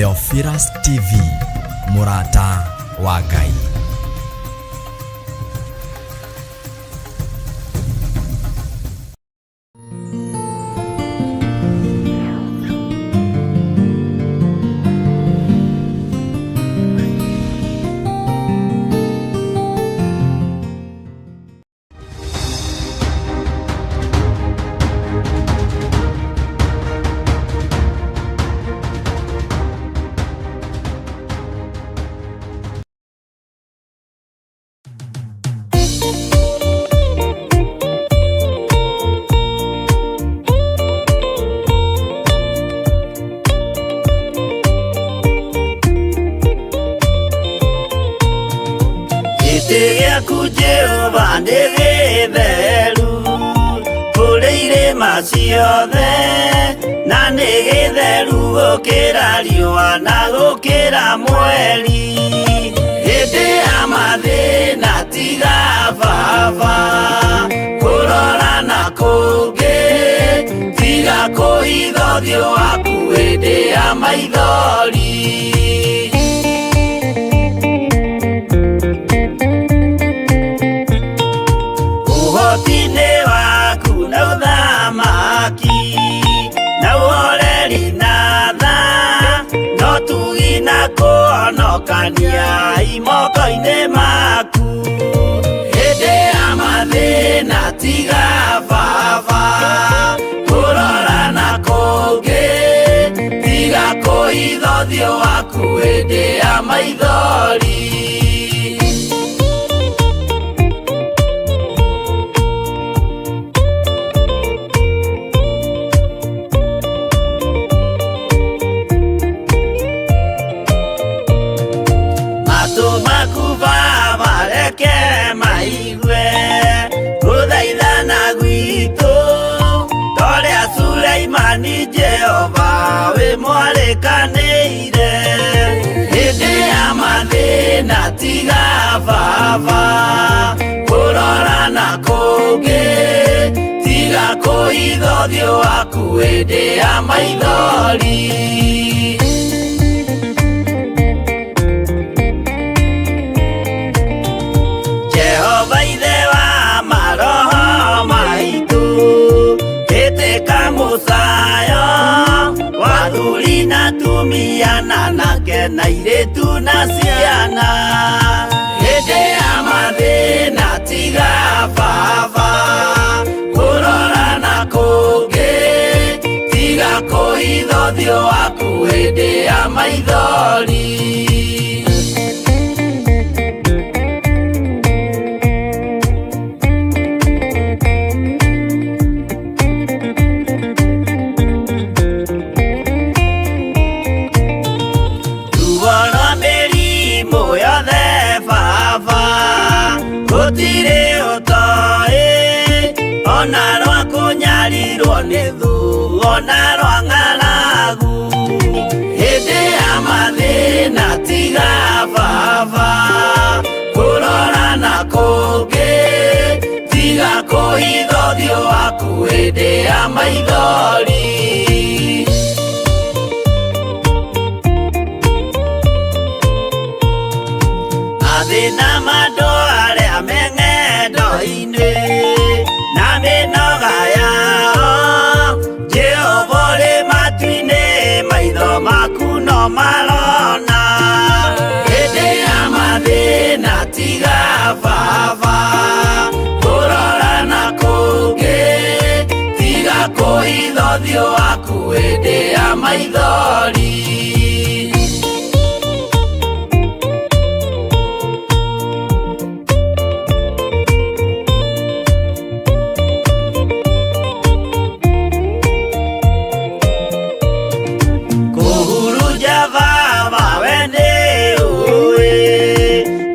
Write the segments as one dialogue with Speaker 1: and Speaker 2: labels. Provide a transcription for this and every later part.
Speaker 1: Theophilus TV, mũrata wa Ngai.
Speaker 2: Gĩtĩ gĩaku Jehova nĩ gĩtheru kũrĩ irĩma ciothe na nĩ gĩtheru gũkĩra riũa na gũkĩra mweri hĩndĩ ya mathĩna tiga baba kũrora na kũngĩ tiga kũhitha ũthiũ waku hĩndĩ ya maithori. Ũhoti-inĩ waku na ũthamaki na ũhoreri na tha no tugi na kũhonokania imoko-inĩ maku hĩndĩ ya mathĩna tiga baba kũrora na kũngĩ tiga kũhitha ũthiũ waku hĩndĩ ya maithori. Matũ maku Baba reke maigue gũthaithana gwitũ torĩa Suleimani Jehova wĩ mwarĩkanĩire hĩndĩ ya mathĩna tiga baba kũrora na kũngĩ tiga kũhitha ũthiũ waku hĩndĩ ya maithori. Jehova ithe wa maroho maitũ ĩtĩka mũcayo wa athuri na atumia na anake na airĩtu na ciana hĩndĩ ya mathĩna tiga baba kũrora na kũngĩ tiga kũhitha ũthiũ waku hĩndĩ ya maithori. Ruo rwa mĩrimũ yothe baba gũtirĩ ũtoĩ ona rwa kũnyarirwo nĩ thũ ona rwa ng'aragu hĩndĩ ya mathĩna tiga baba kũrora na kũngĩ tiga kũhitha ũthiũ waku hĩndĩ ya maithori. Mathĩna ma andũ arĩa me ng'endo-inĩ na mĩnoga yao Jehova ũrĩ matu-inĩ maitho maku no marona hĩndĩ ya mathĩna tiga baba kũrora na kũngĩ tiga kũhitha ũthiũ waku hĩndĩ ya maithori. Kũhurunja baba we nĩ ũĩ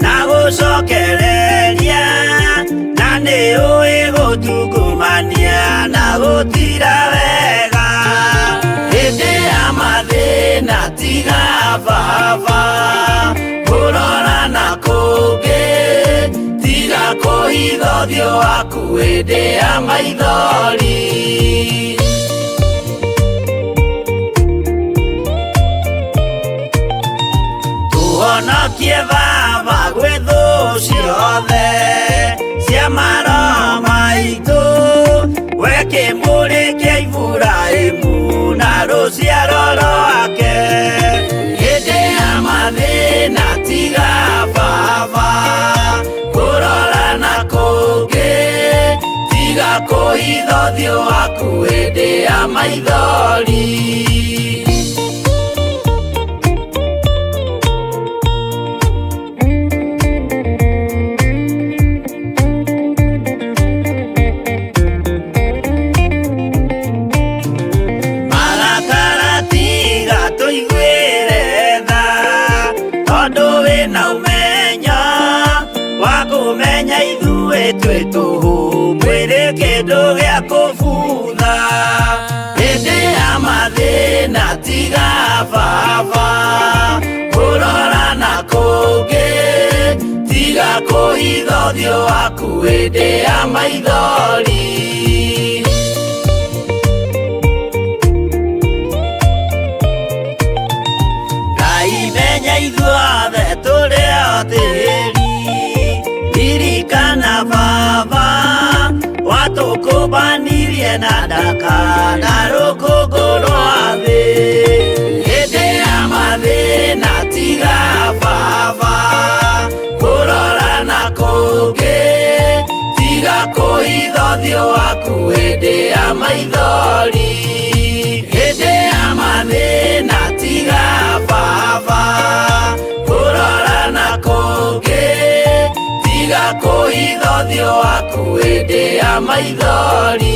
Speaker 2: na gũcokereria na nĩ ũĩ gũtungumania na gũtira wega hĩndĩ ya mathĩna tiga baba kũrora na kũngĩ tiga kũhitha ũthiũ waku hĩndĩ ya maithori. Tũhonokie Baba gwĩ thũ ciothe cia maroho maitũ, we kĩmũrĩ kĩa Iburahĩmu na rũciaro rwake. Hĩndĩ ya mathĩna tiga Baba kũrora na kũngĩ, tiga kũhitha ũthiũ waku hĩndĩ ya maithori. Marakara tiga tũiguĩre tha, tondũ wĩna ũmenyo wa kũmenya ithuĩ twĩ tũhũ, mwĩrĩ kĩndũ gĩa kũbutha. Hĩndĩ ya mathĩna tiga Baba kũrora na kũngĩ, tiga kũhitha ũthiũ waku hĩndĩ ya maithori. Ngai menya ithuothe tũrĩ o tĩri, ririkana Baba watũkũmbanirie na ndaka na rũkũngũ rwa thĩ. Hĩndĩ ya mathĩna tiga Baba kũrora na kũngĩ, tiga kũhitha ũthiũ waku hĩndĩ ya maithori. Hĩndĩ ya mathĩna tiga Baba kũrora na kũngĩ, tiga kũhitha ũthiũ waku hĩndĩ ya maithori.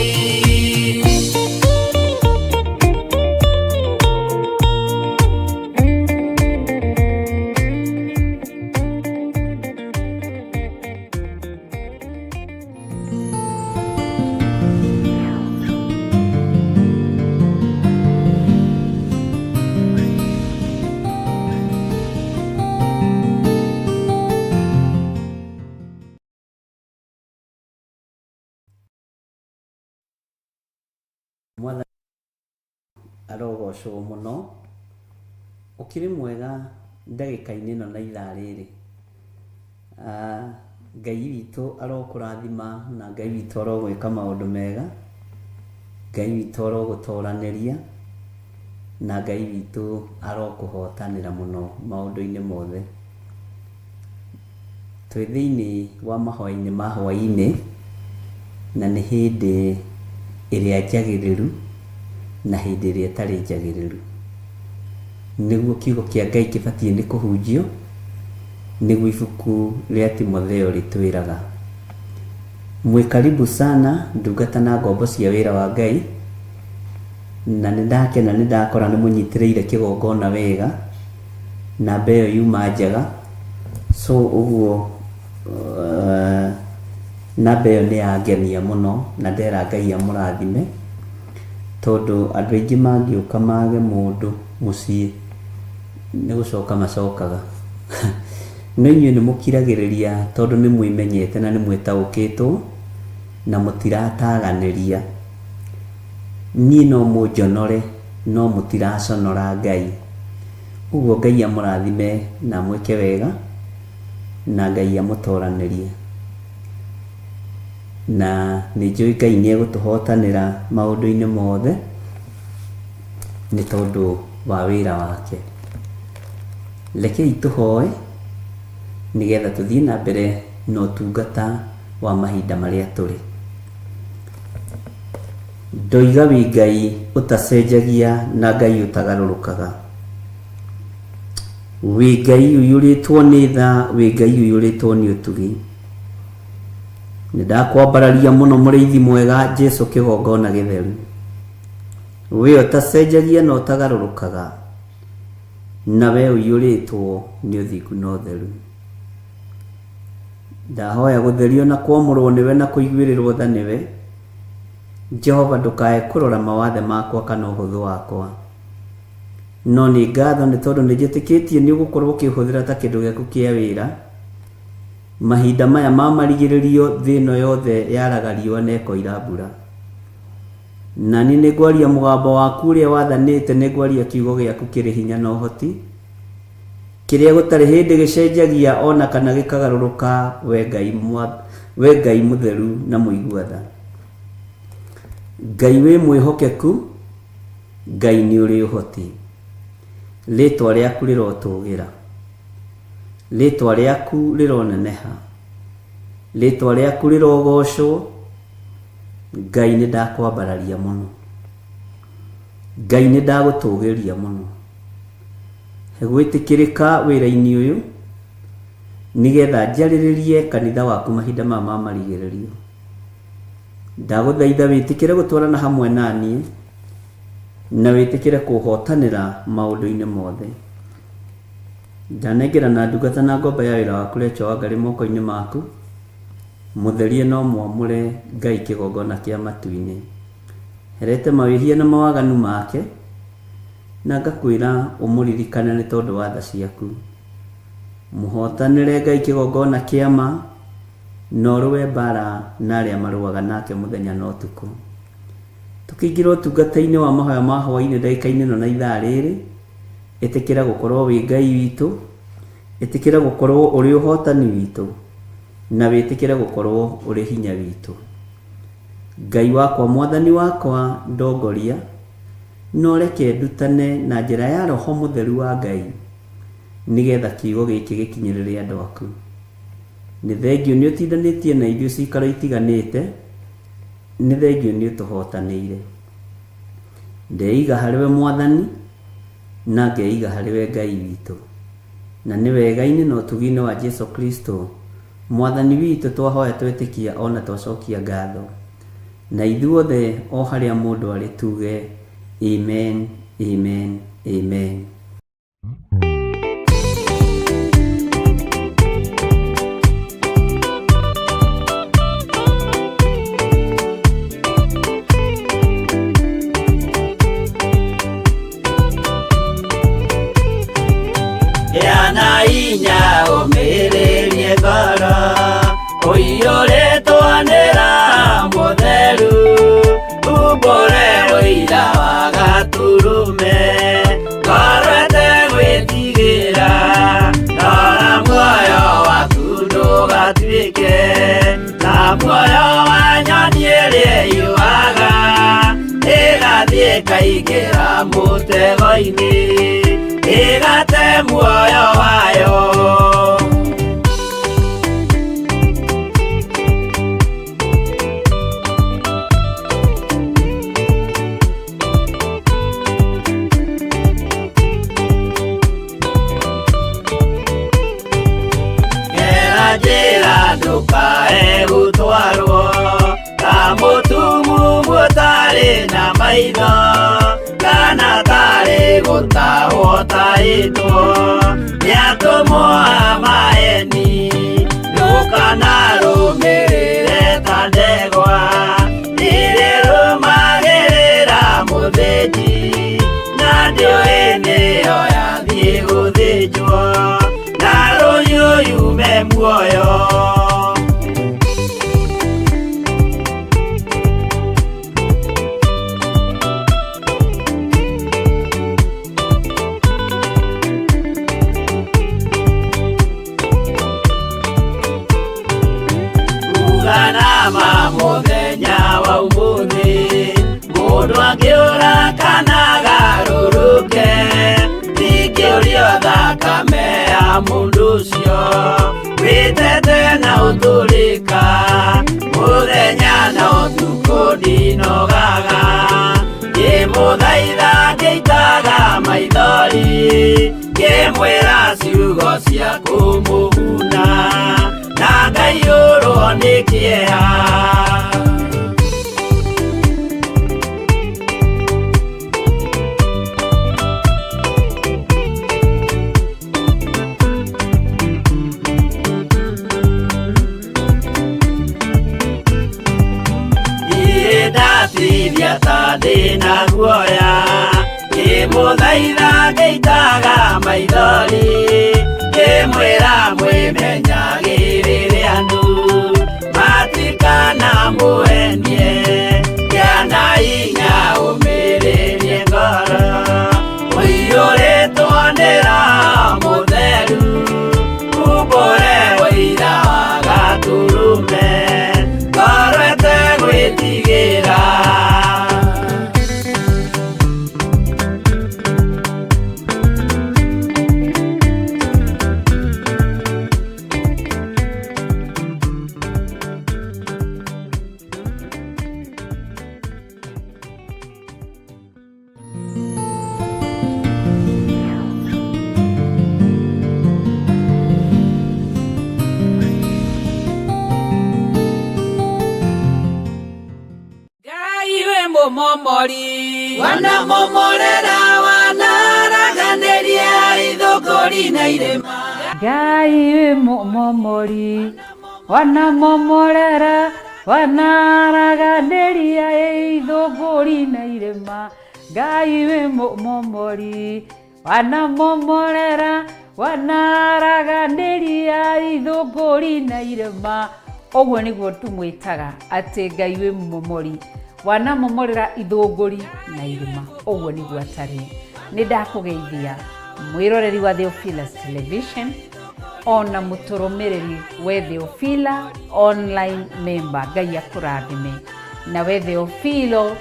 Speaker 3: Mwathani arogocwo mũno. Ũkĩrĩ mwega ndagĩka-inĩ ĩno na ithaa rĩrĩ. Ah, Ngai witũ arokũrathima na Ngai witũ arogwĩka maũndũ mega. Ngai witũ arogũtoranĩria na Ngai witũ arokũhotanĩra mũno maũndũ-inĩ mothe. Twĩ thĩinĩ wa mahoya-inĩ ma hwaĩ-inĩ, na nĩ hĩndĩ ĩrĩa njagĩrĩru na hĩndĩ ĩrĩa ĩtarĩ njagĩrĩru. Nĩguo kiugo kĩa Ngai kĩbatiĩ nĩ kũhunjio, nĩguo ibuku rĩa Timotheo rĩtwĩraga. Mwĩ karibu sana ndungata na ngombo cia wĩra wa Ngai, na nĩ ndakena nĩ ndakora nĩ mũnyitĩrĩire kĩgongona wega, namba ĩyo yuma njega. So ũguo namba ĩyo nĩ yangenia mũno na ndera Ngai amũrathime, tondũ andũ aingĩ mangĩũka mage mũndũ mũciĩ nĩ gũcoka macokaga. No inyuĩ nĩ mũkiragĩrĩria tondũ nĩ mwĩmenyete na nĩ mwĩtaũkĩtwo na mũtirataganĩria. Niĩ no mũnjonore no mũtiraconora Ngai. Ũguo Ngai amũrathime na amwĩke wega, na Ngai amũtoranĩrie. Na nĩ njũĩ Ngai nĩ egũtũhotanĩra maũndũ-inĩ mothe nĩ tondũ wa wĩra wake. Rekei tũhoe nĩgetha tũthiĩ na mbere na ũtungata wa mahinda marĩa tũrĩ. Ndoiga wĩ Ngai ũtacenjagia na Ngai ũtagarũrũkaga. Wĩ Ngai ũiyũrĩtwo nĩ tha, wĩ Ngai ũiyũrĩtwo nĩ ũtugi. Nĩ ndakwambararia mũno mũrĩithi mwega Jesu kĩgongona gĩtheru. We ũtacenjagia na ũtagarũrũkaga, na we ũiyũrĩtwo nĩ ũthingu na ũtheru. Ndahoya gũtherio na kwamũrwo nĩwe na kũiguĩrĩrwo tha nĩwe. Jehova ndũkae kũrora mawathe makwa kana ũhũthũ wakwa. No nĩ ngatho nĩ tondũ nĩ njĩtĩkĩtie nĩ ũgũkorwo ũkĩhũthĩra ta kĩndũ gĩaku kĩa wĩra. Mahinda maya ma marigĩrĩrio thĩ ĩno yothe yaraga riũa na ĩkoira mbura. Na niĩ nĩ ngwaria mũgambo waku ũrĩa wathanĩte, nĩ ngwaria kiugo gĩaku kĩrĩ hinya na ũhoti. Kĩrĩa gũtarĩ hĩndĩ gĩcenjagia o na kana gĩkagarũrũka, we Ngai, we Ngai mũtheru na mũigua tha. Ngai wĩ mwĩhokeku, Ngai nĩ ũrĩ ũhoti. Rĩtwa rĩaku rĩrotũgĩra. Rĩtwa rĩaku rĩroneneha. Rĩtwa rĩaku rĩrogocwo. Ngai nĩ ndakwambararia mũno. Ngai nĩ ndagũtũgĩria mũno. He gwĩtĩkĩrĩka wĩra-inĩ ũyũ, nĩgetha njarĩrĩrie kanitha waku mahinda maya ma marigĩrĩrio. Ndagũthaitha wĩtĩkĩre gũtwarana hamwe na niĩ, na wĩtĩkĩre kũhotanĩra maũndũ-inĩ mothe. Ndanengerana ndungata na ngombo ya wĩra waku Rachel Wangari moko-inĩ maku, mũtherie na ũmwamũre Ngai kĩgongona kĩa matu-inĩ. Herete mawĩhia na mawaganu make, na ngakwĩra ũmũririkane nĩ tondũ wa tha ciaku. Mũhotanĩre Ngai kĩgongona kĩa ma, na ũrũe mbara na arĩa marũaga nake mũthenya na ũtukũ. Tũkĩingĩra ũtungata-inĩ wa mahoya ma hwaĩ-inĩ ndagĩka-inĩ ĩno na ithaa rĩrĩ, ĩtĩkĩra gũkorwo wĩ Ngai witũ, ĩtĩkĩra gũkorwo ũrĩ ũhotani witũ, na wĩtĩkĩre gũkorwo ũrĩ hinya witũ. Ngai wakwa, Mwathani wakwa, ndongoria, na ũreke ndutane na njĩra ya Roho Mũtheru wa Ngai, nĩgetha kiugo gĩkĩ gĩkinyĩrĩre andũ aku. Nĩ thengiũ nĩ ũtindanĩtie na ithuĩ ciikaro itiganĩte, nĩ thengiũ nĩ ũtũhotanĩire. Ndeiga harĩ we Mwathani, na ngeiga harĩ we Ngai witũ. Na nĩ wega-inĩ na ũtugi-inĩ wa Jesu Kristo, Mwathani witũ, twahoya twetĩkia o na twacokia ngatho. Na ithuothe o harĩa mũndũ arĩ tuge, Amen, amen, amen.
Speaker 2: Gĩa inya ũmĩrĩrie ngoro ũiyũrĩtwo nĩ Roho Mũtheru, umbũre ũira wa Gatũrũme, ngoro ĩtegwĩtigĩra, rora muoyo waku ndũgatuĩke ta muoyo wa nyoni ĩrĩa ĩyũaga, ĩgathiĩ ĩkaingĩra mũtego-inĩ, ĩgate muoyo wayo. Gera njĩra ndũkae gũtwarwo ta mũtumumu ũtarĩ na maitho, kana tarĩ gũtahwo tahĩtwo nĩ atũmwo a maeni. Ndũkanarũmĩrĩre ta ndegwa ĩrĩa ĩrũmagĩrĩra mũthĩnji, na ndĩũĩ nĩyo yathiĩ gũthĩnjwo, na rũhiũ yume muoyo. Uganama mũthenya wa ũmũthĩ, mũndũ angĩũra kana agarũrũke, ndingĩũrio thakame ya mũndũ ũcio, wĩtete na ũtũrĩka, mũthenya na ũtukũ ndinogaga, ngĩmũthaitha ngĩitaga maithori, ngĩmwĩra ciugo cia kũmũguna, na ngaiyũrwo nĩ kĩeha. Niĩ ndatithia ta ndĩna guoya, ngĩmũthaitha ngĩitaga maithori, ngĩmwĩra mwĩmenyagĩrĩre andũ matikanamũhenie, gĩa na hinya ũmĩrĩrie ngoro, ũiyũrĩtwo nĩ Roho Mũtheru. Mũmomori. Wanamomorera wanaraganĩria ithũngũri na irĩma.
Speaker 4: Ngai wĩ mũmomori, wanamomorera wanaraganĩria ithũngũri na irĩma. Ngai wĩ mũmomori, wanamomorera wanaraganĩria ithũngũri na irĩma. Ũguo nĩguo tũmwĩtaga atĩ Ngai wĩ mũmomori, wanamomorera ithũngũri na irĩma. Ũguo nĩguo atariĩ. Nĩ ndakũgeithia mwĩroreri wa Theophilus Television ona mũtũrũmĩrĩri we Theophila online member, Ngai akũrathime. Na we Theophilo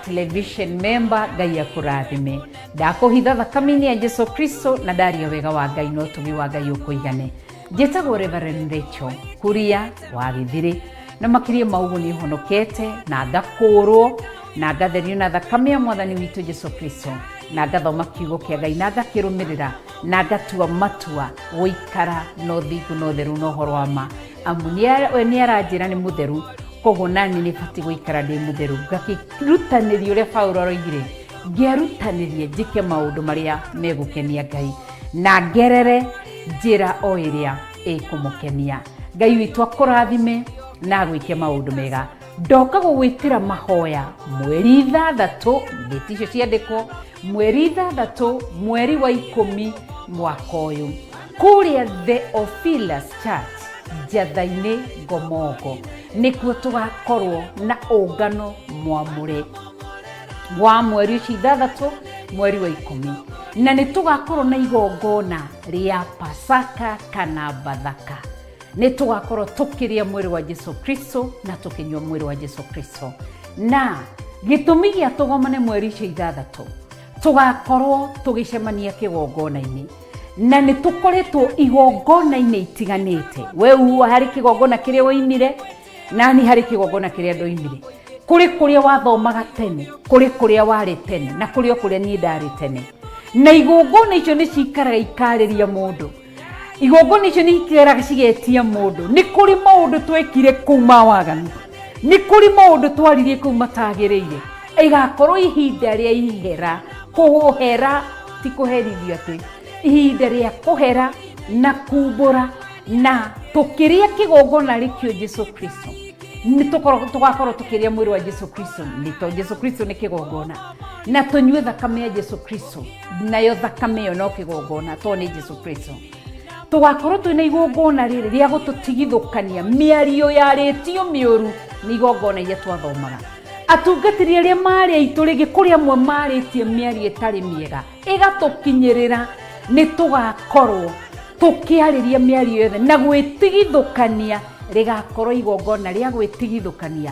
Speaker 4: television member, Ngai akũrathime. Ndakũhitha thakame-inĩ ya Jesu Kristo na ndaria wega wa Ngai na ũtugi wa Ngai ũkũigane. Njĩtagwo Reverend Rachel Kuria wa Gĩthirĩ, na makĩria ma ũguo nĩ honokete na ngakũũrwo na ngatherio na thakame ya Mwathani witũ Jesu Kristo, na ngathoma kiugo kĩa Ngai na ngakĩrũmĩrĩra na ngatua matua gũikara na ũthingu na ũtheru na ũhoro wa ma, amu we nĩ aranjĩra nĩ mũtheru, koguo nani nĩ batiĩ gũikara ndĩ mũtheru. Ngakĩrutanĩria ũrĩa Paulo aroigire, ngĩerutanĩria njĩke maũndũ marĩa megũkenia Ngai na ngerere njĩra o ĩrĩa ĩkũmũkenia. Ngai witũ akũrathime na agwĩke maũndũ mega. Ndoka gũgwĩtĩra mahoya mweri 6, ndĩti icio ciandĩkwo, mweri 6 mweri wa 10 mwaka ũyũ, kũrĩa Theophilus Church Njatha-inĩ Ngomongo, nĩkuo tũgakorwo na ũngano mwamũre wa mweri ũcio 6 mweri wa 10, na nĩ tũgakorwo na igongona rĩa Pasaka kana Bathaka. Nĩ tũgakorwo tũkĩrĩa mwĩrĩ wa Jesu Kristo na tũkĩnyua mwĩrĩ wa Jesu Kristo. Na gĩtũmi gĩa tũgomane mweri ũcio 6, tũgakorwo tũgĩcemania kĩgongona-inĩ, na nĩ tũkoretwo igongona-inĩ itiganĩte. We uwa harĩ kĩgongona kĩrĩa woimire, nani harĩ kĩgongona kĩrĩa ndoimire. Kũrĩ kũrĩa wathomaga tene, kũrĩ kũrĩa warĩ tene, na kũrĩ o kũrĩa niĩ ndarĩ tene. Na igongona icio nĩ cikaraga ikarĩria mũndũ. Igongona icio nĩ ikaraga cigetia mũndũ. Nĩ kũrĩ maũndũ twekire kũu ma waganu, nĩ kũrĩ maũndũ twaririe kũu matagĩrĩire. Ĩgakorwo ihinda rĩa ihera, kũhera ti kũherithio atĩ, ihinda rĩa kũhera na kumbũra, na tũkĩrĩa kĩgongona rĩkĩo Jesu Kristo. Nĩ tũgakorwo tũkĩrĩa mwĩrĩ wa Jesu Kristo, nĩ tondũ Jesu Kristo nĩ kĩgongona, na tũnyue thakame ya Jesu Kristo, nayo thakame ĩyo no kĩgongona tondũ nĩ Jesu Kristo. Tũgakorwo twĩna igongona rĩrĩ rĩa gũtũtigithũkania mĩario yarĩtio mĩũru nĩ igongona iria twathomaga. Atungatĩri arĩa marĩ aitũ rĩngĩ kũrĩ amwe marĩtie mĩario ĩtarĩ mĩega ĩgatũkinyĩrĩra, nĩ tũgakorwo tũkĩarĩria mĩario yothe na gwĩtigithũkania. Rĩgakorwo igongona rĩa gwĩtigithũkania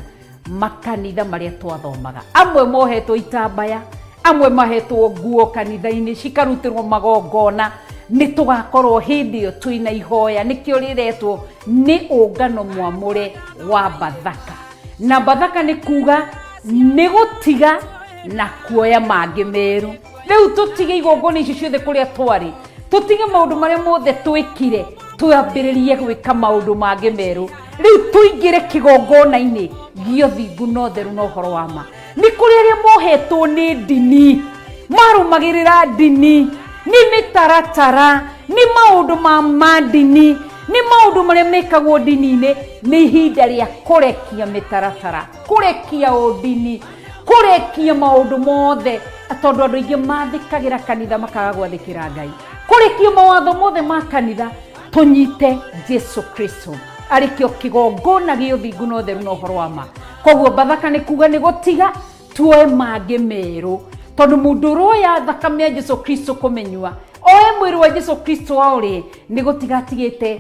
Speaker 4: makanitha marĩa twathomaga. Amwe mohetwo itambaya, amwe mahetwo nguo kanitha-inĩ cikarutĩrwo magongona. Nĩ tũgakorwo hĩndĩ ĩyo twĩna ihoya, nĩkĩo rĩretwo nĩ ũngano mwamũre wa Bathaka. Na Bathaka nĩ kuga nĩ gũtiga na kuoya mangĩ merũ. Rĩu tũtige igongona icio ciothe kũrĩa twarĩ, tũtige maũndũ marĩa mothe twĩkire, twambĩrĩrie gwĩka maũndũ mangĩ merũ. Rĩu tũingĩre kĩgongona-inĩ gĩa ũthingu na ũtheru na ũhoro wa ma. Nĩ kũrĩ arĩa mohetwo nĩ ndini, marũmagĩrĩra ndini, nĩ mĩtaratara, nĩ maũndũ ma ndini, nĩ maũndũ marĩa mekagwo ndini-inĩ. Nĩ ihinda rĩa kũrekia mĩtaratara, kũrekia ũndini, kũrekia maũndũ mothe, tondũ andũ aingĩ mathĩkagĩra kanitha makaga gwathĩkĩra Ngai. Kũrekia mawatho mothe ma kanitha, tũnyite Jesu Kristo arĩ kĩo kĩgongona gĩa ũthingu na ũtheru na ũhoro wa ma. Koguo Bathaka nĩ kuga nĩ gũtiga tuoe mangĩ merũ, tondũ mũndũ ũroya thakame ya Jesu Kristo kũmĩnyua, oe mwĩrĩ wa Jesu Kristo aũrĩe, nĩ gũtiga atigĩte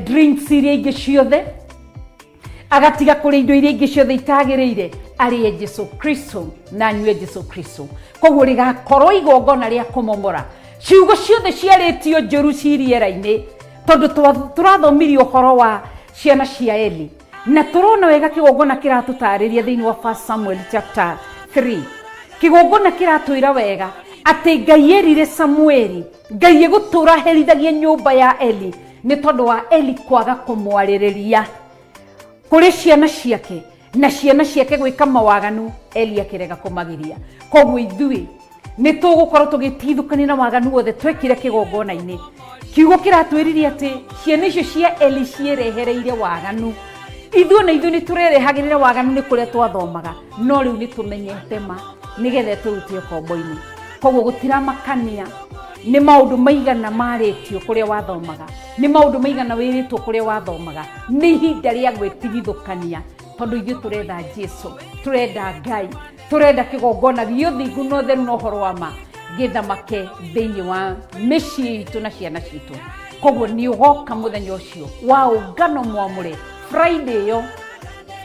Speaker 4: drinks iria ingĩ ciothe, agatiga kũrĩa indo iria ingĩ ciothe itagĩrĩire, arĩe Jesu Kristo na anyue Jesu Kristo. Koguo rĩgakorwo igongona rĩa kũmomora ciugo ciothe ciarĩtio njũru ci rĩera-inĩ, tondũ tũrathomirie ũhoro wa ciana cia Eli, na tũrona wega kĩgongona kĩratũtarĩria thĩinĩ wa 1 Samuel chapter 3. Kĩgongona kĩratwĩra wega atĩ Ngai erire Samueli, Ngai egũtũra herithagia nyũmba ya Eli nĩ tondũ wa Eli kwaga kũmwarĩrĩria kũrĩ ciana ciake. Na ciana ciake gwĩka mawaganu, Eli akĩrega kũmagiria. Koguo ithuĩ nĩ tũgũkorwo tũgĩtigithũkania na waganu wothe twekire kĩgongona-inĩ. Kiugo kĩratwĩrire atĩ ciana icio cia Eli ciĩrehereire waganu. Ithuĩ na ithuĩ nĩ tũrerehagĩrĩra waganu nĩ kũrĩa twathomaga, no rĩu nĩ tũmenyete ma nĩgetha tũrute ũkombo-inĩ. Koguo gũtiramakania nĩ maũndũ maigana marĩtio kũrĩa wathomaga, nĩ maũndũ maigana wĩrĩtwo kũrĩa wathomaga, nĩ ihinda rĩa gwĩtigithũkania, tondũ ithuĩ tũretha Jesu, tũrenda Ngai, tũrenda kĩgongona gĩa ũthingu na ũtheru na ũhoro wa ma gĩthamake thĩinĩ wa mĩciĩ itũ na ciana citũ. Koguo nĩ ũgoka mũthenya ũcio wa ũngano mwamũre, Friday ĩyo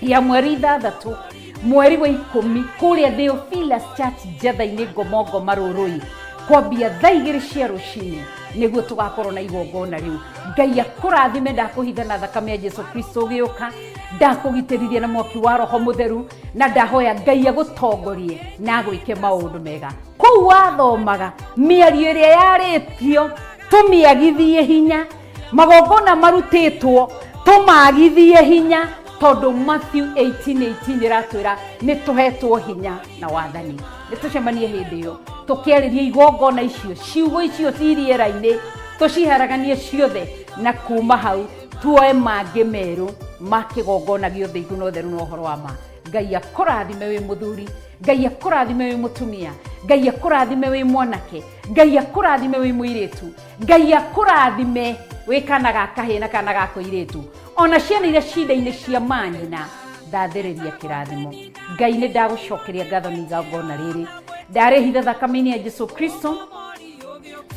Speaker 4: ya mweri 6 mweri wa 10 kũrĩa Theophilus Church Njatha-inĩ Ngomongo Marũrũi, kwambia thaa 2 cia rũcinĩ nĩguo tũgakorwo na igongona rĩu. Ngai akũrathime. Ndakũhitha na thakame ya Jesu Kristo ũgĩũka, ndakũgitĩrithia na mwaki wa Roho Mũtheru, na ndahoya Ngai agũtongorie na agwĩke maũndũ mega. Kũu wathomaga mĩario ĩrĩa yarĩtio tũmĩagithie hinya, magongona marutĩtwo tũmagithie hinya, tondũ Matthew 18:18 ĩratwĩra nĩ tũhetwo hinya na wathani. Nĩ tũcemanie hĩndĩ ĩyo tũkĩarĩria igongona icio, ciugo icio ci rĩera-inĩ tũciharaganie ciothe, na kuma hau tuoe mangĩ merũ ma kĩgongona gĩa ũthingu na ũtheru na ũhoro wa ma. Ngai akũrathime wĩ mũthuri, Ngai akũrathime wĩ mũtumia, Ngai akũrathime wĩ mwanake, Ngai akũrathime wĩ mũirĩtu, Ngai akũrathime wĩ kana ga kahĩĩ na kana ga kũirĩtu, ona ciana iria cinda-inĩ cia manyina, ndathĩrĩria kĩrathimo. Ngai nĩ ndagũcokeria ngatho nĩ igongona rĩrĩ ndarĩhitha thakame-inĩ ya Jesu Kristo.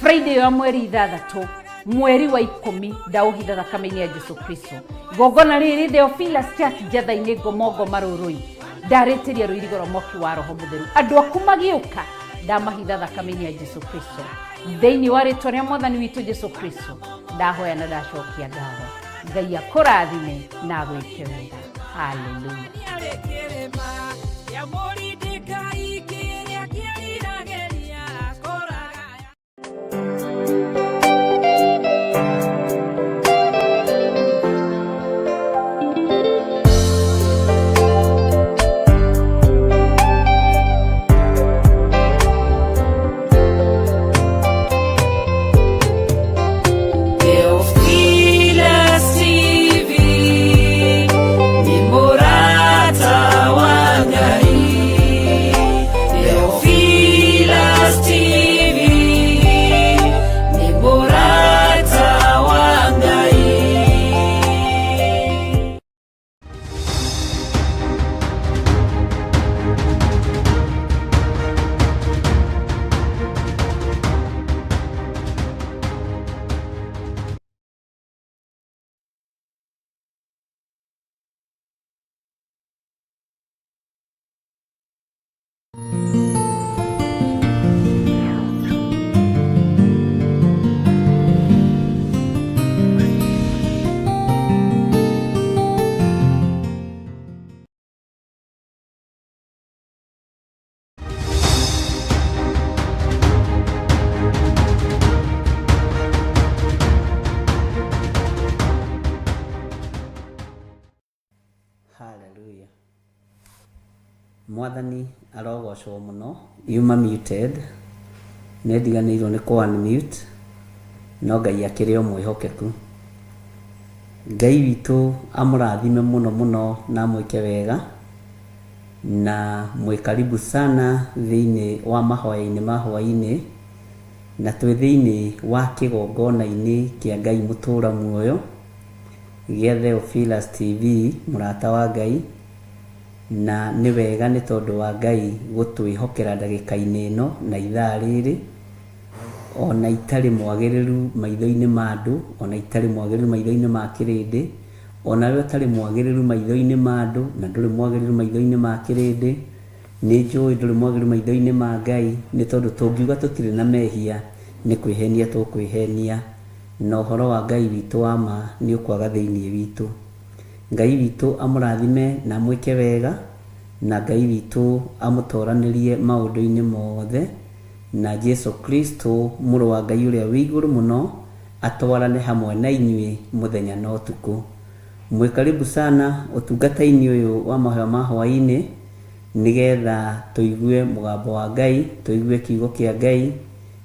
Speaker 4: Friday ya mweri 6 mweri wa 10 ndaũhitha thakame-inĩ ya Jesu Kristo. Igongona rĩrĩ Theophilus Church Njatha-inĩ Ngomongo Marũrũi, ndarĩtĩria rũirigo rwa mwaki wa Roho Mũtheru. Andũ aku magĩũka ndamahitha thakame-inĩ ya Jesu Kristo. Thĩinĩ wa rĩtwa rĩa Mwathani witũ Jesu Kristo ndahoya na ndacokia ngatho. Ngai akũrathime na agwĩke wega. Haleluya.
Speaker 2: Theophilus TV ni murata wa Ngai. Theophilus TV ni murata wa Ngai.
Speaker 3: Hallelujah. Mwathani arogocwo mũno. Yuma muted, nĩ ndiganĩirwo nĩ kũ unmute, no Ngai akĩrĩ o mwĩhokeku. Ngai witũ amũrathime mũno mũno na amwĩke wega, na mwĩ karibu sana thĩinĩ wa mahoya-inĩ ma hwaĩ-inĩ, na twĩ thĩinĩ wa kĩgongona-inĩ kĩa Ngai mũtũra muoyo gĩa Theophilus TV, mũrata wa Ngai. Na nĩ wega nĩ tondũ wa Ngai gũtwĩhokera ndagĩka-inĩ ĩno na ithaa rĩrĩ, ona itarĩ mwagĩrĩru maitho-inĩ ma andũ, ona itarĩ mwagĩrĩru maitho-inĩ ma kĩrĩndĩ, ona we ũtarĩ mwagĩrĩru maitho-inĩ ma andũ na ndũrĩ mwagĩrĩru maitho-inĩ ma kĩrĩndĩ, nĩ njũĩ ndũrĩ mwagĩrĩru maitho-inĩ ma Ngai, nĩ tondũ tũngiuga tũtirĩ na mehia nĩ kwĩhenia tũkwĩhenia, na ũhoro wa Ngai witũ wa ma nĩ ũkwaga thĩinĩ witũ. Ngai witũ amũrathime na amwĩke wega, na Ngai witũ amũtoranĩrie maũndũ-inĩ mothe, na Jesu Kristo mũrũ wa Ngai ũrĩa wĩ igũrũ mũno atwarane hamwe na inyuĩ mũthenya na ũtukũ. Mwĩ karibu sana ũtungata-inĩ ũyũ wa mahoya ma hwaĩ-inĩ nĩgetha tũigue mũgambo wa Ngai, tũigue kiugo kĩa Ngai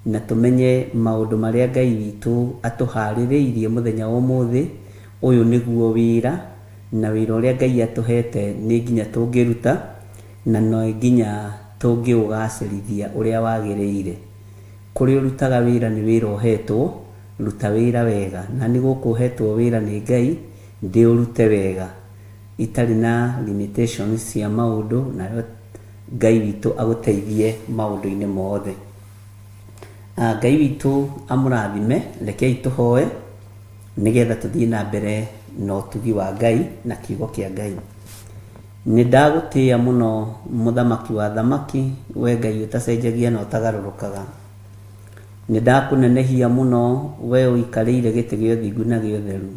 Speaker 3: na tũmenye maũndũ marĩa Ngai witũ atũharĩrĩirie mũthenya wa ũmũthĩ. Ũyũ nĩguo wĩra, na wĩra ũrĩa Ngai atũhete nĩ nginya tũngĩruta na nĩ nginya tũngĩũgacĩrithia ũrĩa wagĩrĩire. Kũrĩa ũrutaga wĩra nĩ wĩra ũhetwo, ruta wĩra wega. Na niĩ gũkũ hetwo wĩra nĩ Ngai, ndĩũrute wega itarĩ na limitations cia maũndũ, nawe Ngai witũ agũteithie maũndũ-inĩ mothe. Ngai witũ amũrathime, rekei tũhoe nĩgetha tũthiĩ na mbere na ũtugi wa Ngai na kiugo kĩa Ngai. Nĩ ndagũtĩĩa mũno mũthamaki wa athamaki, wee Ngai ũtacenjagia na ũtagarũrũkaga. Nĩ ndakũnenehia mũno wee ũikarĩire gĩtĩ gĩa ũthingu na gĩa ũtheru.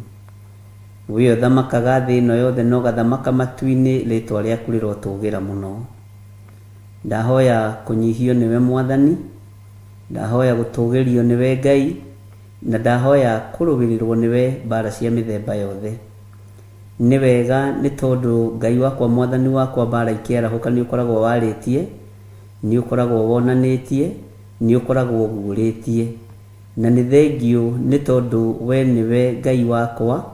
Speaker 3: Wee ũthamakaga thĩ ĩno yothe na ũgathamaka matu-inĩ, rĩĩtwa rĩaku rĩrotũũgĩra mũno. Ndahoya kũnyihio nĩwe Mwathani, ndahoya gũtũũgĩrio nĩwe Ngai, na ndahoya kũrũĩrĩrwo nĩwe mbaara cia mĩthemba yothe. Nĩ wega nĩ tondũ Ngai wakwa Mwathani wakwa mbaara ikĩarahũka nĩ ũkoragwo warĩtie, nĩ ũkoragwo wonanĩtie, nĩ ũkoragwo ũguũrĩtie. Na nĩ thengiũ nĩ tondũ we nĩwe Ngai wakwa,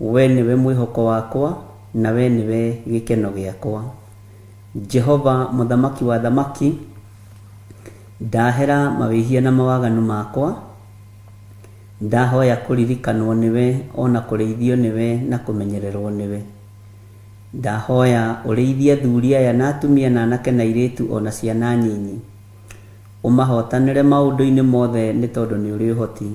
Speaker 3: we nĩwe mwĩhoko wakwa, na we nĩwe gĩkeno gĩakwa. Jehova Mũthamaki wa athamaki, ndahera mawĩhia na mawaganu makwa, Ndahoya kũririkanwo nĩwe o na kũrĩithio nĩwe na kũmenyererwo nĩwe. Ndahoya ũrĩithie athuri aya na atumia na anake na airĩtu o na ciana nyinyi. Ũmahotanĩre maũndũ-inĩ mothe nĩ tondũ nĩ ũrĩ ũhoti.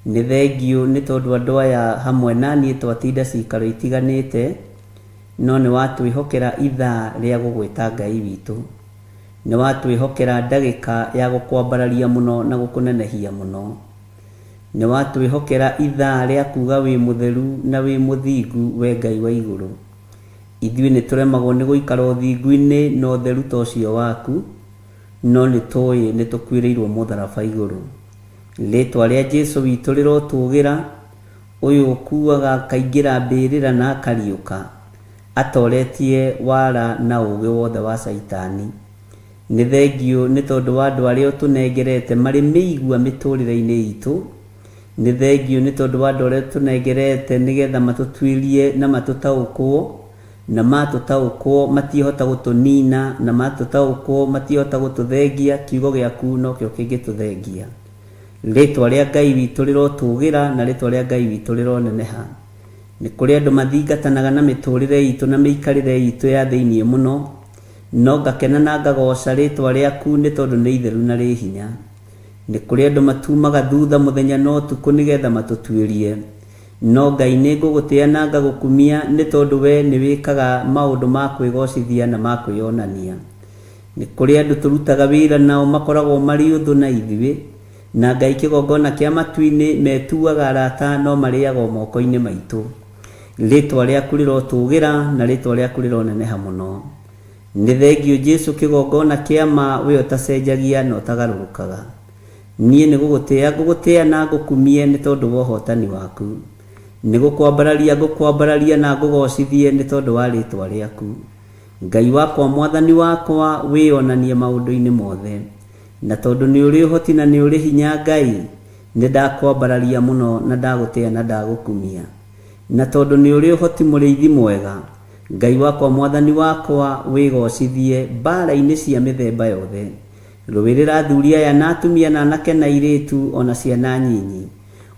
Speaker 3: Nĩ thengiũ nĩ tondũ andũ aya hamwe na niĩ twatinda ciikaro itiganĩte, no nĩ watwĩhokera ithaa rĩa gũgwĩta Ngai witũ. Nĩ watwĩhokera ndagĩka ya gũkwambararia mũno na gũkũnenehia mũno. Nĩ watwĩhokera ithaa rĩa kuuga wĩ mũtheru na wĩ mũthingu wee Ngai wa igũrũ. Ithuĩ nĩ tũremagwo nĩ gũikara ũthingu-inĩ na ũtheru ta ũcio waku, no nĩ tũĩ nĩ tũkuĩrĩirwo mũtharaba igũrũ. Rĩtwa rĩa Jesu witũ rĩrotũgĩra, ũyũ ũkuaga akaingĩra mbĩrĩra na akariũka, atoretie wara na ũũgĩ wothe wa Caitani. Nĩ thengiũ nĩ tondũ wa andũ arĩa ũtũnengerete marĩ mĩigua mĩtũrĩre-inĩ itũ. Nĩ thengiũ nĩ tondũ wa andũ arĩa ũtũnengerete nĩgetha matũtuĩrie na matũtaũkwo, na matũtaũkwo matiĩhota gũtũnina, na matũtaũkwo matiĩhota gũtũthengia, kiugo gĩaku nokĩo kĩngĩtũthengia. Rĩtwa rĩa Ngai witũ rĩrotũgĩra na rĩtwa rĩa Ngai witũ rĩroneneha. Nĩ kũrĩ andũ mathingatanaga na mĩtũrĩre itũ na mĩikarĩre itũ ya thĩiniĩ mũno, no ngakena na ngagooca rĩtwa rĩaku nĩ tondũ nĩ itheru na rĩ hinya. Nĩ kũrĩ andũ matumaga thutha mũthenya na ũtukũ nĩgetha matũtuĩrie. No Ngai nĩ ngũgũtĩa na ngagũkumia nĩ tondũ we nĩ wĩkaga maũndũ ma kwĩgocithia na ma kwĩyonania. Nĩ kũrĩ andũ tũrutaga wĩra nao makoragwo marĩ ũthũ na ithuĩ, na Ngai kĩgongona kĩa matu-inĩ metuaga arata no marĩaga o moko-inĩ maitũ. Rĩtwa rĩaku rĩrotũgĩra na rĩtwa rĩaku rĩroneneha mũno. Nĩ thengiũ Jesu kĩgongona kĩa ma we ũtacenjagia na ũtagarũrũkaga. Niĩ nĩ gũgũtĩa ngũgũtĩa na ngũkumie nĩ tondũ wa ũhotani waku. Nĩ gũkwambararia ngũkwambararia na ngũgocithie nĩ tondũ wa rĩtwa rĩaku. Ngai wakwa Mwathani wakwa wĩyonanie maũndũ-inĩ mothe. Na tondũ nĩ ũrĩ ũhoti na nĩ ũrĩ hinya Ngai, nĩ ndakwambararia mũno na ndagũtĩa na ndagũkumia. Na tondũ nĩ ũrĩ ũhoti mũrĩithi mwega, Ngai wakwa Mwathani wakwa wĩgocithie mbaara-inĩ cia mĩthemba yothe. Rũĩrĩra athuri aya na atumia na anake na airĩtu o na ciana nyinyi.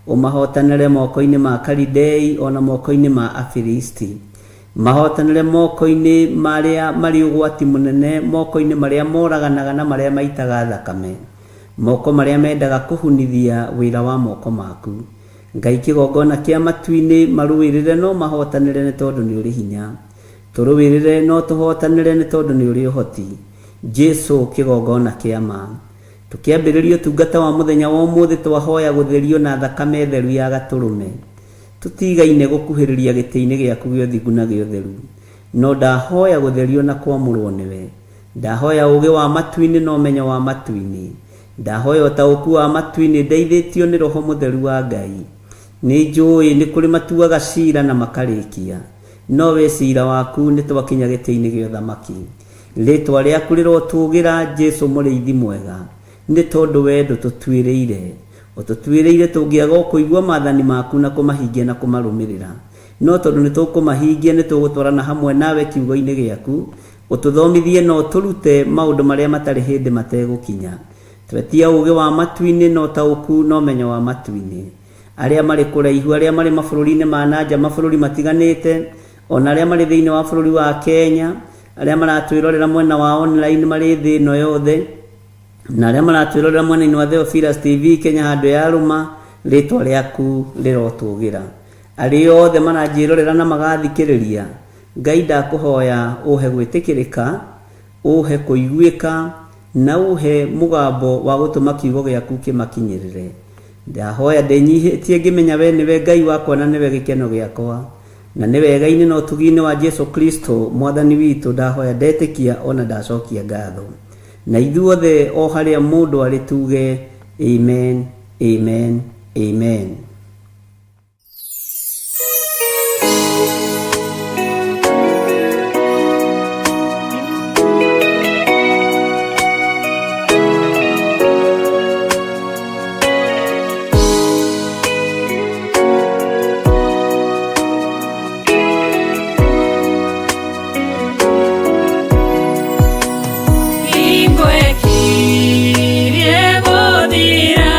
Speaker 3: Ũmahotanĩre moko-inĩ ma Akalidei o na moko-inĩ ma Afilisti. Mahotanĩre moko-inĩ ma arĩa marĩ ũgwati mũnene, moko-inĩ marĩa moraganaga na marĩa maitaga thakame, moko marĩa mendaga kũhunithia wĩra wa moko maku. Ngai kĩgongona kĩa matu-inĩ, marũĩrĩre na ũmahotanĩre nĩ tondũ nĩ ũrĩ hinya. Tũrũĩrĩre na ũtũhotanĩre nĩ tondũ nĩ ũrĩ ũhoti. Jesu kĩgongona kĩa ma. Tũkĩambĩrĩria ũtungata wa mũthenya wa ũmũthĩ twahoya gũtherio na thakame theru ya Gatũrũme. Tũtigaine gũkuhĩrĩria gĩtĩ-inĩ gĩaku gĩa ũthingu na gĩa ũtheru, no ndahoya gũtherio na kwamũrwo nĩwe. Ndahoya ũũgĩ wa matu-inĩ na ũmenyo wa matu-inĩ. Ndahoya ũtaũku wa matu-inĩ ndeithĩtio nĩ Roho Mũtheru wa Ngai. Nĩ njũĩ nĩ kũrĩ matuaga cira na makarĩkia, no we cira waku nĩ twakinya gĩtĩ-inĩ gĩa ũthamaki. Rĩtwa rĩaku rĩrotũgĩra, Jesu mũrĩithi mwega, nĩ tondũ we ndũtũtuĩrĩire. Ũtũtuĩrĩire tũngĩaga o kũigua maathani maku na kũmahingia na kũmarũmĩrĩra. No tondũ nĩ tũkũmahingia nĩ tũgũtwarana hamwe nawe kiugo-inĩ gĩaku, ũtũthomithie na ũtũrute maũndũ marĩa matarĩ hĩndĩ mategũkinya. Twetia ũũgĩ wa matu-inĩ na ũtaũku na ũmenyo wa matu-inĩ. Arĩa marĩ kũraihu, arĩa marĩ mabũrũri-inĩ ma na nja, mabũrũri matiganĩte, o na arĩa marĩ thĩinĩ wa bũrũri wa Kenya, arĩa maratwĩrorera mwena wa online marĩ thĩ ĩno yothe, na arĩa maratwĩrorera mwena-inĩ wa Theophilus TV Kenya handũ ya rũma, rĩtwa rĩaku rĩrotũgĩra. Arĩa othe maranjĩrorera na magathikĩrĩria, Ngai ndakũhoya ũhe gwĩtĩkĩrĩka, ũhe kũiguĩka, na ũhe mũgambo wa gũtũma kiugo gĩaku kĩmakinyĩrĩre. Ndahoya ndĩnyihĩtie ngĩmenya we nĩwe Ngai wakwa na nĩwe gĩkeno gĩakwa, na nĩ wega-inĩ na ũtugi-inĩ wa Jesu Kristo Mwathani witũ ndahoya ndetĩkia ona ndacokia ngatho. Na ithuothe o harĩa mũndũ arĩ tuge Amen, Amen, Amen.
Speaker 2: Hingo ĩkirie gũthira,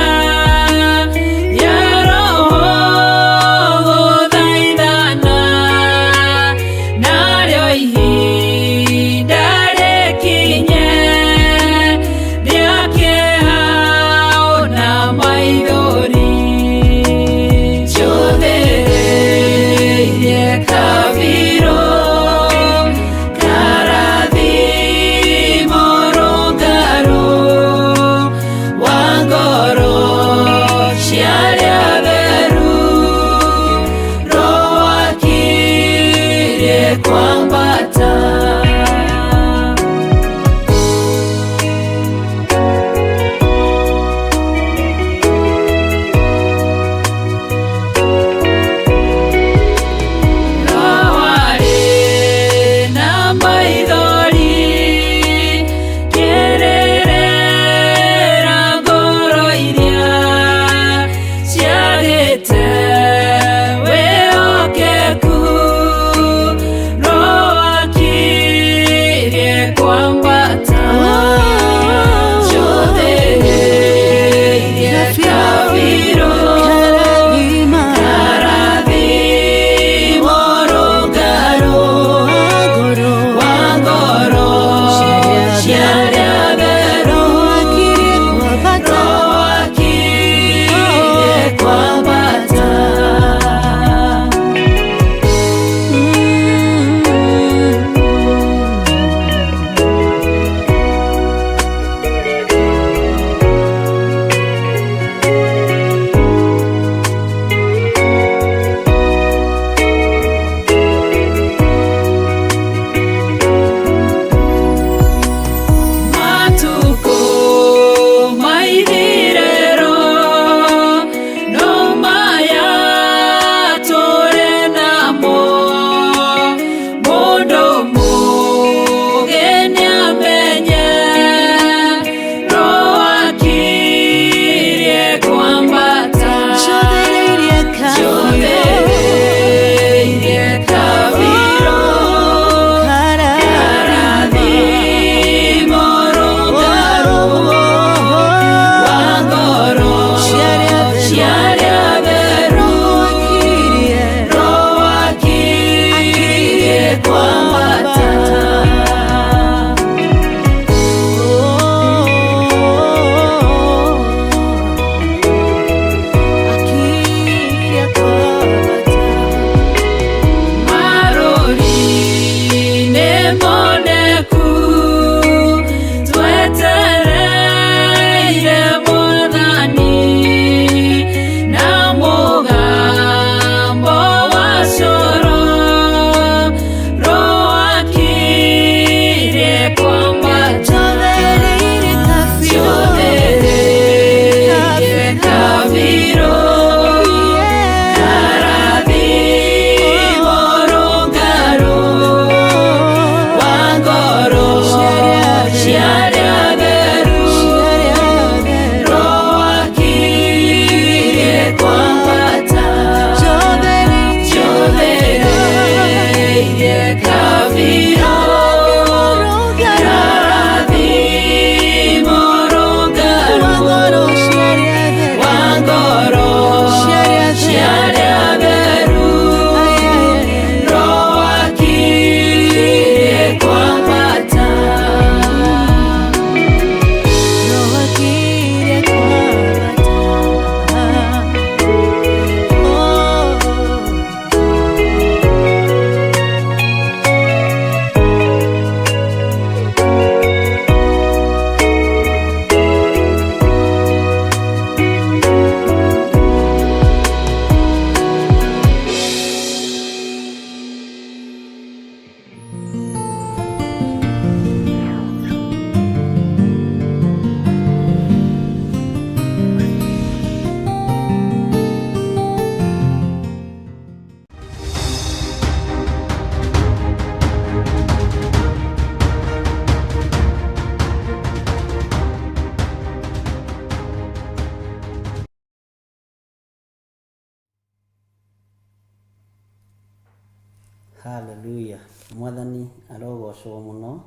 Speaker 3: Haleluya. Mwathani arogocwo mũno.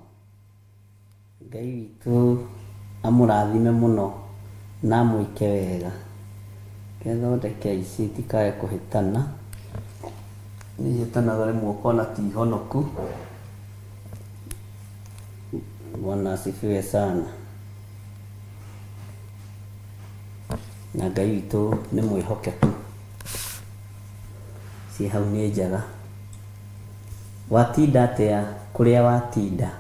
Speaker 3: Ngai witũ amũrathime mũno na amwĩke wega. Kethondeke ici itikae kũhĩtana. Nĩ ihĩtanaga rĩmwe ũkona ti honoku. Bwana asifiwe sana. Na Ngai witũ nĩ mwĩhokeku. Ciĩ hau nĩ njega. Watinda atĩa kũrĩa watinda?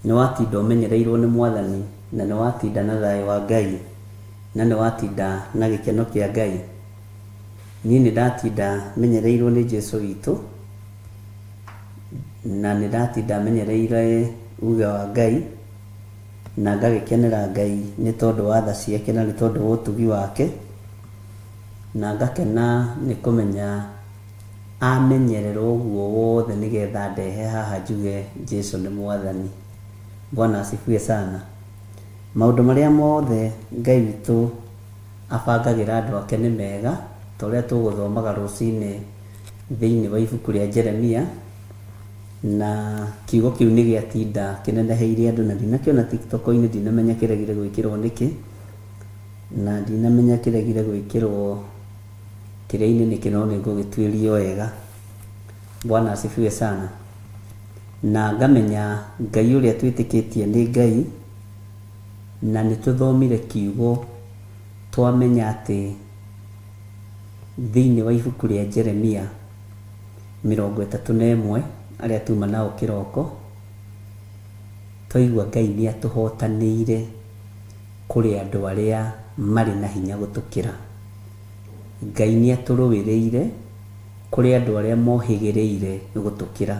Speaker 3: Nĩ watinda ũmenyereirwo nĩ Mwathani na nĩ watinda na thayũ wa Ngai na nĩ watinda na gĩkeno kĩa Ngai? Niĩ nĩ ndatinda menyereirwo nĩ Jesu witũ na nĩ ndatinda menyereire uge wa Ngai na ngagĩkenera Ngai nĩ tondũ wa tha ciake na nĩ tondũ wa ũtugi wake na ngakena nĩ kũmenya amenyerera ũguo wothe nĩgetha ndehe haha njuge Jesu nĩ Mwathani. Bwana asifiwe sana. Maũndũ marĩa mothe Ngai witũ abangagĩra andũ ake nĩ mega, ta ũrĩa tũgũthomaga rũcinĩ thĩinĩ wa ibuku rĩa Jeremia, na kiugo kĩu nĩ gĩatinda kĩneneheire andũ na ndinakĩona TikTok-inĩ, ndinamenya kĩregire gwĩkĩrwo nĩkĩ, na ndinamenya kĩregire gwĩkĩrwo kĩrĩa-inĩ nĩkĩ, no nĩ ngũgĩtuĩria wega. Bwana asifiwe sana. Na ngamenya Ngai ũrĩa twĩtĩkĩtie nĩ Ngai, na nĩ tũthomire kiugo twamenya atĩ thĩinĩ wa ibuku rĩa Jeremia 31 arĩa tuma nao kĩroko, twaigua Ngai nĩ atũhotanĩire kũrĩ andũ arĩa marĩ na hinya gũtũkĩra. Ngai nĩ atũrũĩrĩire kũrĩ andũ arĩa mohĩgĩrĩire gũtũkĩra.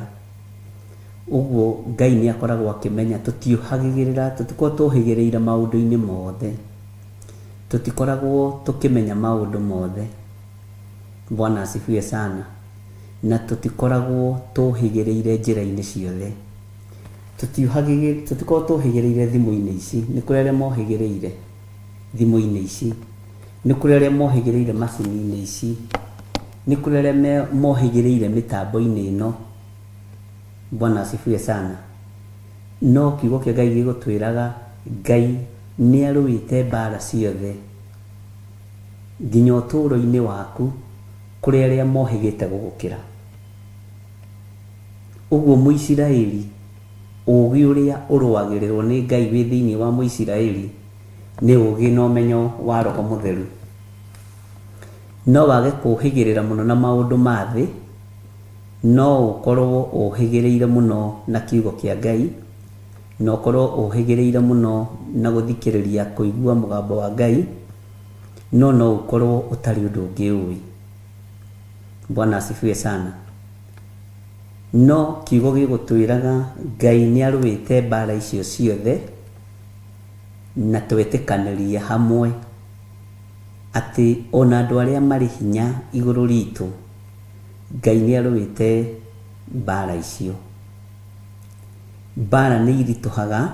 Speaker 3: Ũguo Ngai nĩ akoragwo akĩmenya tũtiũhagĩgĩrĩra, tũtikoragwo tũhĩgĩrĩire maũndũ-inĩ mothe. Tũtikoragwo tũkĩmenya maũndũ mothe. Bwana asifiwe sana. Na tũtikoragwo tũhĩgĩrĩire njĩra-inĩ ciothe. Tũtikoragwo tũhĩgĩrĩire thimũ-inĩ ici. Nĩ kũrĩ arĩa mohĩgĩrĩire thimũ-inĩ ici. Nĩ kũrĩ arĩa mohĩgĩrĩire macini-inĩ ici. Nĩ kũrĩ arĩa mohĩgĩrĩire mĩtambo-inĩ ĩno. Bwana asifiwe sana. No kiugo kĩa Ngai gĩgũtwĩraga Ngai nĩ arũĩte mbara ciothe nginya ũtũũro-inĩ waku kũrĩ arĩa mohĩgĩte gũgũkĩra. Ũguo Mũisiraeli, ũũgĩ ũrĩa ũrũagĩrĩrwo nĩ Ngai wĩ thĩinĩ wa Mũisiraeli nĩ ũũgĩ na ũmenyo wa Roho Mũtheru. No wage kũũhĩgĩrĩra mũno na maũndũ ma thĩ, no ũkorwo ũhĩgĩrĩire mũno na kiugo kĩa Ngai, na ũkorwo ũhĩgĩrĩire mũno na gũthikĩrĩria kũigua mũgambo wa Ngai, no no ũkorwo ũtarĩ ũndũ ũngĩ ũĩ. Bwana asifiwe sana. No kiugo gĩgũtwĩraga Ngai nĩ arũĩte mbara icio ciothe, na twetĩkanĩria hamwe atĩ ona andũ arĩa marĩ hinya igũrũ ritũ, Ngai nĩ arũĩte mbara icio. Mbara nĩ iritũhaga,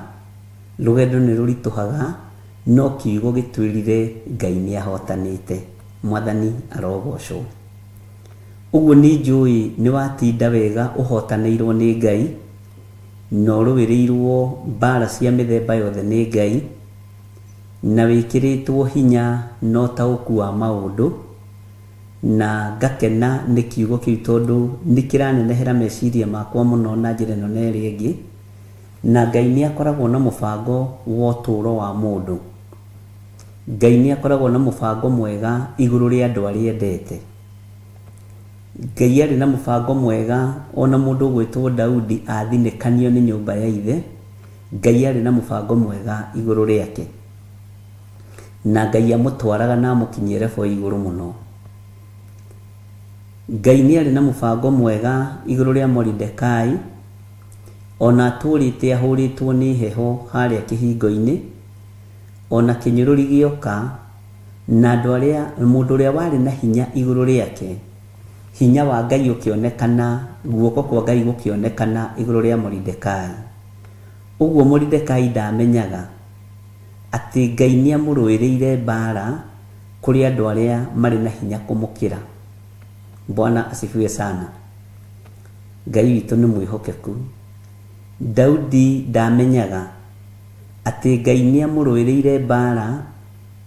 Speaker 3: rũgendo nĩ rũritũhaga, no kiugo gĩtwĩrire Ngai nĩ ahotanĩte. Mwathani arogocwo. Ũguo nĩ njũĩ nĩ watinda wega ũhotanĩirwo nĩ Ngai, na ũrũĩrĩirwo mbara cia mĩthemba yothe nĩ Ngai, na wĩkĩrĩtwo hinya na ũtaũku wa maũndũ, na ngakena nĩ kiugo kĩu tondũ nĩ kĩranenehera meciria makwa mũno na njĩra ĩno na ĩrĩa ĩngĩ, na Ngai nĩ akoragwo na mũbango wa ũtũũro wa mũndũ. Ngai nĩ akoragwo na mũbango mwega igũrũ rĩa andũ arĩa endete. Ngai arĩ na mũbango mwega ona mũndũ ũgwĩtwo Daudi athinĩkanio nĩ nyũmba ya ithe, Ngai arĩ na mũbango mwega igũrũ rĩake. Na Ngai amũtwaraga na amũkinyie level ya igũrũ mũno. Ngai nĩ arĩ na mũbango mwega igũrũ rĩa Moridekai, ona atũrĩte ahũrĩtwo nĩ heho harĩa kĩhingo-inĩ, ona kĩnyũrũri gĩoka, na andũ arĩa, mũndũ ũrĩa warĩ na hinya igũrũ rĩake, hinya wa Ngai ũkĩonekana, guoko kwa Ngai gũkĩonekana igũrũ rĩa Moridekai. Ũguo Moridekai ndamenyaga atĩ Ngai nĩ amũrũĩrĩire mbara kũrĩ andũ arĩa marĩ na hinya kũmũkĩra. Bwana asifiwe sana. Ngai witũ nĩ mwĩhokeku. Daudi ndamenyaga atĩ Ngai nĩ amũrũĩrĩire mbaara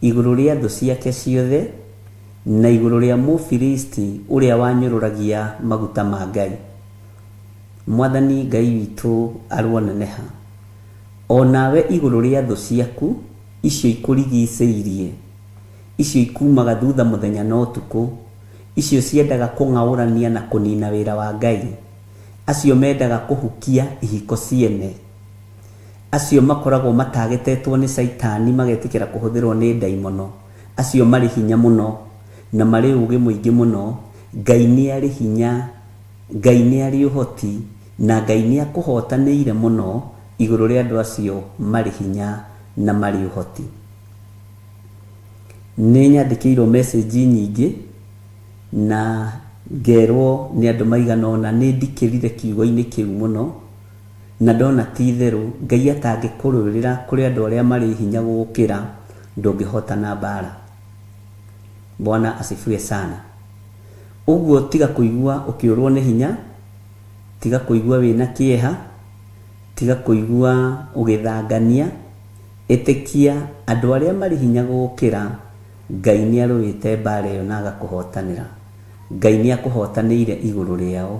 Speaker 3: igũrũ rĩa thũ ciake ciothe na igũrũ rĩa Mũfilisti ũrĩa wanyũrũragia maguta ma Ngai. Mwathani Ngai witũ aroneneha. O nawe igũrũ rĩa thũ ciaku icio ikũrigicĩirie, icio ikuumaga thutha mũthenya na ũtukũ, icio ciendaga kũng'aũrania na kũnina wĩra wa Ngai, acio mendaga kũhukia ihiko ciene, acio makoragwo matagetetwo nĩ Caitani magetĩkĩra kũhũthĩrwo nĩ ndaimono, acio marĩ hinya mũno na marĩ ũũgĩ mũingĩ mũno, Ngai nĩ arĩ hinya, Ngai nĩ arĩ ũhoti, na Ngai nĩ akũhotanĩire mũno igũrũ rĩa andũ acio marĩ hinya na marĩ ũhoti. Nĩ nyandĩkĩirwo message nyingĩ na ngerwo nĩ andũ maigana ũna nĩ ndikĩrire kiugo-inĩ kĩu mũno na ndona ti itherũ Ngai atangĩkũrũĩrĩra kũrĩ andũ arĩa marĩ hinya gũgũkĩra ndũngĩhotana mbara. Bwana asifiwe sana. Ũguo tiga kũigua ũkĩũrwo nĩ hinya, tiga kũigua wĩna kĩeha, tiga kũigua ũgĩthangania, Ĩtĩkia andũ arĩa marĩ hinya gũgũkĩra, Ngai nĩarũĩte mbaara ĩyo na agakũhotanĩra. Ngai nĩakũhotanĩire igũrũ rĩao.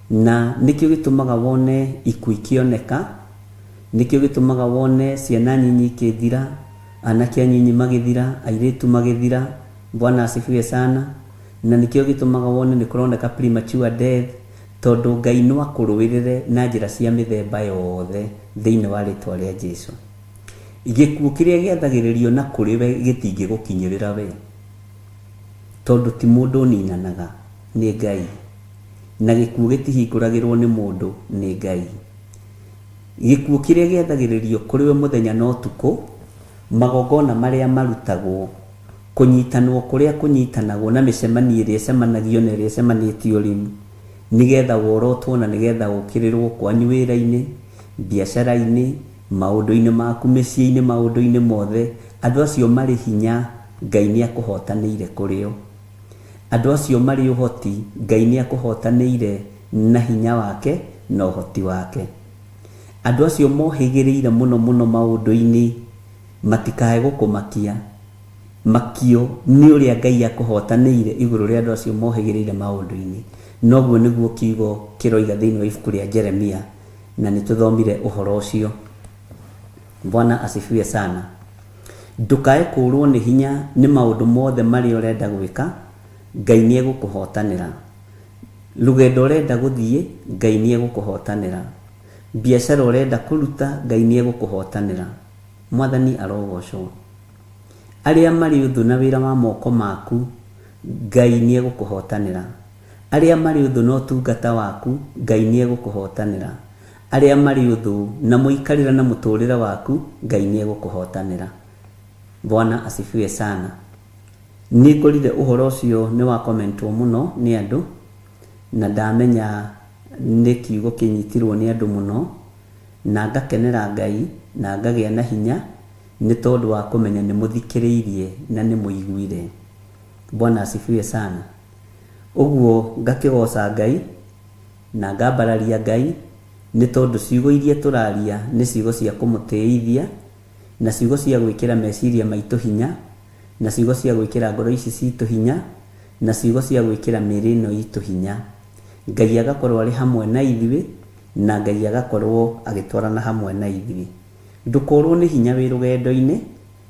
Speaker 3: Na nĩkĩo gĩtũmaga wone ikuũ ikĩoneka, nĩkĩo gĩtũmaga wone ciana nyinyi ikĩthira, anake anyinyi magĩthira, airĩtu magĩthira, Bwana asifiwe sana, na nĩkĩo gĩtũmaga wone nĩkũroneka premature death, Tondũ Ngai no akũrũĩrĩre na njĩra cia mĩthemba yothe thĩinĩ wa rĩtwa rĩa Jesu. Gĩkuũ kĩrĩa gĩathagĩrĩrio na kũrĩ we gĩtingĩgũkinyĩrĩra we. Tondũ ti mũndũ ũninanaga, nĩ Ngai. Na gĩkuũ gĩtihingũragĩrwo nĩ mũndũ, nĩ Ngai. Gĩkuũ kĩrĩa gĩathagĩrĩrio kũrĩ we mũthenya na ũtukũ, magongona marĩa marutagwo, kũnyitanwo kũrĩa kũnyitanagwo na mĩcemanio ĩrĩa ĩcemanagio na ĩrĩa ĩcemanĩtio rĩu, nĩ getha worotwo na nĩ getha ũkĩrĩrwo kwanyu wĩra-inĩ, biacara-inĩ, maũndũ-inĩ maku mĩciĩ-inĩ maũndũ-inĩ mothe, andũ acio marĩ hinya Ngai nĩ akũhotanĩire kũrĩ o. Andũ acio marĩ ũhoti Ngai nĩ akũhotanĩire na hinya wake na ũhoti wake. Andũ acio mohĩgĩrĩire mũno mũno maũndũ-inĩ matikae gũkũmakia, Makio nĩ ũrĩa Ngai akũhotanĩire igũrũ rĩa andũ acio mohĩgĩrĩire maũndũ-inĩ. Na ũguo nĩguo kiugo kĩroiga thĩinĩ wa ibuku rĩa Jeremia, na nĩ tũthomire ũhoro ũcio. Bwana asifiwe sana. Ndũkae kũũrũo nĩ hinya nĩ maũndũ mothe marĩa ũrenda gwĩka, Ngai nĩ egũkũhotanĩra. Rũgendo ũrenda gũthiĩ, Ngai nĩ egũkũhotanĩra. Biacara ũrenda kũruta, Ngai nĩ egũkũhotanĩra. Mwathani arogocwo. Arĩa marĩ ũthũ na wĩra wa moko maku, Ngai nĩegũkũhotanĩra. Arĩa marĩ ũthũ na ũtungata waku, Ngai nĩegũkũhotanĩra. Arĩa marĩ ũthũ na mũikarĩre na mũtũrĩre waku, Ngai nĩegũkũhotanĩra. Bwana asifiwe sana. Nĩngorire ũhoro ũcio nĩ wa commentwo mũno nĩ andũ, na ndamenya nĩ kiugo kĩnyitirwo nĩ andũ mũno, na ngakenera Ngai na ngagĩa na hinya Nĩ tondũ wa kũmenya nĩ mũthikĩrĩirie na nĩ mũiguire. Bwana asifiwe sana. Ũguo ngakĩgooca Ngai na ngambararia Ngai nĩ tondũ ciugo iria tũraria nĩ ciugo cia kũmũtĩithia na ciugo cia gwĩkĩra meciria maitũ hinya na ciugo cia gwĩkĩra ngoro ici citũ hinya na ciugo cia gwĩkĩra mĩĩrĩ ĩno itũ hinya. Ngai agakorwo arĩ hamwe na ithuĩ na Ngai agakorwo agĩtwarana hamwe na ithuĩ. Ndũkorwo nĩ hinya wĩ rũgendo-inĩ,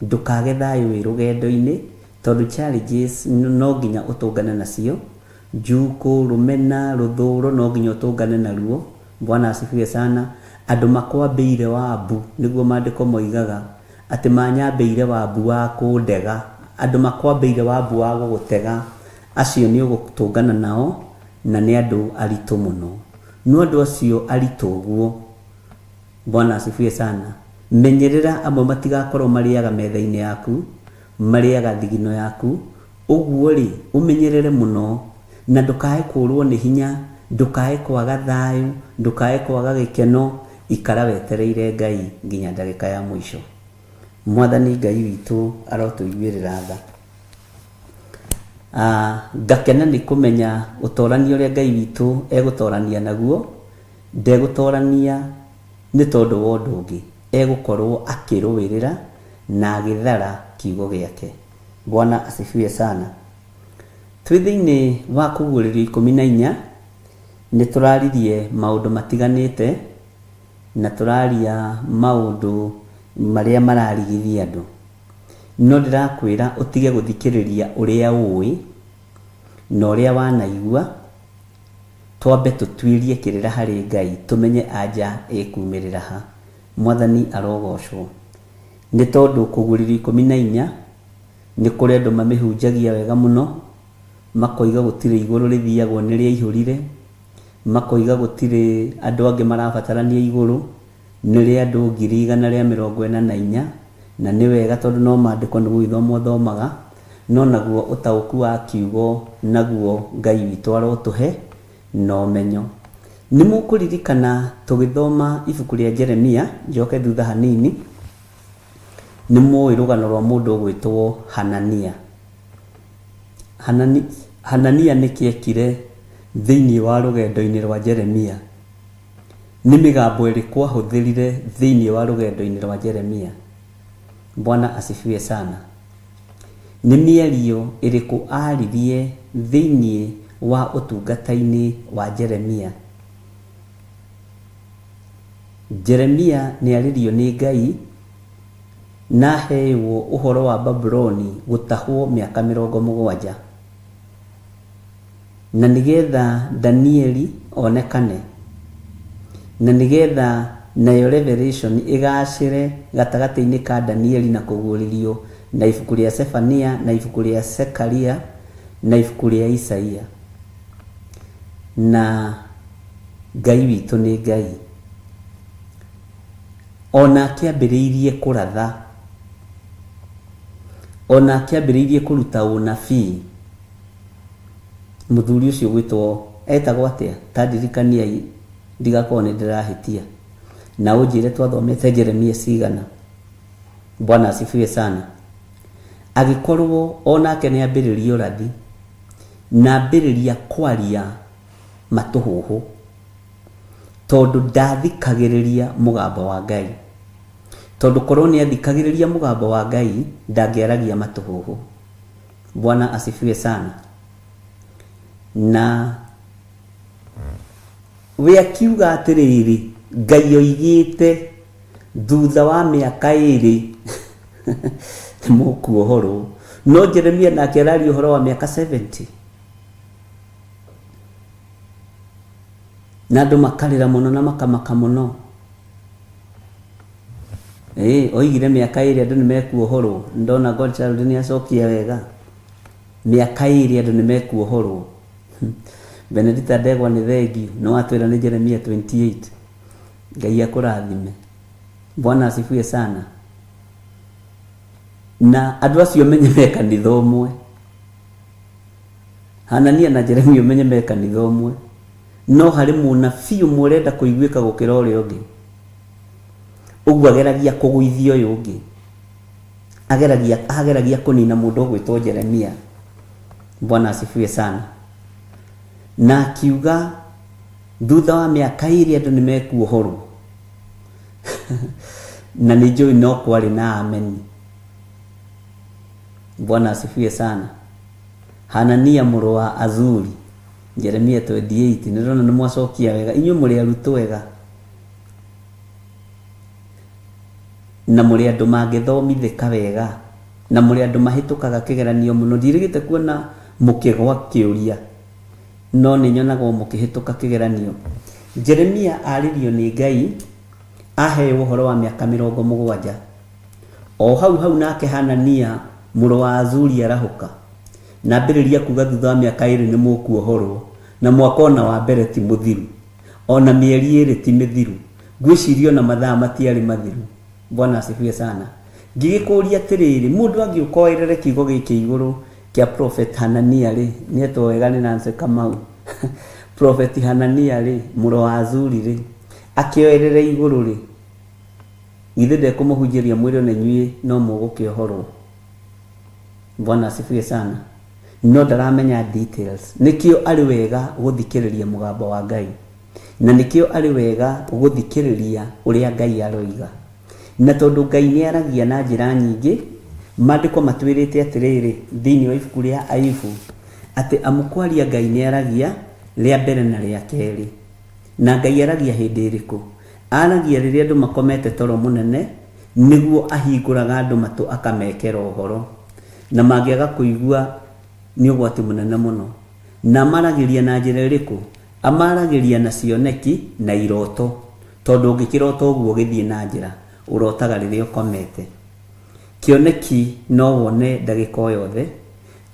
Speaker 3: ndũkage thayũ wĩ rũgendo-inĩ, tondũ challenges no nginya ũtũngane nacio, njukũ, rũmena, rũthũro no nginya ũtũngane naruo, Bwana asifiwe sana, andũ makwambĩire wambu, nĩguo mandĩko moigaga, atĩ manyambĩire wambu wa kũndega, andũ makwambĩire wambu wa gũgũtega, acio nĩ ũgũtũngana nao, na nĩ andũ aritũ mũno. No andũ acio aritũ ũguo, Bwana asifiwe sana. Menyerera amwe matigakorwo marĩaga metha-inĩ yaku, marĩaga thigino yaku, ũguo-rĩ, ũmenyerere mũno, na ndũkae kũũrwo nĩ hinya, ndũkae kwaga thayũ, ndũkae kwaga gĩkeno, ikara wetereire Ngai nginya ndagĩka ya mũico. Mwathani Ngai witũ arotũiguĩrĩra tha. Ngakena nĩ kũmenya ũtorania ũrĩa Ngai witũ egũtorania naguo, ndegũtorania nĩ tondũ wa ũndũ ũngĩ, egũkorwo akĩrũĩrĩra na agĩthara kiugo gĩake. Bwana asifiwe sana. Twĩ thĩinĩ wa Kũguũrĩrio 14, nĩ tũraririe maũndũ matiganĩte, na tũraria maũndũ marĩa mararigithia andũ. No ndĩrakwĩra ũtige gũthikĩrĩria ũrĩa ũĩ na ũrĩa wanaigua, twambe tũtuĩrie kĩrĩra harĩ Ngai tũmenye anja ĩkumĩrĩra ha. Mwathani arogocwo. Nĩ tondũ Kũguũrĩrio 14 nĩ kũrĩ andũ mamĩhunjagia wega mũno, makoiga gũtirĩ igũrũ rĩthiagwo nĩ rĩaihũrire, makoiga gũtirĩ andũ angĩ marabatarania igũrũ, Nĩ rĩa andũ 144,000, na nĩ wega tondũ no maandĩko nĩ gũgĩthoma ũthomaga, no naguo ũtaũku wa kiugo naguo Ngai witũ arotũhe na ũmenyo. Nĩ mũkũririkana tũgĩthoma ibuku rĩa Jeremia, njoke thutha hanini, nĩ mũĩ rũgano rwa mũndũ ũgwĩtwo Hanania. Hanania nĩkĩ ekire thĩinĩ wa rũgendo-inĩ rwa Jeremia? Nĩ mĩgambo ĩrĩkũ aahũthĩrire thĩinĩ wa rũgendo-inĩ rwa Jeremia? Bwana asifiwe sana. Nĩ mĩario ĩrĩkũ aaririe thĩinĩ wa ũtungata-inĩ wa Jeremia? Jeremia nĩ arĩrio nĩ Ngai na aheywo ũhoro wa Babuloni gũtahwo mĩaka 70. Na nĩ getha Danieli onekane, na nĩ getha nayo Revelation ĩgaacĩre gatagatĩ-inĩ ka Danieli na Kũguũrĩrio na ibuku rĩa Sefania na ibuku rĩa Zekaria na ibuku rĩa Isaia. Na Ngai witũ nĩ Ngai. O na akĩambĩrĩirie kũratha, o na akĩambĩrĩirie kũruta ũnabii. Mũthuri ũcio ũgwĩtwo etagwo atĩa? Ta ndirikaniai ndigakorwo nĩ ndĩrahĩtia. Na ũnjĩre twathomete Jeremia cigana. Bwana asifiwe sana. Agĩkorwo o nake nĩ ambĩrĩria ũrathi na ambĩrĩria kwaria matũhũhũ tondũ ndathikagĩrĩria mũgambo wa Ngai. Tondũ korwo nĩ athikagĩrĩria mũgambo wa Ngai ndangĩaragia matũhũhũ. Bwana asifiwe sana. Na we akiuga atĩrĩrĩ, Ngai oigĩte thutha wa mĩaka ĩrĩ nĩ mũkuohorwo. No Jeremia nake araria ũhoro wa mĩaka 70. Na andũ makarĩra mũno na makamaka mũno. Ĩĩ, oigire mĩaka ĩrĩ andũ nĩ mekuohorwo. Ndona Godchild nĩ acokia wega. Mĩaka ĩrĩ andũ nĩ mekuohorwo. Benedita Ndegwa nĩ thengiũ. Nĩ watwĩra nĩ Jeremia 28. Ngai akũrathime. Bwana asifiwe sana. Na andũ acio menye me kanitha ũmwe. Hanania na Jeremia ũmenye me kanitha ũmwe. No harĩ mũnabii ũmwe ũrenda kũiguĩka gũkĩra ũrĩa ũngĩ. Ũguo ageragia kũgũithia ũyũ ũngĩ. Ageragia, ageragia kũnina mũndũ ũgwĩtwo Jeremia. Bwana asifiwe sana. Na akiuga thutha wa mĩaka ĩrĩ andũ nĩ mekuohorwo. Na nĩ njũĩ no kwarĩ na ameni. Bwana asifiwe sana. Hanania mũrũ wa Azuri. Jeremia 28. Nĩ ndĩrona nĩ mwacokia wega. Inyuĩ mũrĩ arutwo ega. Na mũrĩ andũ mangĩthomithĩka wega. Na mũrĩ andũ mahĩtũkaga kĩgeranio mũno. Ndiĩrĩgĩte kuona mũkĩgwa kĩũria. No nĩ nyonaga o mũkĩhĩtũka kĩgeranio. Jeremia arĩrio nĩ Ngai, aheo ũhoro wa mĩaka 70. O hau hau nake Hanania mũrũ wa Azuri arahũka, na ambĩrĩria kuuga thutha wa mĩaka ĩĩrĩ nĩ mũkuohorwo, na mwaka o na wa mbere ti mũthiru. O na mĩeri ĩĩrĩ ti mĩthiru. Ngwĩciria o na mathaa matiarĩ mathiru. Bwana asifiwe sana. Ngĩgĩkũria atĩrĩrĩ, mũndũ angĩũka oerere kiugo gĩkĩ igũrũ kĩa Prophet Hanania rĩ, nĩetwo wega nĩ Nancy Kamau. Prophet Hanania rĩ, mũrũ wa Azuri rĩ, akĩoerere igũrũ rĩ, githĩ ndekũmũhunjĩria mwĩre ona inyuĩ no mũgũkĩohorwo? Bwana asifiwe sana. No ndaramenya details. Nĩkĩo arĩ wega gũthikĩrĩria mũgambo wa Ngai. Na nĩkĩo arĩ wega gũthikĩrĩria ũrĩa Ngai aroiga. Na tondũ Ngai nĩ aragia na njĩra nyingĩ, maandĩko matwĩrĩte atĩrĩrĩ thĩinĩ wa ibuku rĩa Ayubu, atĩ amu kwaria Ngai nĩ aragia rĩa mbere na rĩa kerĩ. Na Ngai aragia hĩndĩ ĩrĩkũ? Aragia rĩrĩa andũ makomete toro mũnene, nĩguo ahingũraga andũ matũ akamekera ũhoro. Na mangĩaga kũigua nĩ ũgwati mũnene mũno. Na amaragĩria na njĩra ĩrĩkũ? Amaragĩria na cioneki na iroto. Tondũ ũngĩkĩrota ũguo ũgĩthiĩ na njĩra, ũrotaga rĩrĩa ũkomete. Kĩoneki no wone ndagĩka o yothe,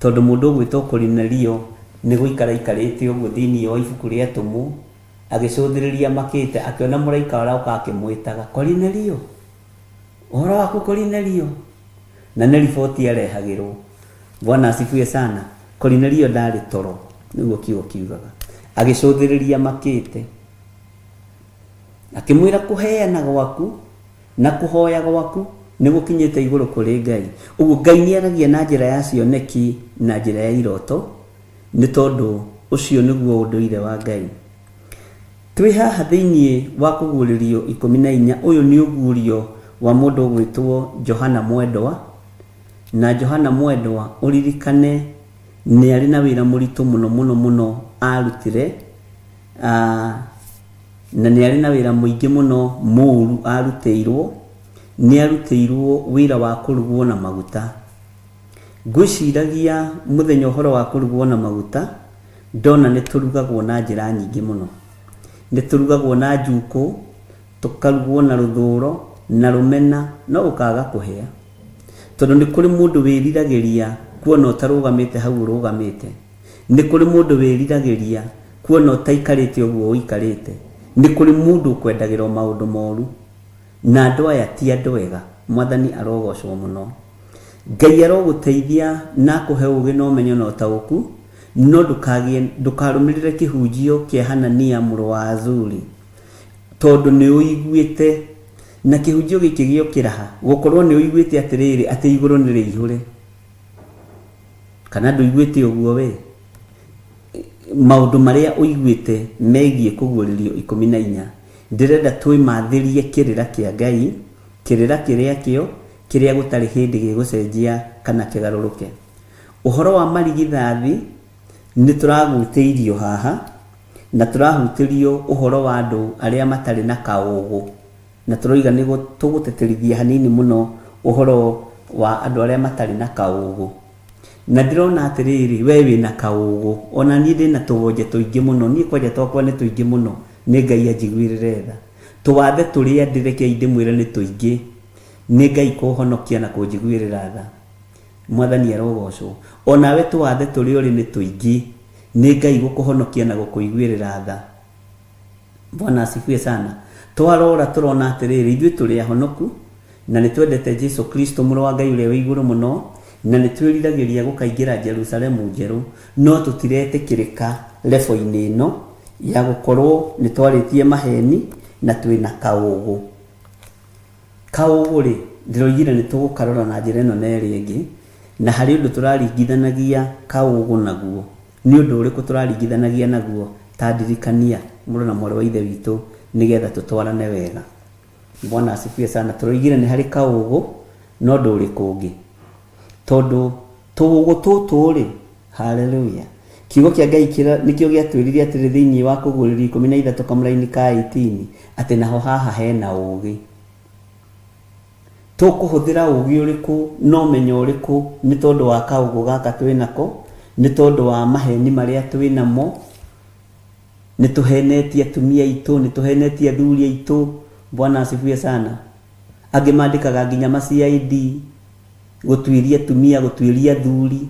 Speaker 3: tondũ mũndũ ũgwĩtwo Korinelio nĩ gũikara aikarĩte ũguo thĩinĩ wa ibuku rĩa Atũmwo, agĩcũthĩrĩria amakĩte, akĩona mũraika aroka akĩmwĩtaga, Korinelio! Ũhoro waku Korinelio? Na nĩ riboti arehagĩrwo. Bwana asifiwe sana. Korinelio ndarĩ toro, nĩguo kiugo kiugaga. Agĩcũthĩrĩria amakĩte. Akĩmwĩra kũheana gwaku na kũhoya gwaku nĩ gũkinyĩte igũrũ kũrĩ Ngai. Ũguo Ngai nĩ aragia na njĩra ya cioneki na njĩra ya iroto, nĩ tondũ ũcio nĩguo ũndũire wa Ngai. Twĩ haha thĩinĩ wa Kũguũrĩrio 14, ũyũ nĩ ũguũrio wa mũndũ ũgwĩtwo Johana Mwendwa, na Johana Mwendwa ũririkane nĩ arĩ na wĩra mũritũ mũno mũno mũno arutire, na nĩ arĩ na wĩra mũingĩ mũno mũru arutĩirwo, nĩ arutĩirwo wĩra wa kũrugwo na maguta. Ngwĩciragia mũthenya ũhoro wa kũrugwo na maguta, ndona nĩ tũrugagwo na njĩra nyingĩ mũno. Nĩ tũrugagwo na njukũ, tũkarugwo na rũthũro, na rũmena, no ũkaga kũhĩa. Tondũ nĩ kũrĩ mũndũ wĩriragĩria kuona ũtarũgamĩte hau ũrũgamĩte. Nĩ kũrĩ mũndũ wĩriragĩria kuona ũtaikarĩte ũguo ũikarĩte. Nĩ kũrĩ mũndũ ũkwendagĩra o maũndũ moru. Na andũ aya ti andũ ega. Mwathani arogocwo mũno. Ngai arogũteithia na akũhe ũgĩ na ũmenyo na ũtaũku, no ndũkagĩe, ndũkarũmĩrĩre kĩhunjio kĩa Hanania mũrũ wa Azuri, tondũ nĩ ũiguĩte, na kĩhunjio gĩkĩ gĩokĩra ha, gũkorwo nĩ ũiguĩte atĩrĩrĩ, atĩ igũrũ nĩ rĩihũre. Kana ndũiguĩte ũguo we? Maũndũ marĩa ũiguĩte megiĩ Kũguũrĩrio 14, ndĩrenda twĩmathĩrie kĩrĩra kĩa Ngai, kĩrĩra kĩrĩa kĩo, kĩrĩa gũtarĩ hĩndĩ gĩgũcenjia kana kĩgarũrũke. Ũhoro wa marigithathi nĩ tũragutĩirio haha, na tũrahutĩrio ũhoro wa andũ arĩa matarĩ na kaũgũ, na tũroiga nĩ tũgũtĩtĩrithia hanini mũno ũhoro wa andũ arĩa matarĩ na kaũgũ. Na ndĩrona atĩrĩrĩ, we wĩna kaũgũ, ona niĩ ndĩna tũwonje tũingĩ mũno, niĩ kwanja twakwa nĩ tũingĩ mũno, nĩ Ngai anjiguĩrĩre tha. Tũwathe tũrĩa ndĩ rekei ndĩmwĩre nĩ tũingĩ, nĩ Ngai kũhonokia na kũnjiguĩrĩra tha. Mwathani arogocwo. O nawe tũwathe tũrĩa ũrĩ nĩ tũingĩ, nĩ Ngai gũkũhonokia na gũkũiguĩrĩra tha. Bwana asifiwe sana. Twarora tũrona atĩrĩrĩ, ithuĩ tũrĩ ahonoku, na nĩ twendete Jesu Kristo mũrũ wa Ngai ũrĩa wĩ igũrũ mũno, na nĩ twĩriragĩria gũkaingĩra Jerusalemu njerũ, no tũtiretĩkĩrĩka level-inĩ ĩno ya gũkorwo nĩ twarĩtie maheni na twĩna kaũgũ. Kaũgũ rĩ, ndĩroigire nĩ tũgũkarora na njĩra ĩno na ĩrĩa ĩngĩ, na harĩ ũndũ tũraringithanagia kaũgũ naguo. Nĩ ũndũ ũrĩkũ tũraringithanagia naguo? Ta ndirikania, mũrũ na mwarĩ wa Ithe witũ, nĩgetha tũtwarane wega. Bwana asifiwe sana. Tũroigire nĩ harĩ kaũgũ, no ũndũ ũrĩkũ ũngĩ? Tondũ tũũgũ tũtũ rĩ, haleluya, kiugo kĩa Ngai nĩkĩo gĩatwĩrire atĩrĩ thĩinĩ wa Kũguũrĩrio 13 kamũraini ka 18, atĩ naho haha hena ũũgĩ. Tũkũhũthĩra ũũgĩ ũrĩkũ na ũmenyo ũrĩkũ nĩ tondũ wa kaũgũ gaka twĩ nako, nĩ tondũ wa maheni marĩa twĩ namo, nĩ tũhenetie atumia aitũ, nĩ tũhenetie athuri aitũ. Bwana asifiwe sana. Angĩ mandĩkaga nginya ma CID, gũtuĩria atumia, gũtuĩria athuri.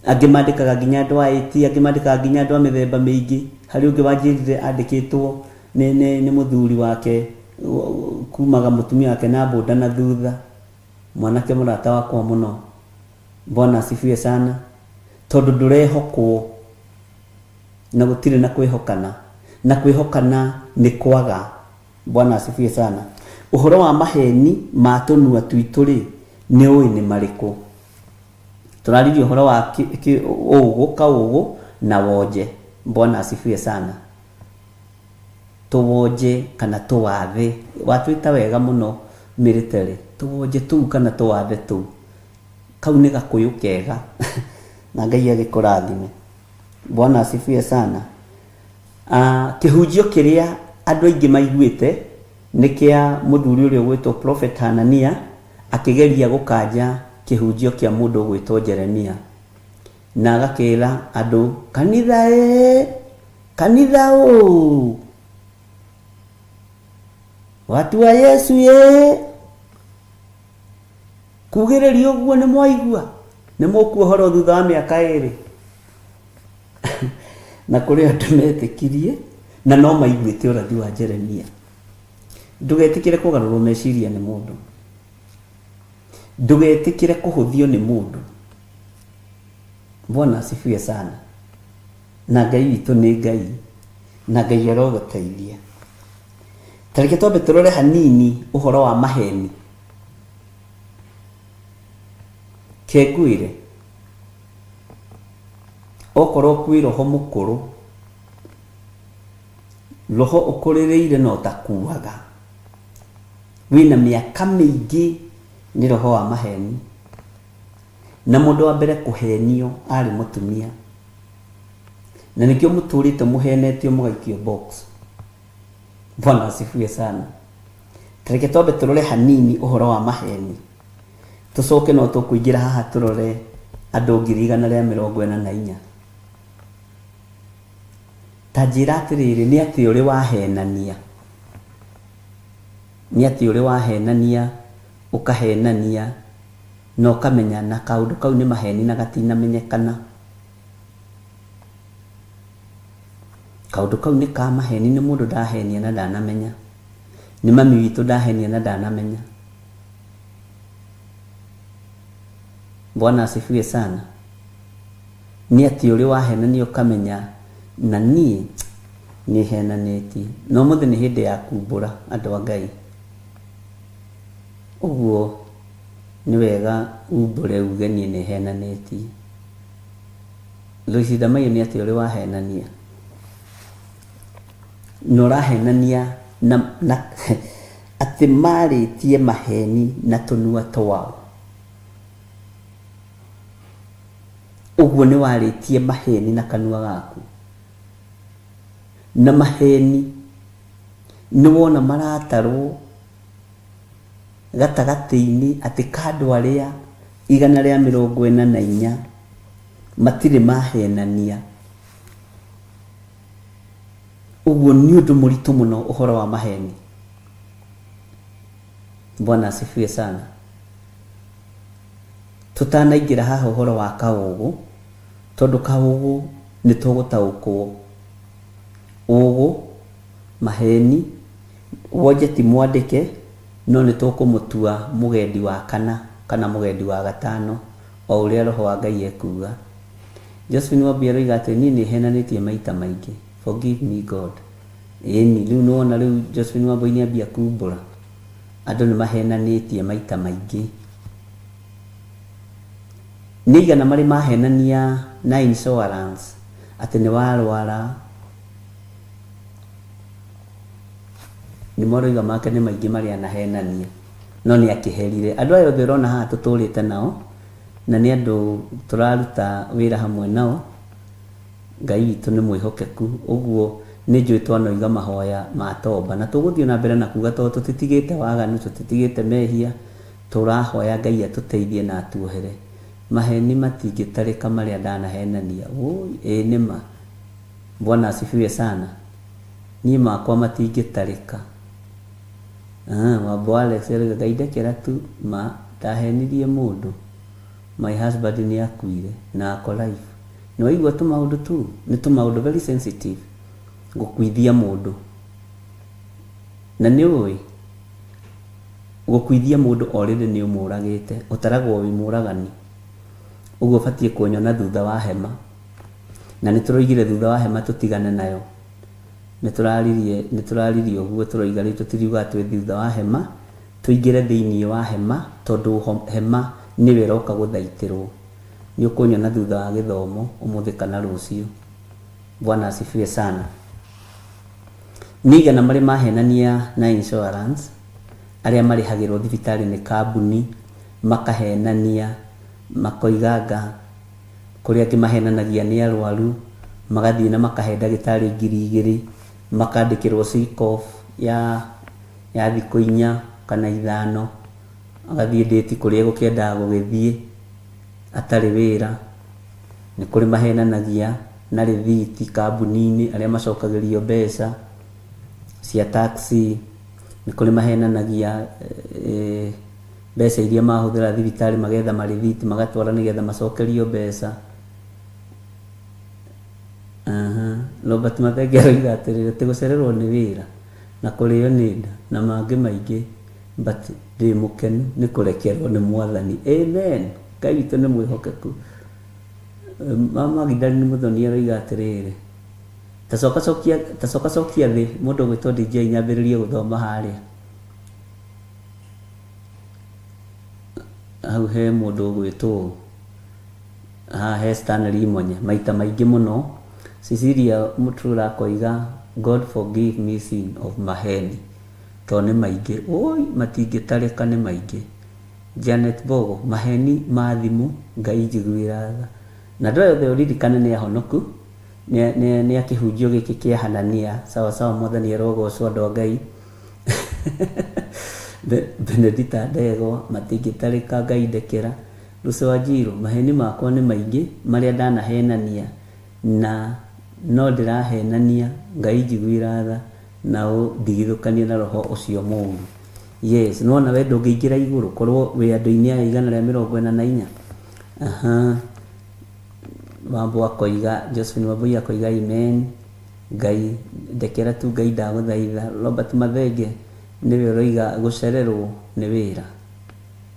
Speaker 3: Angĩ mandĩkaga nginya andũ a IT, angĩ mandĩkaga nginya andũ a mĩthemba mĩingĩ. Harĩ ũngĩ wanjĩrire andĩkĩtwo nĩ, nĩ, nĩ mũthuri wake kumaga mũtumia wake na mbũnda na thutha. Mwanake mũrata wakwa mũno. Bwana asifiwe sana. Tondũ ndũrehokwo na gũtirĩ na kwĩhokana. Na kwĩhokana nĩ kwaga. Bwana asifiwe sana. Ũhoro wa maheni ma tũnua twitũ rĩ, nĩ ũĩ nĩ marĩkũ? Tũraririe ũhoro wa ũgũ, kaũgũ na wonje. Bwana asifiwe sana. Tũwonje kana tũwathe, watwĩta wega mũno military, tũwonje tũu kana tũwathe tũu. Kau nĩ gakũyũ kega na Ngai agĩkũrathime. Bwana asifiwe sana. Kĩhunjio kĩrĩa andũ aingĩ maiguĩte nĩ kĩa mũthuri ũrĩa ũgwĩtwo Prophet Hanania akĩgeria gũkanja kĩhunjio kĩa mũndũ ũgwĩtwo Jeremia. Na agakĩra andũ, kanitha ĩ, kanitha ũ, watu wa Yesu ĩ, kugĩrĩria ũguo nĩ mwaigua, nĩ mũkuohorwo thutha wa mĩaka ĩrĩ. Na kũrĩ andũ metĩkirie na no maiguĩte ũrathi wa Jeremia. Ndũgetĩkĩre kũgarũrwo meciria nĩ mũndũ. Ndũgetĩkĩre kũhũthio nĩ mũndũ. Bwana asifiwe sana. Na Ngai witũ nĩ Ngai, na Ngai arogũteithia. Ta reke twambe tũrore hanini ũhoro wa maheni. Ke ngwĩre, okorwo kwĩ roho mũkũrũ, roho ũkũrĩrĩire na ũtakuaga, wĩna mĩaka mĩingĩ, nĩ roho wa maheni. Na mũndũ wa mbere kũhenio arĩ mũtumia. Na nĩkĩo mũtũrĩte mũhenetio mũgaikio box. Bwana asifiwe sana. Ta reke twambe tũrore hanini ũhoro wa maheni. Tũcoke no tũkũingĩra haha tũrore andũ ngiri igana rĩa mĩrongo ĩna na inya. Ta njĩra atĩrĩrĩ, nĩ atĩ ũrĩ wahenania? Nĩ atĩ ũrĩ wahenania, ũkahenania, na ũkamenya na kaũndũ kau nĩ maheni na gatinamenyekana. Kaũndũ kau nĩ ka maheni, nĩ mũndũ ndahenia na ndanamenya. Nĩ mami witũ ndahenia na ndanamenya. Bwana asifiwe sana. Nĩ atĩ ũrĩ wahenania ũkamenya na niĩ nĩ henanĩtie. Na ũmũthĩ nĩ hĩndĩ ya kumbũra andũ a Ngai. Ũguo nĩ wega umbũre uge niĩ nĩ henanĩtie. Loice Damayo nĩ atĩ ũrĩ wahenania. Na ũrahenania na atĩ marĩtie maheni na tũnua twao. Ũguo nĩ warĩtie maheni na kanua gaku. Na maheni nĩ wona maratarwo gatagatĩ-inĩ atĩ ka andũ arĩa igana rĩa mĩrongo ĩna na inya matirĩ mahenania. Ũguo nĩ ũndũ mũritũ mũno ũhoro wa maheni. Bwana asifiwe sana. Tũtanaingĩra haha ũhoro wa kaũgũ, tondũ kaũgũ nĩ tũgũtaũkwo. Ũgũ, maheni, wonje ti mwandĩke, no nĩ tũkũmũtua mũgendi wa kana kana mũgendi wa gatano, o ũrĩa roho wa Ngai ekuuga. Josephine Wambui aroiga atĩ niĩ nĩ henanĩtie maita maingĩ. Forgive me God. Ĩni, rĩu nĩ wona rĩu Josephine Wambui nĩ ambia kumbũra. Andũ nĩ mahenanĩtie maita maingĩ. Nĩ igana marĩ mahenania na insurance atĩ nĩ warwara. Nĩ maroiga make nĩ maingĩ marĩa anahenania, no nĩ akĩherire. Andũ aya othe ũrona haha tũtũrĩte nao, na nĩ andũ tũraruta wĩra hamwe nao. Ngai witũ nĩ mwĩhokeku, ũguo nĩ njũĩ twanoiga mahoya ma tomba. Na tũgũthiĩ na mbere na kuga tondũ tũtitigĩte waganu, tũtitigĩte mehia, tũrahoya Ngai atũteithie na atuohere. Maheni matingĩtarĩka marĩa ndanahenania. Wũi, ĩĩ nĩ ma. Bwana asifiwe sana. Niĩ makwa matingĩtarĩka. Wambo Alex aroiga Ngai ndekera tu ma ndahenirie mũndũ. My husband nĩ akuire na ako life. Nĩ waigua tũmaũndũ tu? Nĩ tũmaũndũ very sensitive gũkuithia mũndũ. Na nĩ ũĩ gũkuithia mũndũ already nĩ ũmũragĩte, ũtaragwo wĩ mũragani. Ũguo ũbatiĩ kũnyona thutha wa hema. Na nĩ tũroigire thutha wa hema tũtigane nayo. Nĩ tũraririe, nĩ tũraririe ũguo tũroiga rĩu tũtiriugaga twĩ thutha wa hema, tũingĩre thĩinĩ wa hema tondũ hema nĩyo ĩroka gũthaitĩrwo. Nĩ ũkũnyona thutha wa gĩthomo ũmũthĩ kana rũciũ. Bwana asifiwe sana. Nĩ aigana marĩ mahenania na insurance, arĩa marĩhagĩrwo thibitarĩ nĩ kambuni, makahenania, makoiganga kũrĩ angĩ mahenanagia nĩ arwaru, magathiĩ na makahe ndagĩtarĩ 2000, makandĩkĩrwo sick off ya ya thikũ inya kana ithano, agathiĩ ndĩti kũrĩa egũkĩendaga gũgĩthiĩ atarĩ wĩra. Nĩ kũrĩ mahenanagia na rĩthiti kambuni-inĩ arĩa macokagĩrio mbeca cia taxi, nĩ kũrĩ mahenanagia eh, mbeca iria mahũthĩra thibitarĩ magetha marĩthiti magatwara nĩgetha macokerio mbeca. Aha. Robert Mathenge aroiga atĩrĩrĩ atĩ gũcererwo nĩ wĩra na kũrĩo nĩ nda na mangĩ maingĩ but ndĩ mũkenu nĩ kũrekerwo nĩ mwathani. Amen. Ngai witũ nĩ mwĩhokeku. Mama Magdalene Muthoni aroiga atĩrĩrĩ ta coka cokia ta coka cokia thĩ mũndũ ũgwĩtwo DJ nyambĩrĩrie gũthoma harĩa. Hau he mũndũ ũgwĩtwo haha he Stanley Imonye maita maingĩ mũno. Cecilia Mutura akoiga God forgive me sin of maheni tondũ nĩ maingĩ oi matingĩtarĩka nĩ maingĩ. Janet Bogo maheni ma thimũ Ngai njiguĩra tha. Na andũ aya othe ũririkane nĩ ahonoku nĩ a kĩhunjio gĩkĩ kĩa Hanania sawa sawa mwathani arogocwo andũ a Ngai. Benedita Ndegwa matingĩtarĩka Ngai ndekera. Lucy Wanjiru maheni makwa nĩ maingĩ marĩa ndanahenania na no ndĩrahenania Ngai njiguĩra tha na ũndigithũkanie na roho ũcio mũũru. Yes, nĩwona we ndũngĩingĩra igũrũ korwo wĩ andũ-inĩ aya 144. Aha. Wambo akoiga, Josephine Wambui akoiga amen. Ngai ndekera tu Ngai ndagũthaitha. Robert Mathenge nĩwe ũroiga gũcererwo nĩ wĩra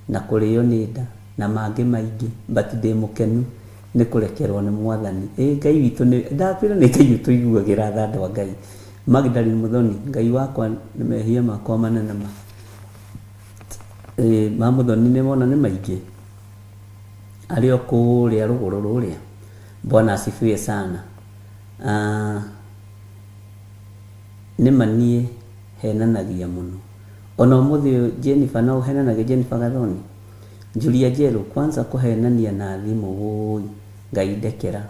Speaker 3: na kũrĩo nĩ nda na mangĩ maingĩ but ndĩ mũkenu nĩ kũrekerwo nĩ mwathani. Ĩ Ngai witũ nĩ ndakwĩra nĩ Ngai ũtũiguagĩra tha andũ a Ngai. Magdalene Muthoni Ngai wakwa nĩ mehia makwa manene ma. Ĩ ma Muthoni nĩ wona nĩ maingĩ arĩ o kũrĩa rũgũrũ rũrĩa. Bwana asifiwe sana. Ah, nĩ ma niĩ henanagia mũno. Ona ũmũthĩ ũyũ Jennifer no ũhenanagia Jennifer Gathoni? Julia Njerũ kwanza kũhenania na thimũ wũi Ngai ndekera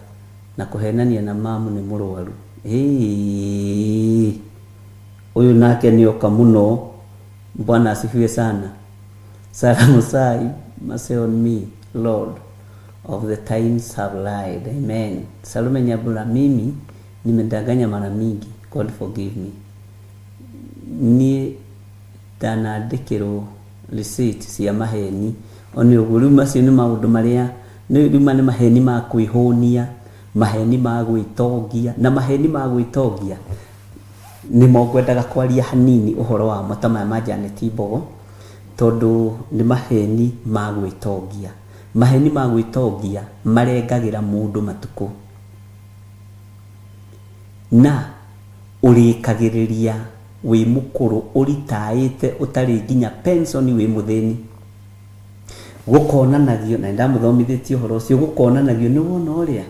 Speaker 3: na kũhenania na mamu nĩ mũrwaru. Ĩĩ ũyũ nake nĩ oka mũno. Bwana asifiwe sana. Sarah Musai mercy on me Lord of the times have lied. Amen. Salome Nyabula mimi nimedanganya mara mingi. God forgive me. Niĩ ndanandĩkĩrwo receipt cia maheni one ũguo rĩu macio nĩ maũndũ marĩa rĩu ma nĩ maheni ma kwĩhũnia maheni ma gwĩtongia na maheni ma gwĩtongia nĩmo ngwendaga kwaria hanini ũhoro wamo ta maya ma Janet Mbogo tondũ nĩ maheni ma gwĩtongia maheni ma gwĩtongia marengagĩra mũndũ matukũ na ũrĩkagĩrĩria wĩ mũkũrũ ũritaĩte ũtarĩ nginya pension wĩ mũthĩni gũkonanagio na nĩndamũthomithĩtie ũhoro ũcio gũkonanagio nĩ wona ũrĩa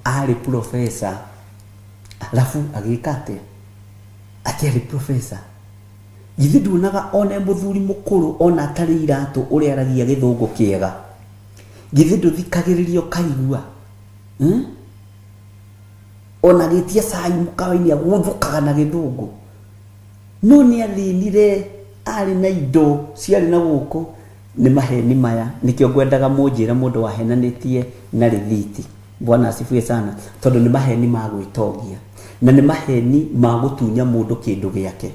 Speaker 3: arĩ professor alafu agĩka atĩa atĩ arĩ professor githĩ nduonaga ona e mũthuri mũkũrũ ona atarĩ iratũ ũrĩa aragia gĩthũngũ kĩega githĩ ndũthikagĩrĩria ũkaigua hmm? Ona agĩtia cai mũkawa-inĩ agũthũkaga na gĩthũngũ. No nĩ athĩnire, arĩ na indo ciarĩ na gũkũ. Nĩ maheni maya, nĩkĩo ngwendaga mũnjĩre mũndũ wahenanĩtie na rĩthiti. Bwana asifiwe sana. Tondũ nĩ maheni ma gwĩtongia. Na nĩ maheni ma gũtunya mũndũ kĩndũ gĩake.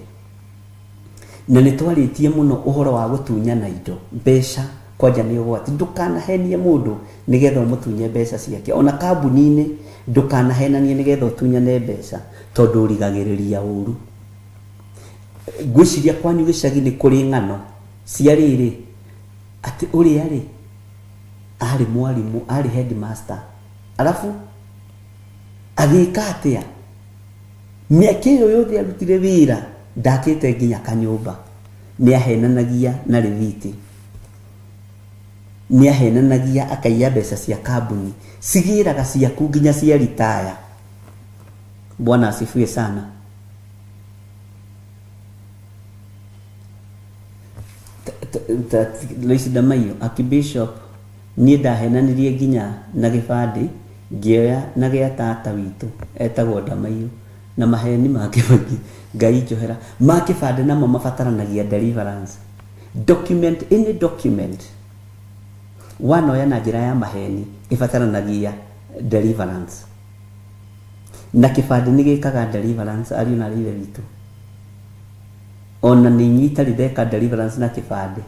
Speaker 3: Na nĩ twarĩtie mũno ũhoro wa gũtunyana indo, mbeca kwanja nĩ ũgwati. Ndũkanahenie mũndũ nĩgetha ũmũtunye mbeca ciake. Ona kambuni-inĩ ndũkanahenanie nĩgetha ũtunyane mbeca tondũ ũrigagĩrĩria ũru. Ngwĩciria kwanyu gĩcagi nĩ kũrĩ ng'ano cia rĩrĩ, atĩ ũrĩa rĩ, arĩ mwarimũ, arĩ headmaster, alafu agĩka atĩa? Mĩaka ĩyo yothe arutire wĩra ndakĩte nginya kanyũmba. Nĩ ahenanagia na rĩthiti. Nĩ ahenanagia akaiya mbeca cia kambuni, cigĩraga ciaku nginya cia ritaya. Bwana asifiwe sana. Lois Damayo, Archbishop, niĩ ndahenanirie nginya na gĩbandĩ ngĩoya na gĩa tata witũ etagwo Ndamaiyũ na maheni mangĩ maingĩ Ngai njohera. Ma kĩbandĩ namo mabataranagia deliverance. Document, any document wanoya na njĩra ya maheni ĩbataranagia deliverance. Na kĩbandĩ nĩ gĩkaga deliverance ariũ na aarĩ a Ithe witũ. Ona nĩ inyuĩ itarĩ ndeka deliverance na kĩbandĩ.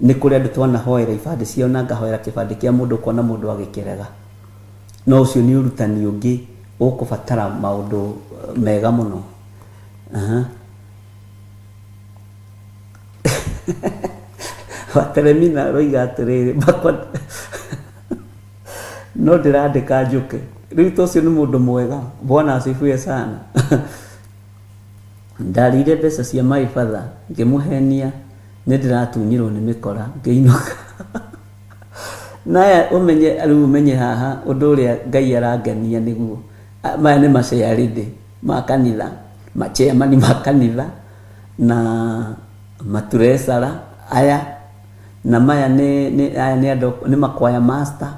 Speaker 3: Nĩ kũrĩ andũ twanahoera ibandĩ ciao na ngahoera kĩbandĩ kĩa mũndũ ũkona mũndũ agĩkĩrega. No ũcio nĩ ũrutani ũngĩ ũkũbatara maũndũ mega mũno. Aha. Wateremina aroiga atĩrĩrĩ, makwa no ndĩrandĩka njũke. Rĩu to ũcio nĩ mũndũ mwega. Bwana asifiwe sana. Ndarĩire mbeca cia my father ngĩmũhenia nĩ ndĩratunyirwo nĩ mĩkora ngĩinũka. Na aya ũmenye rĩu ũmenye haha ũndũ ũrĩa Ngai arangenia nĩguo maya nĩ macearĩndĩ ma kanitha, machairman ma kanitha na maturecara aya na maya nĩ nĩ aya nĩ andũ nĩ makwaya master.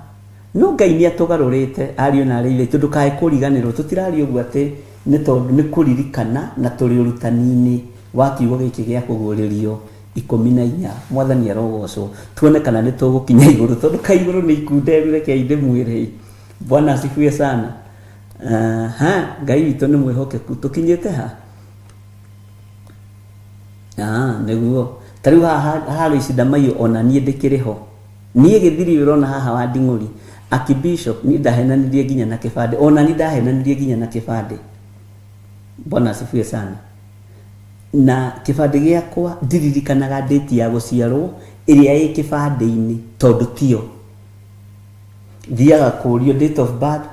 Speaker 3: No Ngai nĩ atũgarũrĩte ariũ na arĩ ithe ndũkae kũriganĩrwo tũtiraria ũguo atĩ nĩ tondũ nĩ kũririkana na tũrĩ ũrutani-inĩ wa kiugo gĩkĩ gĩa kũguũrĩrio 14. Mwathani arogocwo. Tuone kana nĩ tũgũkinya igũrũ tondũ ka igũrũ nĩ ikunderu rekei ndĩmwĩre. Bwana asifiwe sana. Aha, Ngai witũ nĩ mwĩhokeku. Tũkinyĩte ha? Ah, nĩguo. Ta rĩu haha haha Lois Ndamaiyũ ona niĩ ndĩkĩrĩ ho. Niĩ gĩthiri ũrona haha wa Nding'ũri, Archbishop niĩ ndahenanirie nginya na kĩbandĩ. Ona niĩ ndahenanirie nginya na kĩbandĩ. Bwana asifiwe sana. Na kĩbandĩ gĩakwa ndiririkanaga date ya gũciarwo ĩrĩa ĩ kĩbandĩ-inĩ tondũ tiyo. Thiaga kũrio date of birth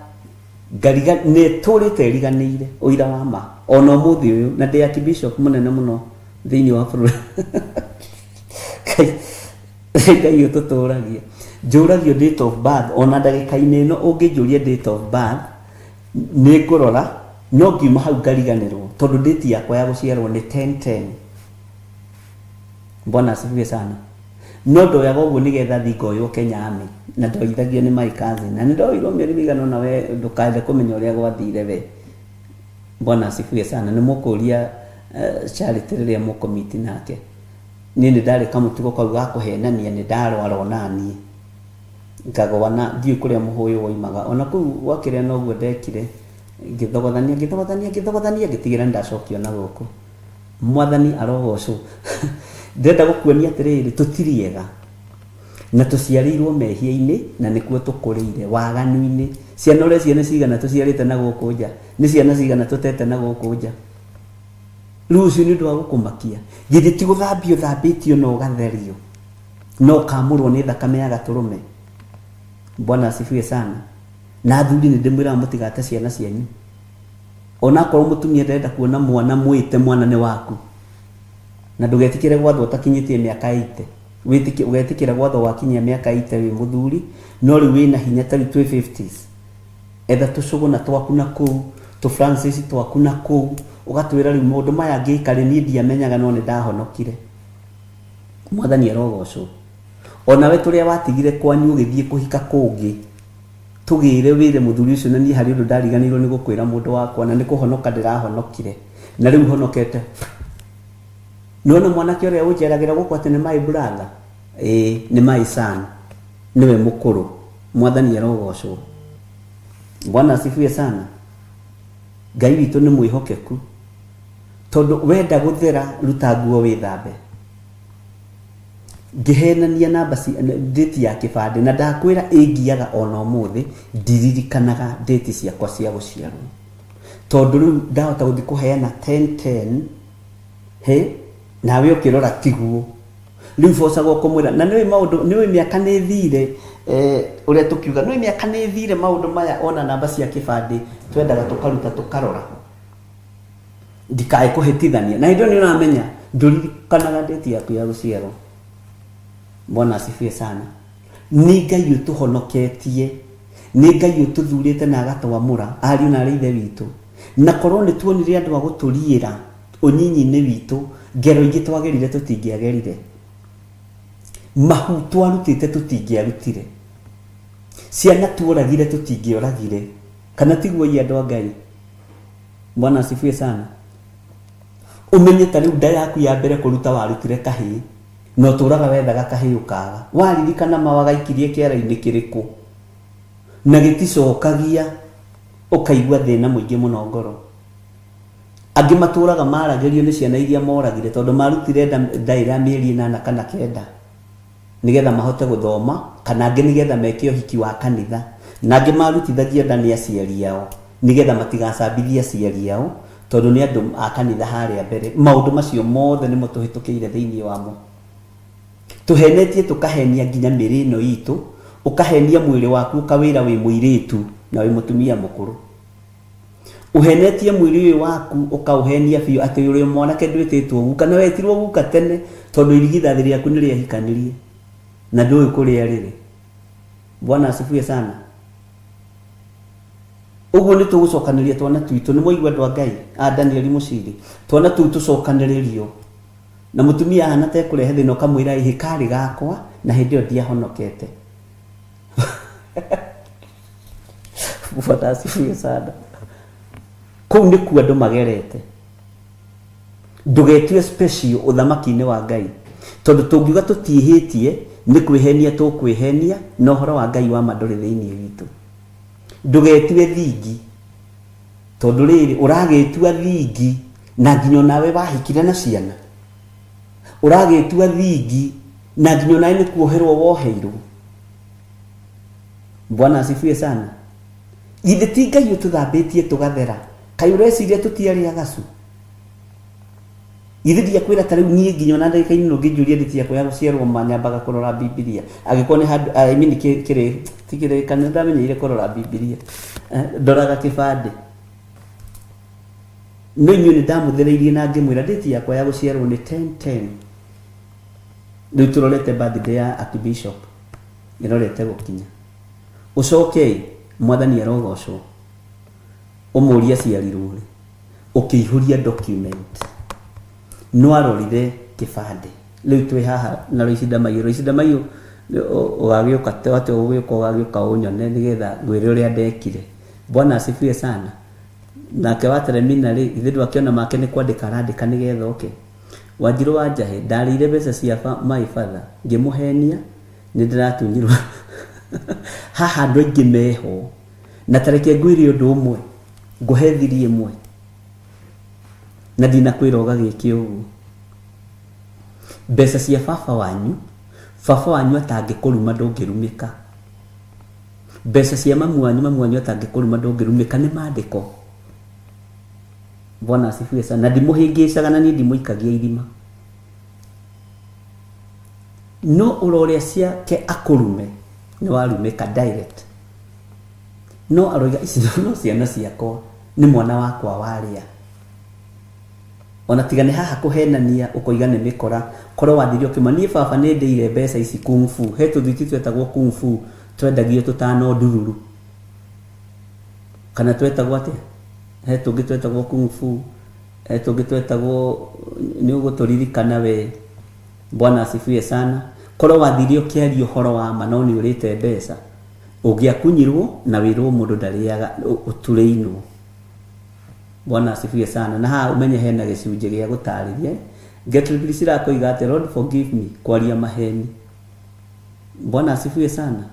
Speaker 3: ngariga nĩ ĩtũrĩte ĩriganĩire ũira wa ma ona ũmũthĩ ũyũ na ndĩ archbishop mũnene mũno thĩinĩ wa bũrũri. Ngai Ngai ũtũtũragia. Njũragio date of birth ona ndagĩka-inĩ ĩno ũngĩnjũria date of birth nĩ ngũrora no ngiuma hau ngariganĩrwo tondũ date yakwa ya gũciarwo nĩ 10/10. Bwana asifiwe sana. No ndoyaga ũguo nĩgetha thiĩ ngoywo Kenya Army na ndoithagio nĩ my cousin na nĩ ndoirwo mĩeri mĩigana ũna we ndũkaende kũmenya ũrĩa gwathire we. Bwana asifiwe sana. Nĩ mũkũria Charity rĩrĩa mũkũmiti nake. Niĩ nĩ ndarĩ kamũtugo kau ga kũhenania nĩ ndarwara onaniĩ. Ngagwa na ndiũĩ kũrĩa mũhũyũ woimaga. Ona kũu gwa kĩrĩa noguo ndekire, ngĩthogothania ngĩthogothania ngĩthogothania ngĩtigĩra nĩ ndacokio na gũkũ. Mwathani arogocwo. Ndĩrenda gũkuonia atĩrĩrĩ, tũtirĩ ega na tũciarĩirwo mehia-inĩ na nĩkuo tũkũrĩire, waganu-inĩ. Ciana ũreciria nĩ cigana tũciarĩte na gũkũ nja? Nĩ ciana cigana tũtete na gũkũ nja? Rĩu ũcio nĩ ũndũ wa gũkũmakia? Githĩ ti gũthambio ũthambĩtio na ũgatherio na ũkamũrwo nĩ thakame ya gatũrũme? Bwana asifiwe sana. Na athuri nĩ ndĩmwĩraga mũtigate ciana cianyu. Onakorwo mũtumia ndarenda kuona mwana mwĩte mwana nĩ waku. Na ndũgetĩkĩre gwathwo ũtakinyĩtie mĩaka 80. Wĩtĩkĩ ũgetĩkĩra gwathwo wakinyia mĩaka 80 wĩ mũthuri, no rĩu wĩna hinya ta rĩu twĩ 50s. Etha tũcũgũna twaku na kũu, tũ Francis twaku na kũu, ũgatwĩra rĩu maũndũ maya ngĩka rĩ niĩ ndiamenyaga no nĩ ndahonokire. Mwathani arogocwo. Onawe tũrĩa watigire kwanyu ũgĩthiĩ kũhika kũngĩ, tũgĩre wĩre mũthuri ũcio na niĩ harĩ ũndũ ndariganĩirwo nĩ gũkwĩra mũndũ wakwa na nĩ kũhonoka ndĩrahonokire na rĩu honokete. Nĩwona mwanake ũrĩa ũnjeragĩra gũkũ atĩ nĩ my brother? Ĩĩ nĩ my son, nĩwe mũkũrũ. Mwathani arogocwo. Bwana asifiwe sana. Ngai witũ nĩ mwĩhokeku tondũ wenda gũthera ruta nguo wĩthambe. Ngĩhenania namba ci, date ya kĩbandĩ na ndakwĩra ĩngiaga ona ũmũthĩ ndiririkanaga date ciakwa cia gũciarwo tondũ rĩu ndahota gũthiĩ kũheana 10 10 he nawe ũkĩrora tiguo rĩu bocagwo kũmwĩra na nĩũĩ maũndũ nĩũĩ mĩaka nĩ ĩthire eh, ũrĩa tũkiuga nĩũĩ mĩaka nĩ ĩthire maũndũ maya ona namba cia kĩbandĩ twendaga tũkaruta tũkarora ndikae kũhĩtithania na hĩndĩ ĩyo nĩ ũramenya ndũririkanaga date yaku ya gũciarwo. Bwana asifiwe sana. Nĩ Ngai ũtũhonoketie, nĩ Ngai ũtũthurĩte na agatwamũra ariũ na arĩ ithe witũ. Na korwo nĩ tuonire andũ a gũtũriĩra ũnyinyi-inĩ witũ, ngero ingĩ twagerire tũtingĩagerire. Mahu twarutĩte tũtingĩarutire. Ciana tuoragire tũtingĩoragire. Kana tiguo ii andũ a Ngai? Bwana asifiwe sana. Ũmenye ta rĩu nda yaku ya mbere kũruta warutire kahĩĩ, na ũtũraga wethaga kahĩĩ ũkaga. Waririkana ma wagaikirie kĩara-inĩ kĩrĩkũ, na gĩticokagia, ũkaigua thĩna mũingĩ mũno ngoro. Angĩ matũraga maragĩrio nĩ ciana iria moragire tondũ marutire nda nda ĩrĩa mĩeri ĩnana kana kenda nĩgetha mahote gũthoma, kana angĩ nĩgetha meke ũhiki wa kanitha, na angĩ marutithagio nda nĩ aciari ao nĩgetha matigacambithie aciari ao tondũ nĩ andũ a kanitha harĩa mbere. Maũndũ macio mothe nĩmo tũhĩtũkĩire thĩinĩ wamo. Tũhenetie tũkahenia nginya mĩĩrĩ ĩno itũ, ũkahenia mwĩrĩ waku ũkawĩra wĩ mũirĩtu na wĩ mũtumia mũkũrũ. Ũhenetie mwĩrĩ ũyũ waku ũkaũhenia biũ atĩ ũrĩ o mwanake ndwĩtĩtwo guka na wetirwo guka tene tondũ irigithathi rĩaku nĩ rĩahikanirie na ndũĩ kũrĩa rĩrĩ. Bwana asifiwe sana. Ũguo nĩ tũgũcokanĩria twana twitũ, nĩ mwaigua andũ a Ngai, a Danieli Mũciri, twana tũu tũcokanĩrĩrio na mũtumia ahana ta ekũrehe thĩna ũkamwĩra ĩhĩ karĩ gakwa na hĩndĩ ĩyo ndiahonokete. Bwana asifiwe sana. Kũu nĩkuo andũ magerete. Ndũgetue special ũthamaki-inĩ wa Ngai. Tondũ tũngiuga tũtiĩhĩtie, nĩ kwĩhenia tũkwĩhenia, na ũhoro wa Ngai wa ma ndũrĩ thĩinĩ witũ. Ndũgetue thingi. Tondũ rĩrĩ, ũragĩtua thingi na nginya onawe wahikire na ciana. Ũragĩtua thingi na nginya onawe nĩ kuoherwo woheirwo. Bwana asifiwe sana. Githĩ ti Ngai ũtũthambĩtie tũgathera? Kaĩ ũreciria tũtiarĩ agacu? Githĩ ndiakwĩra ta rĩu niĩ nginya ona ndagĩka-inĩ ĩno ũngĩnjũria ndĩti yakwa ya gũciarwo ma nyambaga kũrora Bibilia. Angĩkorwo nĩ handũ, I mean kĩ, kĩrĩ, ti kĩrĩkanĩro ndamenyeire kũrora Bibilia. Eh, ndoraga kĩbandĩ. No inyuĩ nĩ ndamũthereirie na ngĩmwĩra ndĩti yakwa ya gũciarwo nĩ 10:10. Rĩu tũrorete birthday ya Archbishop ĩrorete gũkinya. Ũcoke-ĩ, Mwathani arogocwo, ũmũrie aciarirwo rĩ, ũkĩihũria document, nĩwarorire kĩbandĩ. Rĩu twĩ haha na Loice Ndamaiyũ. Loice Ndamaiyũ ũgagĩũka watua gũgĩũka ũgagĩũka ũnyone nĩgetha ngwĩre ũrĩa ndekire. Bwana asifiwe sana. Nake wa Teremina rĩ, githĩ ndwakĩona make nĩ kwandĩka arandĩka nĩgetha oke. Wanjirũ wa Njahĩ, ndarĩire mbeca cia my father, ngĩmũhenia, nĩ ndĩratunyirwo. Haha andũ aingĩ meho. Na ta reke ngwĩre ũndũ ũmwe, ngũhe thiri ĩmwe, na ndinakwĩra ũgagĩke ũguo. Mbeca cia baba wanyu, baba wanyu atangĩkũruma ndũngĩrumĩka. Mbeca cia mamu wanyu, mamu wanyu atangĩkũruma ndũngĩrumĩka, nĩ maandĩko. Bwana asifiwe sana. Na ndimũhĩngĩcaga na niĩ ndimũikagia irima. No ũroria ciake akũrume, nĩ warumĩka direct. No aroiga ici no ciana ciakwa, nĩ mwana wakwa warĩa. Ona tiga nĩ haha kũhenania ũkoiga nĩ mĩkora, korwo wathire ũkĩma niĩ baba nĩ ndĩire mbeca ici kung fu. He tũthwiti twetagwo kung fu twendagio tũtano ndururu. Kana twetagwo atĩa? He tũngĩ twetagwo kung fu, he tũngĩ twetagwo nĩ ũgũtũririkana we. Bwana asifiwe sana. Korwo wathire ũkĩaria ũhoro wa ma no nĩ ũrĩte mbeca, ũngĩakunyirwo na wĩrwo mũndũ ndarĩaga ũturĩinwo. Bwana asifiwe sana. Na haha ũmenye hena gĩcunjĩ gĩa gũtarĩria. Gertrude Priscilla akoiga atĩ Lord forgive me kwaria maheni. Bwana asifiwe sana.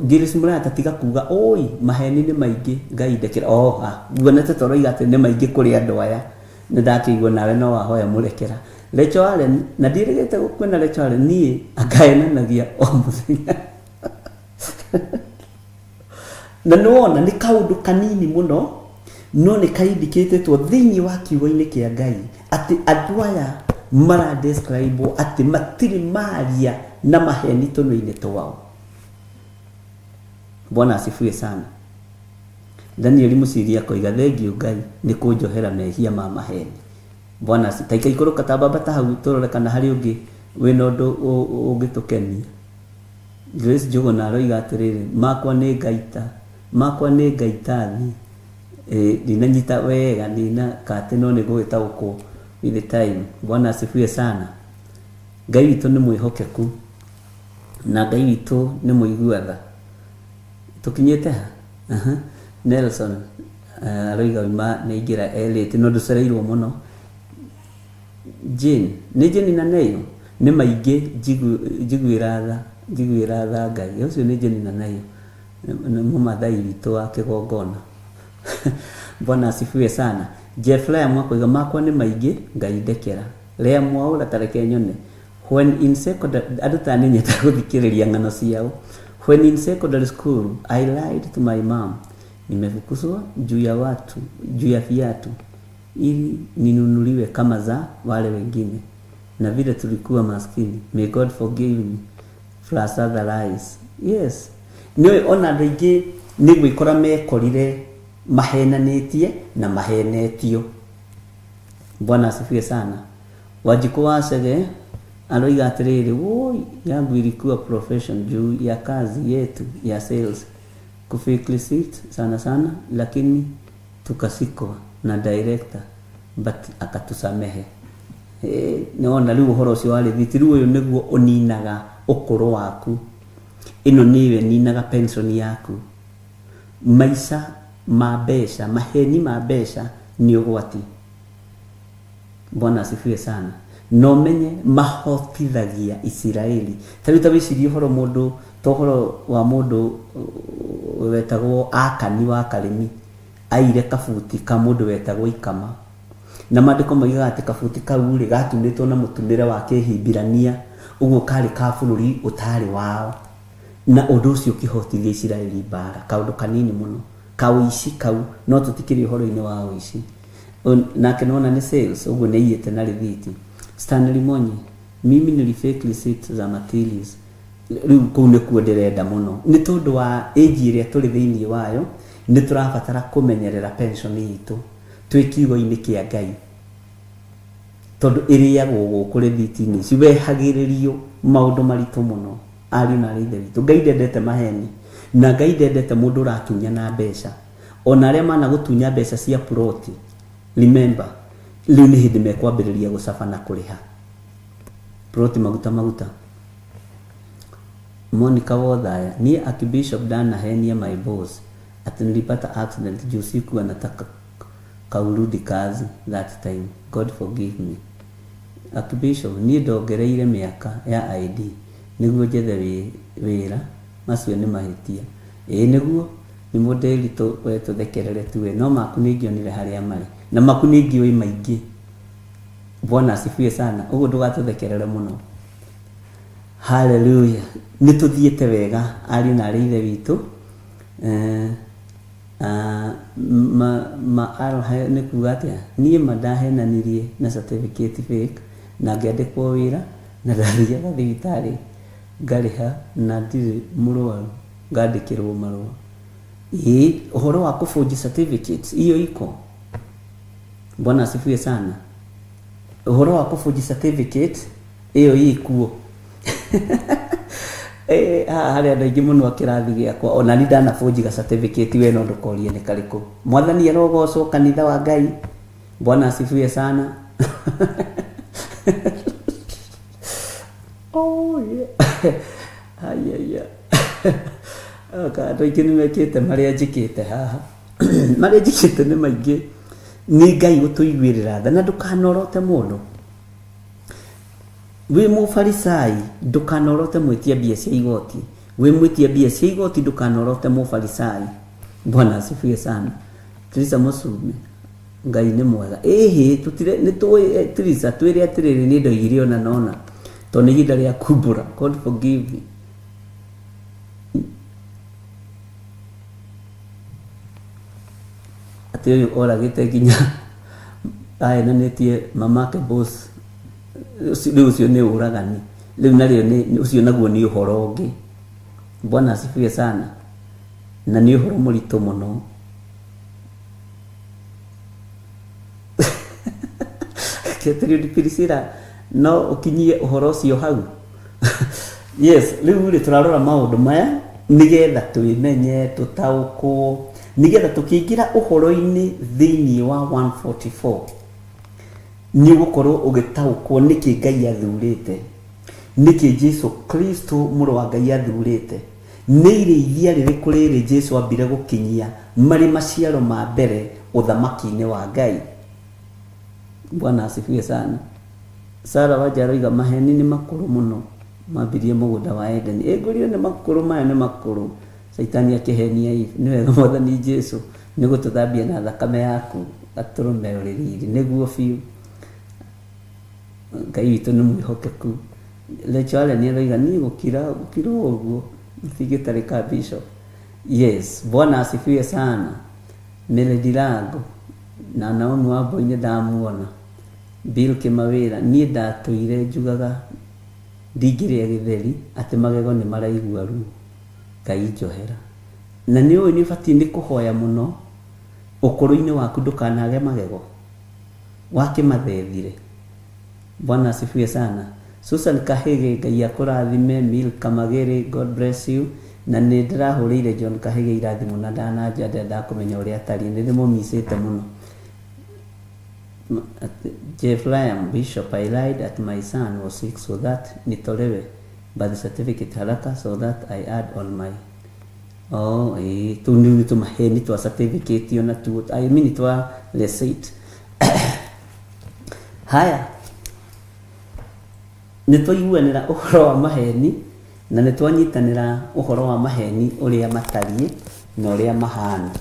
Speaker 3: Gillis Murata tiga kuga oi maheni nĩ maingĩ Ngai ndekera. Oh, ah, nguonete ta ũroiga atĩ nĩ maingĩ kũrĩ andũ aya. Nĩ ndakĩigua nawe no wahoya mũrekera. Rachel Allen, na ndiĩrĩgĩte kwĩna Rachel Allen, niĩ angahenanagia o mũthenya. Na nĩ wona nĩ kaũndũ kanini mũno no nĩ kaindikĩtĩtwo thĩinĩ wa kiugo-inĩ kĩa Ngai atĩ andũ aya mara describe atĩ matirĩ maria na maheni tũnua-inĩ twao. Bwana asifiwe sana. Danieli Mũciri akoiga thengiũ Ngai nĩ kũnjohera mehia ma maheni. Bwana asi taika ikũrũka ta mbamba ta hau tũrore kana harĩ ũngĩ Wĩna ũndũ ũngĩtũkenia? Grace Njũgũna aroiga atĩrĩrĩ, makwa nĩ ngaita, makwa nĩ ngaita thĩ. Ĩ, ndinanyita wega ndina kate no nĩ ngũgĩtaũkwo with the time. Bwana asifiwe sana. Ngai witũ nĩ mwĩhokeku na Ngai witũ nĩ mũigua tha. Tũkinyĩte ha? Aha. Nelson aroiga uma nĩ aingĩra e late no ndũcereirwo mũno. Jane, nĩ Jane na Nayo? Nĩ maingĩ njiguĩra tha, njiguĩra tha Ngai. Ũcio nĩ Jane na Nayo, nĩ mũmathai witũ wa kĩgongona. Bwana asifiwe sana. Jeff Lea akoiga makwa nĩ maingĩ, Ngai ndekera. Lea Mwaũra ta reke nyone. When in secondary, andũ ta niĩ nyendaga gũthikĩrĩria ng'ano ciao. When in secondary school, I lied to my mom. Nimefukuzwa juu ya watu, juu ya viatu ili ninunuliwe kama za wale wengine, na vile tulikuwa maskini. May God forgive me plus other lies. Yes, nĩ ona andũ aingĩ nĩ gwĩkora mekorire mahenanĩtie na mahenetio. Bwana asifiwe sana. Wanjikũ wa Chege aroiga atĩrĩrĩ, woi yangu ilikuwa profession juu ya kazi yetu ya sales kufake receipt sana sana, lakini tukashikwa na director but akatusamehe. Nĩwona rĩu ũhoro ũcio wa rĩthiti, rĩu ũyũ nĩguo ũninaga ũkũrũ waku, ĩno nĩyo ĩninaga pension yaku. Maica ma mbeca, maheni ma mbeca nĩ ũgwati. Bwana asifiwe sana. Na ũmenye mahotithagia Isiraeli. Ta rĩu ta wĩcirie ũhoro mũndũ, ta ũhoro wa mũndũ wetagwo Akani wa Karĩmi, aire kabuti ka mũndũ wetagwo Ikama. Na maandĩko moigaga atĩ kabuti kau rĩ gatumĩtwo na mũtumĩre wa Kĩhibirania, ũguo karĩ ka bũrũri ũtarĩ wao. Na ũndũ ũcio ũkĩhotithia Isiraeli mbara, kaũndũ kanini mũno, kaũici kau, no tũtikĩrĩ ũhoro-inĩ wa ũici. Nake nona nĩ sales, ũguo nĩ aiyĩte na rĩthiti. Stanley Monyi, mimi nilifake receipt za materials. Rĩu kũu nĩkuo ndĩrenda mũno, nĩ tondũ wa age ĩrĩa tũrĩ thĩinĩ wayo, nĩ tũrabatara kũmenyerera pension itũ twĩ kiugo-inĩ kĩa Ngai, tondũ ĩrĩagwo gũkũ rĩthiti-inĩ ici, wehagĩrĩrio maũndũ maritũ mũno. Ariũ na aarĩ a Ithe witũ, Ngai ndendete maheni, na Ngai ndendete mũndũ ũratunyana mbeca. Ona arĩa managũtunya mbeca cia ploti, remember, rĩu nĩ hĩndĩ mekwambĩrĩria gũcaba na kũrĩha ploti maguta maguta. Monica Wothaya, niĩ Archbishop ndanahenia my boss ati nilipata accident juu sikuwa nataka kaurudi kazi that time. God forgive me. Archbishop, niĩ ndongereire mĩaka ya ID nĩguo njethe wĩra, macio nĩ mahĩtia. Ĩĩ nĩguo, nĩ mũndĩritũ we tũthekerere tu we, no maku nĩ ingĩonire harĩa marĩ, na maku nĩ ingĩũĩ maingĩ. Bwana asifiwe sana. Ũguo ndũgatũthekerere mũno. Hallelujah. Nĩ tũthiĩte wega ariũ na aarĩ a Ithe witũ. Ma nĩ kuga atĩa? Niĩ ma ndahenanirie na certificate fake na ngĩandĩkwo wĩra na ndathiaga thibitarĩ ngarĩha na ndirĩ mũrwaru ngandĩkĩrwo marũa. Ĩĩ, ũhoro wa kũbũnji certificates hiyo iko. Bwana asifiwe sana. Ũhoro wa kũbũnji certificate ĩyo ĩkuo. Haha harĩ andũ aingĩ mũno a kĩrathi gĩakwa, ona niĩ ndanabũnjiga certificate we no ndũkorie nĩ karĩkũ. Mwathani arogocwo kanitha wa Ngai. Bwana asifiwe sana. Oh yeah. Ayaya. Andũ aingĩ nĩ mekĩte marĩa njĩkĩte haha. Marĩa njĩkĩte nĩ maingĩ. Nĩ Ngai gũtũiguĩrĩra tha na ndũkanorote mũndũ. Wĩ mũfarisai ndũkanorote mwĩtia mbia cia igoti. Wĩ mwĩtia mbia cia igoti ndũkanorote mũfarisai. Bwana asifiwe sana. Teresa Mũcume, Ngai nĩ mwega. Ĩhĩ, tũtire nĩ tũĩ Teresa twĩre atĩrĩrĩ nĩ ndoigire ona nona. Tondũ nĩ ihinda rĩa kumbũra. God forgive me. Atĩ ũyũ oragĩte nginya aenanĩtie mamake boss. Rĩu ũcio nĩ ũragani. Rĩu narĩo nĩ ũcio naguo nĩ ũhoro ũngĩ. Bwana asifiwe sana. Na nĩ ũhoro mũritũ mũno. Gertrude Priscilla No ũkinyie ũhoro ũcio hau. Yes, rĩu rĩ tũrarora maũndũ maya nĩgetha twĩmenye, tũtaũkwo, nĩgetha tũkĩingĩra ũhoro-inĩ thĩinĩ wa 144 nĩ ũgũkorwo ũgĩtaũkwo nĩkĩ Ngai athurĩte, nĩkĩ Jesu Kristo mũrũ wa Ngai athurĩte, nĩ irĩithia rĩrĩkũ rĩrĩ Jesu ambire gũkinyia marĩ maciaro ma mbere ũthamaki-inĩ wa Ngai. Bwana asifiwe sana. Sarah Wanja aroiga maheni nĩ makũrũ mũno mambirie mũgũnda wa Edeni. Ĩ ngũrire nĩ makũrũ maya nĩ makũrũ. Caitani akĩhenia Eve. Nĩ wega Mwathani Jesu nĩ gũtũthambia na thakame yaku gatũrũme ũrĩ riri. Nĩguo biũ. Ngai witũ nĩ mwĩhokeku. Rachel Allen aroiga niĩ gũkira gũkira o ũguo gũtingĩtarĩka Bishop. Yes, Bwana asifiwe sana. Melody Lago na Naomi Wambui nĩ ndamuona. Bill Kĩmawĩra, niĩ ndatũire njugaga ndingĩrĩa gĩtheri atĩ magego nĩ maraigua ruo. Ngai njohera. Na nĩ ũĩ nĩ ũbatiĩ nĩ kũhoya mũno ũkũrũ-inĩ waku ndũkanage magego. Wakĩmathethire. Bwana asifiwe sana. Susan Kahĩgĩ, Ngai akũrathime. Milka Magĩrĩ, God bless you. Na nĩ ndĩrahũrĩire John Kahĩgĩ ira thimũ na ndananja ndendaga kũmenya ũrĩa atariĩ. Nĩ ndĩmũmicĩte mũno. Jeff Liam, Bishop, I lied at my son was sick so that nitolewe birth certificate haraka so that I add on my Oh, ĩĩ, tũu nĩ nĩ tũmaheni twa certificate ona tuo, I mean twa receipt. Haya, nĩ twaiguanĩra ũhoro wa maheni na nĩ twanyitanĩra ũhoro wa maheni ũrĩa matariĩ na ũrĩa mahana.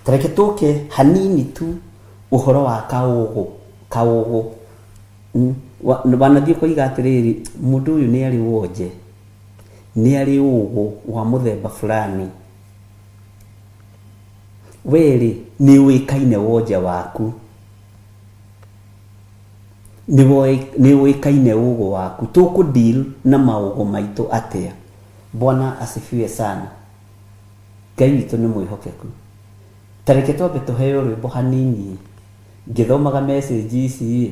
Speaker 3: Ta reke tũke hanini tu ũhoro wa kaũgũ, kaũgũ. Mm, wanathiĩ ũkoiga atĩrĩrĩ, mũndũ ũyũ nĩ arĩ wonje, nĩ arĩ ũgũ wa mũthemba fulani. We-rĩ, nĩ ũĩkaine wonje waku, nĩ ũĩkaine ũgũ waku. Tũkũ deal na maũgũ maitũ atĩa? Bwana asifiwe sana. Ngai witũ nĩ mwĩhokeku. Ta reke twambe tũheo rwĩmbo hanini ngĩthomaga message ici ĩ,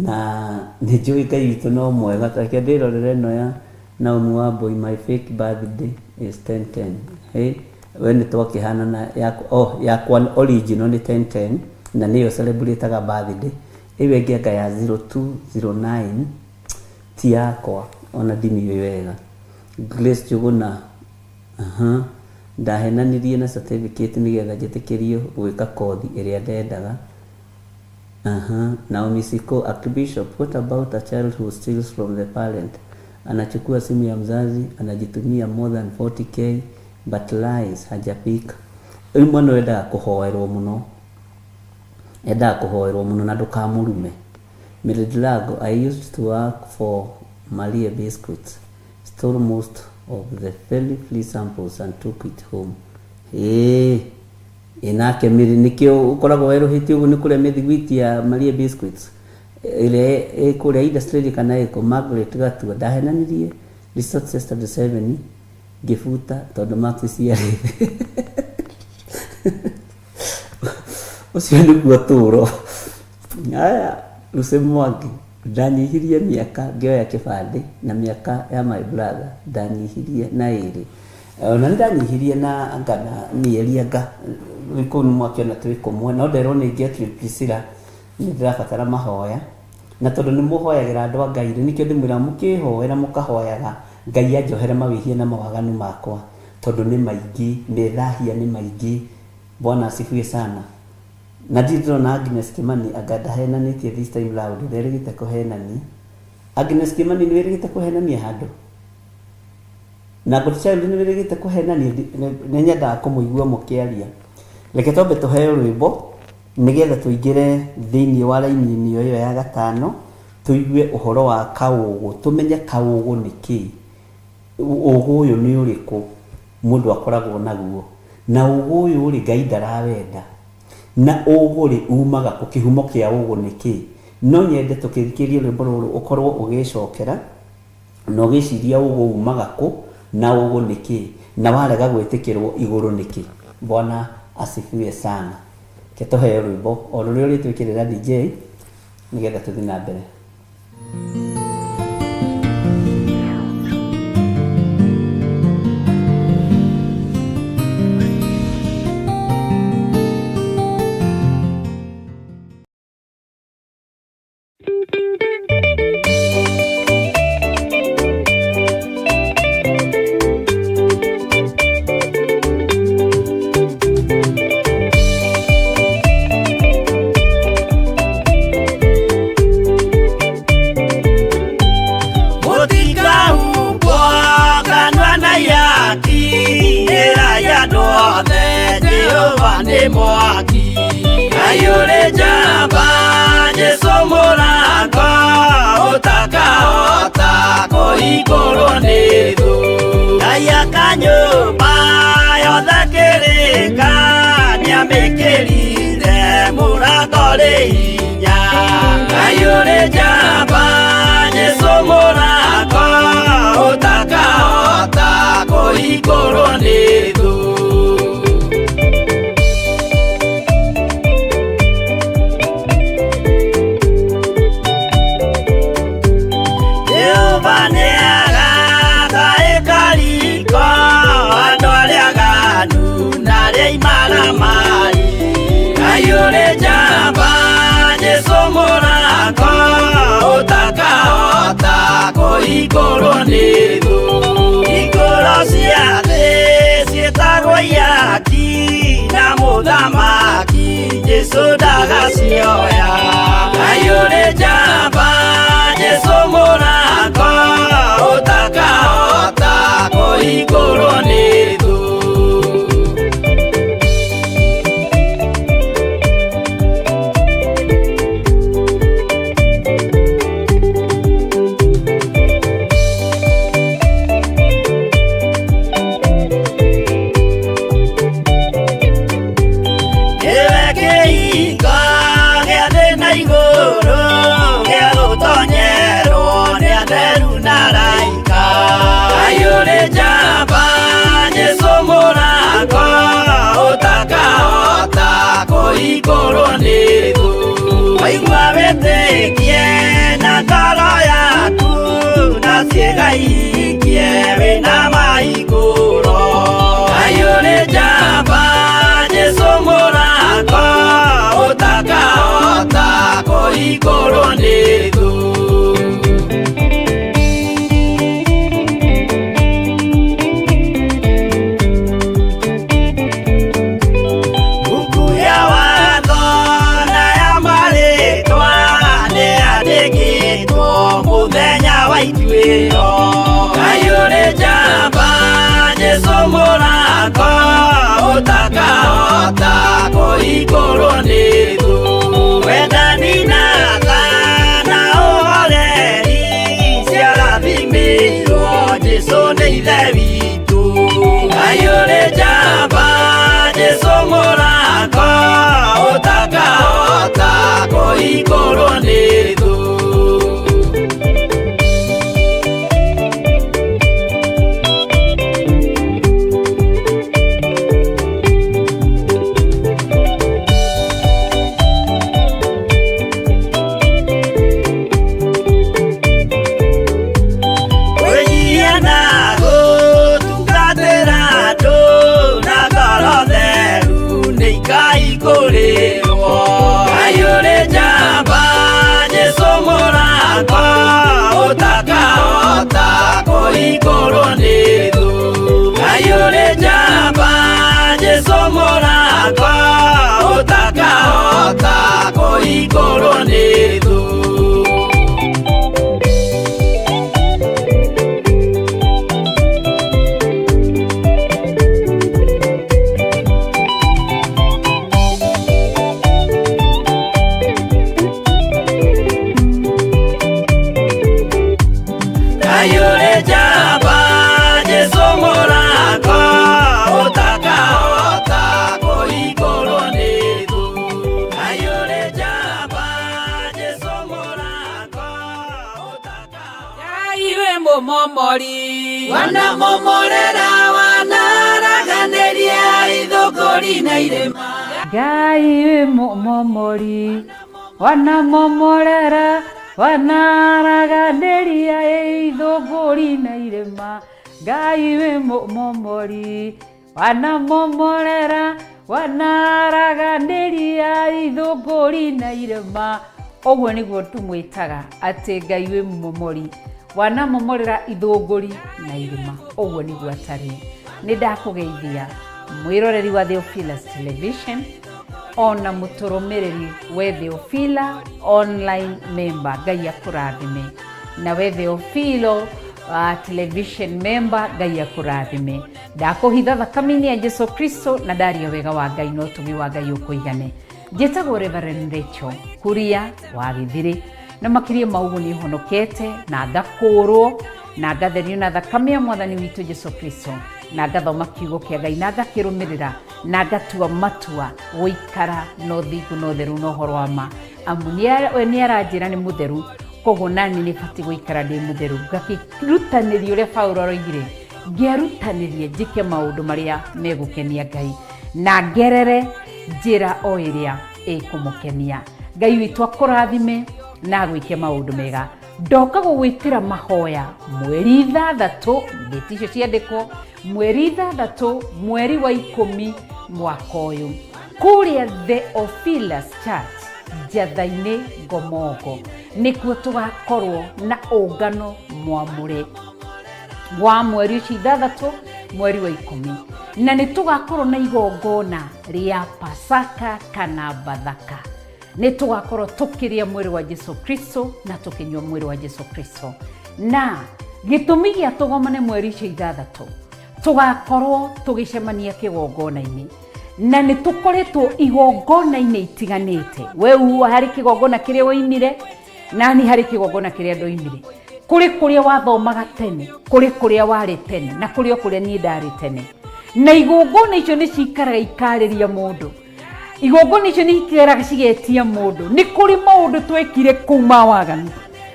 Speaker 3: na nĩ njũĩ Ngai witũ no mwega. Ta reke ndĩrorere ĩno ya Naomi Wambui, my fake birthday is 10:10. Hey, we nĩ twakĩhanana yakwa, oh, yakwa original nĩ 10:10 na nĩyo celebrate-aga birthday. Ĩyo ĩngĩ anga ya 0209 ti yakwa ona ndimĩũĩ wega. Grace Njũgũna Aha. Ndahenanirie na certificate nĩgetha njĩtĩkĩrio gwĩka kothi ĩrĩa ndendaga. Aha. Naomi Siko, Archbishop, what about a child who steals from the parent? Anachukua simu ya mzazi, anajitumia more than 40K but lies, hajapika. Rĩu mwana ũyũ endaga kũhoerwo mũno. Endaga kũhoerwo mũno na ndũkamũrume. Mildred Lago, I used to work for Maria Biscuits. Stole most of the very free samples and took it home. Ĩĩ, ĩ nake Mary nĩkĩo ũkoragwo werũhĩtie ũguo nĩ kũrĩa mĩthiguiti ya Maria Biscuits ĩrĩa ĩ kũrĩa industry kana ĩkũ. Margaret Gatua, ndahenanirie results cia standard 7 ngĩbuta tondũ marks ciarĩ thĩ. Ũcio nĩguo ũtũũro. Aya, Lucy Mwangi. Ndanyihirie mĩaka ngĩoya kĩbandĩ na mĩaka ya my brother ndanyihirie na ĩrĩ. Ona nĩ ndanyihirie na anga na mĩeri anga kũu nĩ mwakĩona twĩ kũmwe no nderwo nĩ Gertrude Priscilla nĩ ndĩrabatara mahoya na tondũ nĩ mũhoyagĩra andũ a Ngai rĩ nĩkĩo ndĩmwĩraga mũkĩhoera mũkahoyaga Ngai anjohere mawĩhia na mawaganu makwa tondũ nĩ maingĩ methahia nĩ maingĩ. Bwana asifiwe sana. Na ndirĩ ndĩrona Agnes Kimani anga ndahenanĩtie this time round, nderĩgĩte kũhenania. Agnes Kimani nĩ wĩrĩgĩte kũhenania handũ? Na Goodchild nĩ wĩrĩgĩte kũhenania? Nĩ nyendaga kũmũigua mũkĩaria. Reke twambe tũheo rwĩmbo nĩgetha tũingĩre thĩinĩ wa raini ĩyo ya gatano tũigue ũhoro wa kaũgũ, tũmenye kaũgũ nĩ kĩĩ. Ũgũ ũyũ nĩ ũrĩkũ mũndũ akoragwo naguo? Na ũgũ ũyũ rĩ, Ngai ndarawenda. Na ũgũ rĩ, umaga kũ? Kĩhumo kĩa ũgũ nĩ kĩĩ? No nyende tũkĩthikĩrĩria rwĩmbo rũrũ ũkorwo ũgĩcokera na ũgĩciria ũgũ umaga kũ na ũgũ nĩ kĩĩ na warega gwĩtĩkĩrwo igũrũ nĩkĩ. Bwana asifiwe sana. Reke tũheo rwĩmbo o rũrĩa ũrĩtwĩkĩrĩra DJ nĩgetha tũthiĩ na mbere.
Speaker 5: Mũtikahumbwo kanua na ihaki, ĩrai andũ othe Jehova nĩ mwaki. Ngai ũrĩ njamba, Jesũ mũrango, ũtakahota kũhingũrwo nĩ thũ. Ngai aka nyũmba yothe kĩrĩka, nĩamĩkĩrire mũrango rĩ hinya. Ngai ũrĩ njamba, Jesũ mũrango, ũtakahota kũhingũrwo nĩ thũ. Jehova nĩagaka ĩkariko andũ arĩa aganu na arĩa imaramari. Ngai ũrĩ njamba, Jesũ mũrango, ũtakahota kũhingũrwo nĩ thũ. Hingũro cia thĩ ciĩtagwo ihaki, na mũthamaki Jesũ ndagacioya. Ngai ũrĩ njamba, Jesũ mũrango, ũtakahota kũhingũrwo nĩ thũ. Nĩwe kĩhingo gĩa thĩ na igũrũ, gĩa gũtonyerwo nĩ atheru na araika. Ngai ũrĩ njamba, Jesũ mũrango, ũtakahota kũhingũrwo nĩ thũ. Waigua wĩtĩkie na ngoro yaku, na ciĩga ihingie wĩna mahingũro. Ngai ũrĩ njamba, Jesũ mũrango, ũtakahota kũhingũrwo nĩ thũ. Mbuku ya watho na ya marĩtwa nĩyandĩkĩtwo mũthenya wa ituĩro. Ngai ũrĩ njamba, Jesũ mũrango, ũtakahota kũhingũrwo nĩ thũ. Wendani na tha na ũhoreri ciarathimĩirwo Jesũ nĩ Ithe witũ. Ngai ũrĩ njamba, Jesũ mũrango, ũtakahota kũhingũrwo nĩ thũ. Kwĩnyihia na gũtungatĩra andũ na ngoro theru nĩ ikaihingũrĩrwo. Ngai ũrĩ njamba, Jesũ mũrango, ũtakahota kũhingũrwo nĩ thũ. Ngai ũrĩ njamba, Jesũ mũrango, ũtakahota kũhingũrwo nĩ thũ. Ngai ũrĩ njamba, Jesũ mũrango, ũtakahota kũhingũrwo nĩ thũ. Ngai ũrĩ njamba, Jesũ mũrango, ũtakahota.
Speaker 2: Ngai wĩ mũmomori wanamomorera wanaraganĩria ithũngũri na irĩma.
Speaker 4: Ngai wĩ mũmomori wanamomorera Wanaraganĩria ithũngũri na irĩma, Ngai wĩ mũmomori. Wanamomorera, wanaraganĩria ithũngũri na irĩma. Ũguo nĩguo tũmwĩtaga atĩ Ngai wĩ mũmomori. Wanamomorera ithũngũri na irĩma. Ũguo nĩguo atarĩ. Nĩ ndakũgeithia mwĩroreri wa Theophilus Television ona mũtũrũmĩrĩri we Theophila online member, Ngai akũrathime. Na we Theophilo television member, Ngai akũrathime. Ndakũhitha thakame-inĩ ya Jesu Kristo na ndaria wega wa Ngai na ũtugi wa Ngai ũkũigane. Njĩtagwo Reverend Rachel Kuria wa Gĩthirĩ, na makĩria ma ũguo nĩ honokete na ngakũũrwo na ngatherio na thakame ya Mwathani witũ Jesu Kristo, na ngathoma kiugo kĩa Ngai na ngakĩrũmĩrĩra na ngatua matua gũikara na ũthingu na ũtheru na ũhoro wa ma, amu we nĩ aranjĩra nĩ mũtheru, koguo nani nĩ batiĩ gũikara ndĩ mũtheru. Ngakĩrutanĩria ũrĩa Paulo aroigire, ngĩerutanĩria njĩke maũndũ marĩa megũkenia Ngai na ngerere njĩra o ĩrĩa ĩkũmũkenia. Ngai witũ akũrathime na agwĩke maũndũ mega. Ndoka gũgwĩtĩra mahoya mweri 6, ndĩti icio ciandĩkwo, mweri 6 mweri wa 10 mwaka ũyũ, kũrĩa Theophilus Church Njatha-inĩ Ngomongo, nĩkuo tũgakorwo na ũngano mwamũre wa mweri ũcio 6 mweri wa 10, na nĩ tũgakorwo na igongona rĩa Pasaka kana Bathaka. Nĩ tũgakorwo tũkĩrĩa mwĩrĩ wa Jesu Kristo na tũkĩnyua mwĩrĩ wa Jesu Kristo. Na gĩtũmi gĩa tũgomane mweri ũcio 6, tũgakorwo tũgĩcemania kĩgongona-inĩ, na nĩ tũkoretwo igongona-inĩ itiganĩte. We harĩ kĩgongona kĩrĩa woimire, nani harĩ kĩgongona kĩrĩa ndoimire. Kũrĩ kũrĩa wathomaga tene, kũrĩ kũrĩa warĩ tene, na kũrĩ o kũrĩa niĩ ndarĩ tene. Na igongona icio nĩ cikaraga ikarĩria mũndũ. Igongona icio nĩ ikaraga cigetia mũndũ. Nĩ kũrĩ maũndũ twekire kũu ma waganu,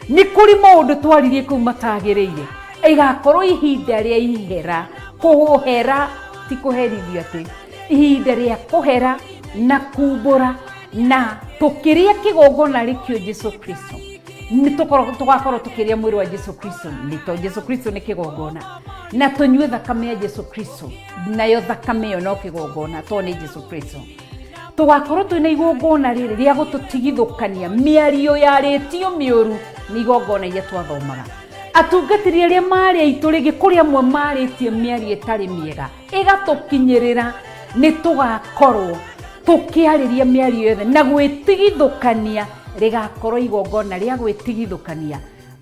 Speaker 4: nĩ kũrĩ maũndũ twaririe kũu matagĩrĩire. Ĩgakorwo ihinda rĩa ihera, kũhera ti kũherithio atĩ, ihinda rĩa kũhera na kumbũra, na tũkĩrĩa kĩgongona rĩkĩo Jesu Kristo. Nĩ tũgakorwo tũkĩrĩa mwĩrĩ wa Jesu Kristo, nĩ tondũ Jesu Kristo nĩ kĩgongona, na tũnyue thakame ya Jesu Kristo, nayo thakame ĩyo no kĩgongona tondũ nĩ Jesu Kristo. Tũgakorwo twĩna igongona rĩrĩ rĩa gũtũtigithũkania mĩario yarĩtio mĩũru nĩ igongona iria twathomaga. Atungatĩri arĩa marĩ aitũ rĩngĩ kũrĩ amwe marĩtie mĩario ĩtarĩ mĩega ĩgatũkinyĩrĩra, nĩ tũgakorwo tũkĩarĩria mĩario yothe na gwĩtigithũkania. Rĩgakorwo igongona rĩa gwĩtigithũkania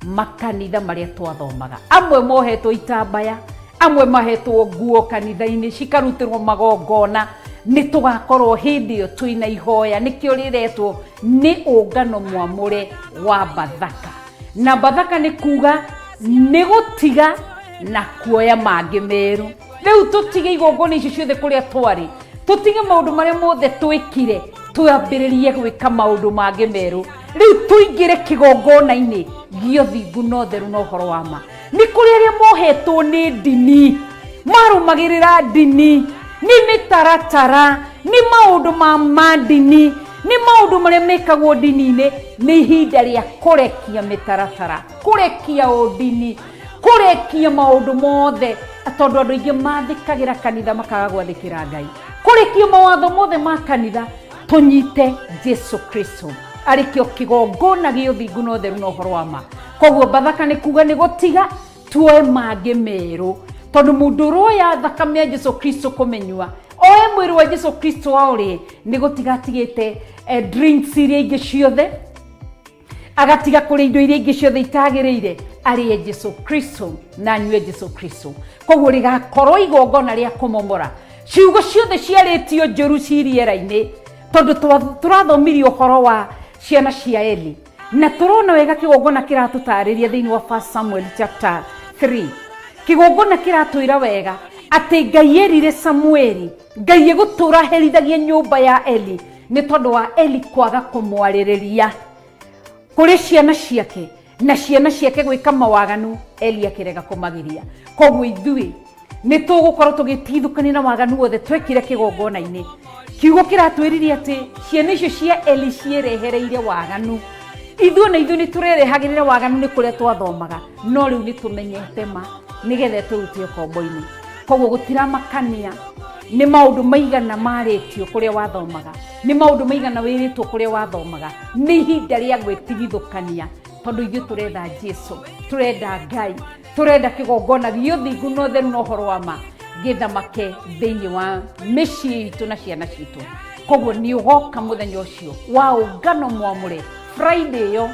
Speaker 4: makanitha marĩa twathomaga. Amwe mohetwo itambaya, amwe mahetwo nguo kanitha-inĩ cikarutĩrwo magongona. Nĩ tũgakorwo hĩndĩ ĩyo twĩna ihoya, nĩkĩo rĩretwo nĩ ũngano mwamũre wa Bathaka. Na Bathaka nĩ kuga nĩ gũtiga na kuoya mangĩ merũ. Rĩu tũtige igongona icio ciothe kũrĩa twarĩ, tũtige maũndũ marĩa mothe twĩkire, twambĩrĩrie gwĩka maũndũ mangĩ merũ. Rĩu tũingĩre kĩgongona-inĩ gĩa ũthingu na ũtheru na ũhoro wa ma. Nĩ kũrĩ arĩa mohetwo nĩ ndini, marũmagĩrĩra ndini, nĩ mĩtaratara, nĩ maũndũ ma mandini, nĩ maũndũ marĩa mekagwo ndini-inĩ. Nĩ ihinda rĩa kũrekia mĩtaratara, kũrekia ũndini, kũrekia maũndũ mothe, tondũ andũ aingĩ mathĩkagĩra kanitha makaga gwathĩkĩra Ngai. Kũrekia mawatho mothe ma kanitha, tũnyite Jesu Kristo arĩ kĩo kĩgongona gĩa ũthingu na ũtheru na ũhoro wa ma. Koguo Bathaka nĩ kuga nĩ gũtiga tuoe mangĩ merũ, tondũ mũndũ ũroya thakame ya Jesu Kristo kũmĩnyua, oe mwĩrĩ wa Jesu Kristo aũrĩe, nĩ gũtiga atigĩte drinks iria ingĩ ciothe, agatiga kũrĩa indo iria ingĩ ciothe itagĩrĩire, arĩe Jesu Kristo na anyue Jesu Kristo. Koguo rĩgakorwo igongona rĩa kũmomora ciugo ciothe ciarĩtio njũru ci rĩera-inĩ, tondũ tũrathomirie ũhoro wa ciana cia Eli, na tũrona wega kĩgongona kĩratũtarĩria thĩinĩ wa 1 Samuel chapter 3. Kĩgongona kĩratwĩra wega atĩ Ngai erire Samueli, Ngai egũtũra herithagia nyũmba ya Eli nĩ tondũ wa Eli kwaga kũmwarĩrĩria kũrĩ ciana ciake, na ciana ciake gwĩka mawaganu, Eli akĩrega kũmagiria. Koguo ithuĩ nĩ tũgũkorwo tũgĩtigithũkania na waganu wothe twekire kĩgongona-inĩ. Kiugo kĩratwĩrire atĩ ciana icio cia Eli ciĩrehereire waganu. Ithuĩ na ithuĩ nĩ tũrerehagĩrĩra waganu nĩ kũrĩa twathomaga, no rĩu nĩ tũmenyete ma nĩgetha tũrute ũkombo-inĩ. Koguo gũtiramakania nĩ maũndũ maigana marĩtio kũrĩa wathomaga, nĩ maũndũ maigana wĩrĩtwo kũrĩa wathomaga, nĩ ihinda rĩa gwĩtigithũkania, tondũ ithuĩ tũretha Jesu, tũrenda Ngai, tũrenda kĩgongona gĩa ũthingu na ũtheru na ũhoro wa ma gĩthamake thĩinĩ wa mĩciĩ itũ na ciana citũ. Koguo nĩ ũgoka mũthenya ũcio wa ũngano mwamũre Friday ĩyo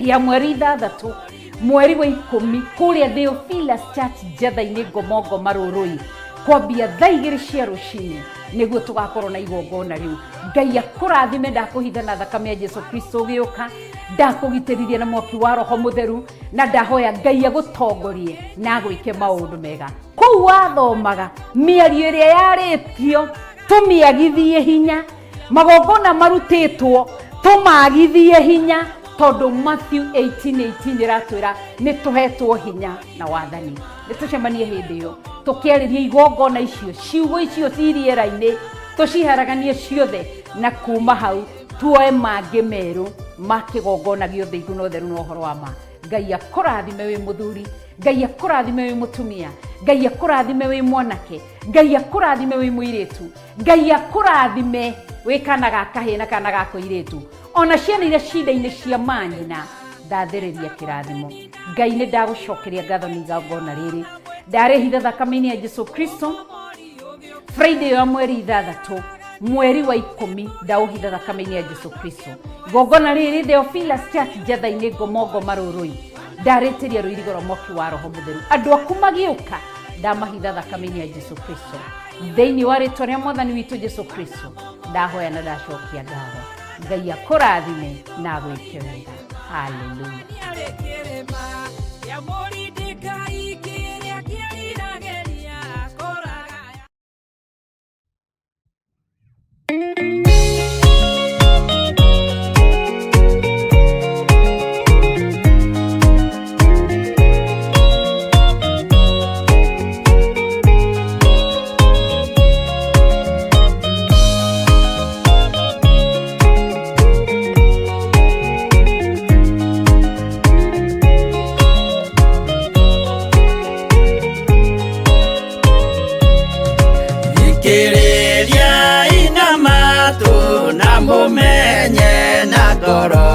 Speaker 4: ya mweri 6 mweri wa 10 kũrĩa Theophilus Church Njetha-inĩ Ngomongo Marũrũi, kwambia thaa 2 cia rũcinĩ nĩguo tũgakorwo na igongona rĩu. Ngai akũrathime, ndakũhitha na thakame ya Jesu Kristo ũgĩũka, ndakũgitĩrithia na mwaki wa Roho Mũtheru, na ndahoya Ngai agũtongorie na agwĩke maũndũ mega. Kũu wathomaga mĩario ĩrĩa yarĩtio tũmĩagithie hinya, magongona marutĩtwo tũmagithie hinya, tondũ Matthew 18:18 ĩratwĩra nĩ tũhetwo hinya na wathani. Nĩ tũcemanie hĩndĩ ĩyo tũkĩarĩria igongona icio, ciugo icio ci rĩera-inĩ, tũciharaganie ciothe, na kuma hau tuoe mangĩ merũ ma kĩgongona gĩa ũthingu na ũtheru na ũhoro wa ma. Ngai akũrathime wĩ mũthuri, Ngai akũrathime wĩ mũtumia, Ngai akũrathime wĩ mwanake, Ngai akũrathime wĩ mũirĩtu, Ngai akũrathime wĩ kana ga kahĩĩ na kana ga kũirĩtu, ona ciana iria cinda-inĩ cia manyina, ndathĩrĩria kĩrathimo. Ngai nĩ ndagũcokeria ngatho nĩ igongona rĩrĩ, ndarĩhitha thakame-inĩ ya Jesu Kristo. Friday ya mweri 6 mweri wa 10 ndaũhitha thakame-inĩ ya Jesu Kristo. Igongona rĩrĩ Theophilus Church Njetha-inĩ Ngomongo Marũrũi, ndarĩtĩria rũirigo rwa mwaki wa Roho Mũtheru. Andũ aku magĩũka ndamahitha thakame-inĩ ya Jesu Kristo. Thĩinĩ wa rĩtwa rĩa Mwathani witũ Jesu Kristo ndahoya na ndacokia ngatho. Ngai akũrathime na agwĩke wega. Hallelujah.
Speaker 5: Thikĩrĩria ina matũ na mũmenye na ngoro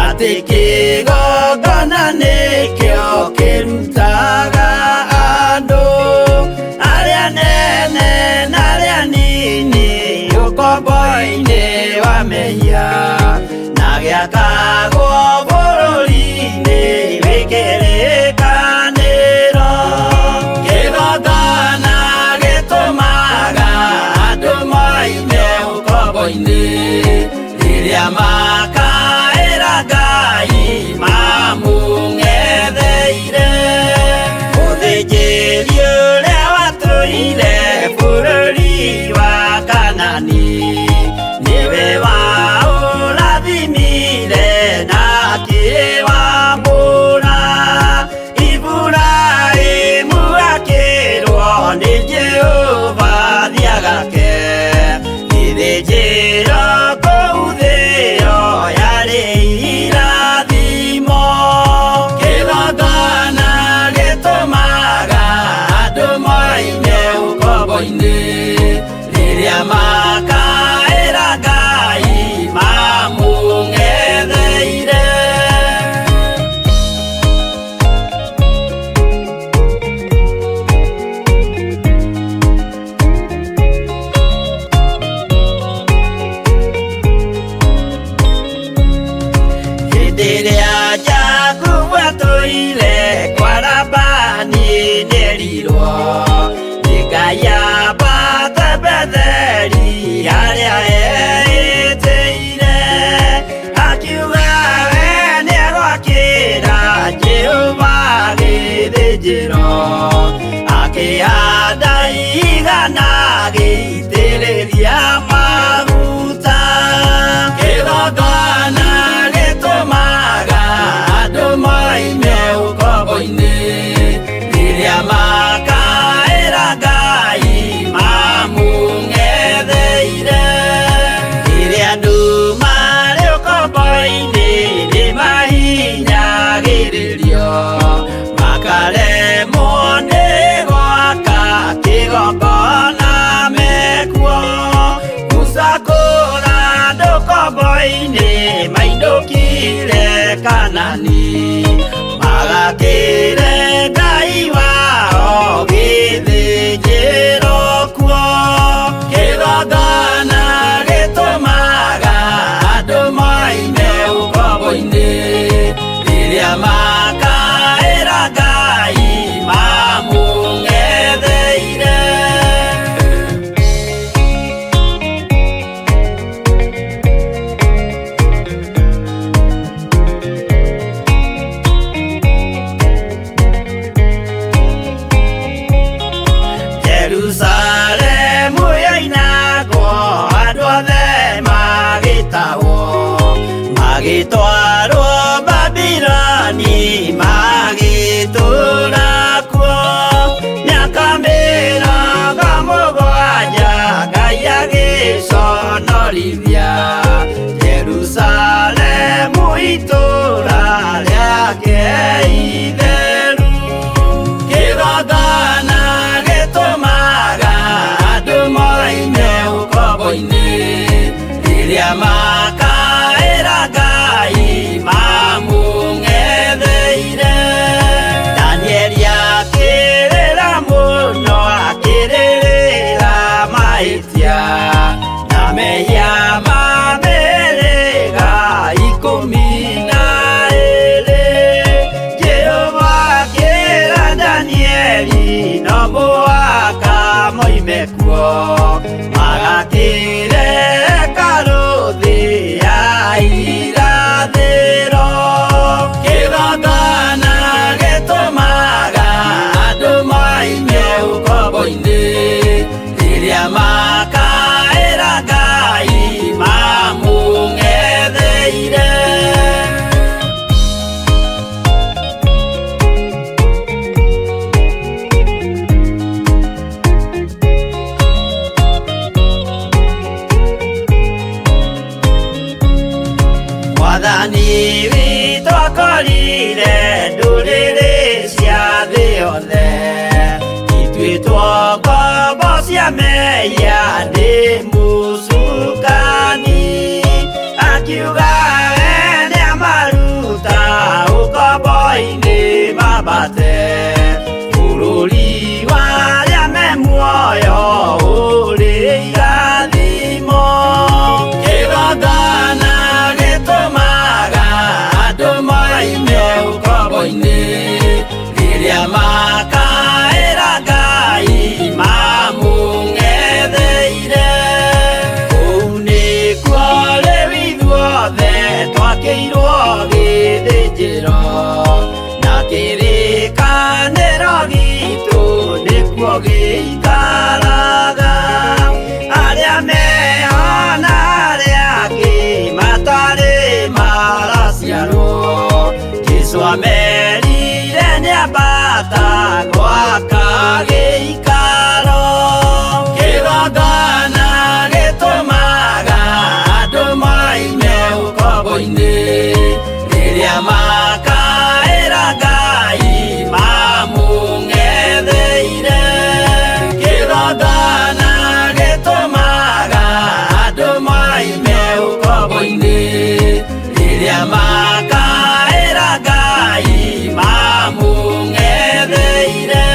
Speaker 5: atĩ kĩgongona nĩkĩo kĩrutaga andũ arĩa nene na arĩa nini ũkombo-inĩ wa mehia na gĩakagwo bũrũri-inĩ wĩ kĩrĩkanĩro. Kĩgongona gĩtũmaga andũ moime ũkombo-inĩ rĩrĩa makaĩra Ngai mamũng'etheire. Mũthĩnjĩri ũrĩa watũire bũrũri wa Kanani nĩwe waũrathimire na akĩwamũra. Iburahĩmu akĩrwo nĩ Jehova thiagake gĩthĩnjĩro kũu thĩo yarĩ irathimo. Kĩgongona gĩtũmaga andũ moime ũkombo-inĩ rĩrĩa makaĩra Ngai mamũng'etheire. Hĩndĩ ĩrĩa Jakubu atũire kwa Labani nĩerirwo nĩ Ngai ambate Betheli harĩa eĩtĩire, akiuga we nĩegwakĩra Jehova gĩthĩnjĩro, akĩhanda igana agĩitĩrĩria maguta. Kĩgongona gĩtũmaga andũ moime ũkombo-inĩ rĩrĩa makaĩra Ngai mamũng'etheire. Rĩrĩa andũ marĩ ũkombo-inĩ Kanani magakĩre Ngai wao gĩthĩnjĩro kuo. Kĩgongona gĩtũmaga andũ moime ũkombo-inĩ rĩrĩa makaĩra Ngai mamũng'etheire. Jerusalemu yoinagwo andũ othe magĩtahwo magĩtwarwo Babiloni magĩtũũra kuo mĩaka 70 Ngai agĩconorithia Jerusalemu itũũra rĩake itheru. Kĩgongona gĩtũmaga andũ moime ũkombo-inĩ rĩrĩa makaĩra Ngai mamũng'etheire. Danieli akĩrĩra mũno akĩrĩrĩra mahĩtia na mehia ma mĩhĩrĩga 12. Jehova akĩra Danieli no mũhaka moime kuo magakĩre hekarũ thĩ ya irathĩro. Kĩgongona gĩtũmaga andũ moime ũkombo-inĩ rĩrĩa makaĩra Ngai mamũng'etheire. Mwathani witũ akorire ndũrĩrĩ cia thĩ yothe ituĩtwo ngombo cia mehia nĩ mũcukani akiuga we nĩamaruta ũkombo-inĩ mambate bũrũri wa arĩa me muoyo ũrĩ irathimo. Kĩgongona gĩtũmaga andũ moime ũkombo-inĩ rĩrĩa makaĩra Ngai mamũng'etheire. Kũu nĩkuo rĩu ithuothe twakĩirwo gĩthĩnjĩro na kĩrĩkanĩro gitũ nĩkuo gĩikaraga. Arĩa meho na arĩa angĩ matarĩ maraciarwo Jesũ amerire nĩambata gwaka gĩikaro. Kĩgongona gĩtũmaga andũ moime ũkombo-inĩ rĩrĩa makaĩra Ngai mamũng'etheire. Kĩgongona gĩtũmaga andũ moime ũkombo-inĩ rĩrĩa makaĩra Ngai mamũng'etheire.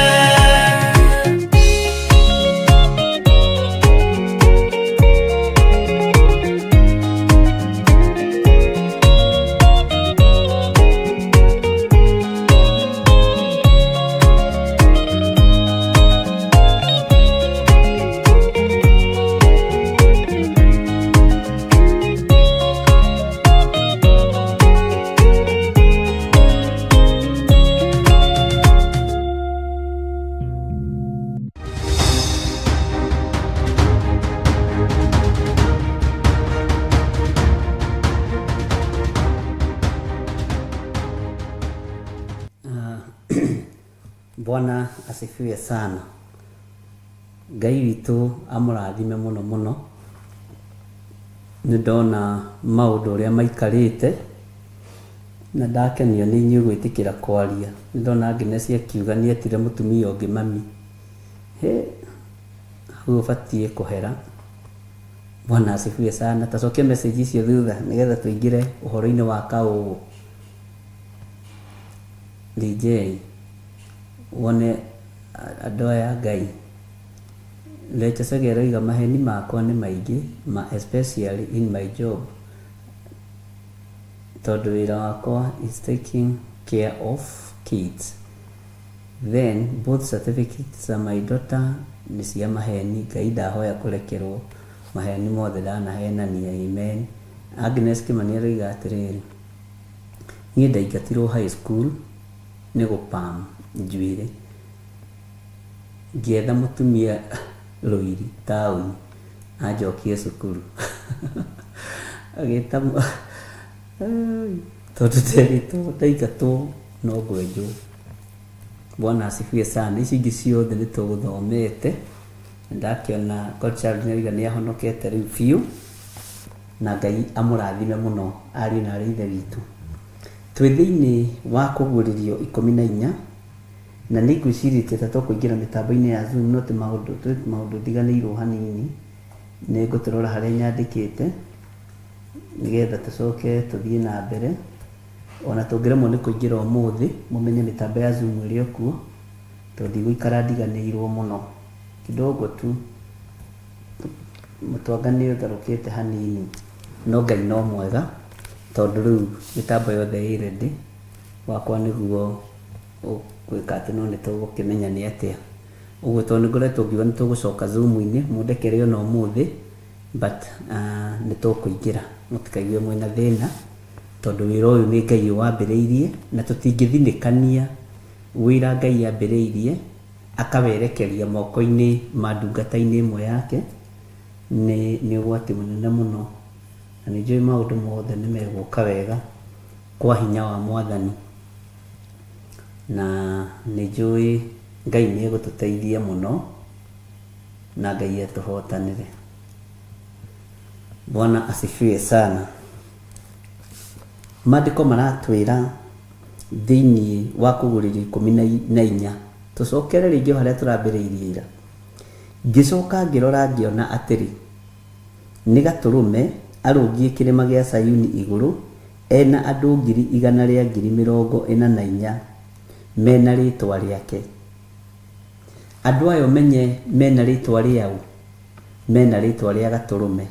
Speaker 3: Bwana asifiwe sana. Ngai witũ amũrathime mũno mũno. Nĩ ndona maũndũ ũrĩa maikarĩte na ndakenio nĩ inyuĩ gwĩtĩkĩra kwaria. Nĩ ndona Agnes akiuga nĩ etire mũtumia ũngĩ mami. Hĩ, hau ũbatiĩ kũhera. Bwana asifiwe sana. Tacokia message icio thutha nĩgetha tũingĩre ũhoro-inĩ wa kaũgũ. DJ wone andũ aya a Ngai. Lecha Chege aroiga maheni makwa nĩ maingĩ ma especially in my job tondũ wĩra wakwa is taking care of kids. Then both certificates za my daughter nĩ cia maheni. Ngai ndahoya kũrekerwo maheni mothe ndanahenania. Amen. Agnes Kimani aroiga atĩrĩrĩ, niĩ ndaingatirwo high school nĩ gũpam njuĩrĩ, ngĩetha mũtumia rũiri taũni anjokie cukuru agĩta tondũ nderĩtwo ndaingatwo no ngwenjwo. Bwana asifiwe sana. Ici ingĩ ciothe nĩ tũgũthomete. Ndakĩona Godchild nĩ oiga nĩ ahonokete rĩu biũ, na Ngai amũrathime mũno ariũ na arĩ ithe witũ. Twĩ thĩinĩ wa kũguũrĩrio 14, na nĩ ngwĩcirĩtie ta tũkũingĩra mĩtambo-inĩ ya Zoom, no ti maũndũ, twĩ maũndũ ndiganĩirwo hanini. Nĩ ngũtũrora harĩa nyandĩkĩte nĩgetha tũcoke tũthiĩ na mbere. Ona tũngĩremwo nĩ kũingĩra ũmũthĩ, mũmenye mĩtambo ya Zoom ĩrĩ o kuo, tondũ ndigũikara ndiganĩirwo mũno. Kidogo tu mũtwanga nĩ ũtharũkĩte hanini, no Ngai no mwega tondũ rĩu mĩtambo yothe ĩ ready. Wakwa nĩguo ũgwĩka atĩ no nĩ tũgũkĩmenya nĩ atĩa. Ũguo tondũ nĩ ngoretwo ngiuga nĩ tũgũcoka Zoom-inĩ, mũndekere ona ũmũthĩ, but nĩ tũkũingĩra, mũtikaigue mwĩna thĩna tondũ wĩra ũyũ nĩ Ngai ũwambĩrĩirie na tũtingĩthinĩkania wĩra Ngai ambĩrĩirie akawerekeria moko-inĩ ma ndungata-inĩ ĩmwe yake. Nĩ ũgwati mũnene mũno, na nĩ njũĩ maũndũ mothe nĩ megũka wega kwa hinya wa Mwathani, na nĩ njũĩ Ngai nĩ egũtũteithia mũno na Ngai atũhotanĩre. Bwana asifiwe sana. Maandĩko maratwĩra thĩinĩ wa kũgũrĩrio 14, tũcokere rĩngĩ o harĩa tũrambĩrĩirie ira. Ngĩcoka ngĩrora ngĩona atĩrĩ, nĩ gatũrũme arũngiĩ kĩrĩma gĩa Sayuni igũrũ, ena andũ 144,000 mena rĩtwa rĩake. Andũ aya ũmenye mena rĩtwa rĩau, mena rĩtwa rĩa gatũrũme.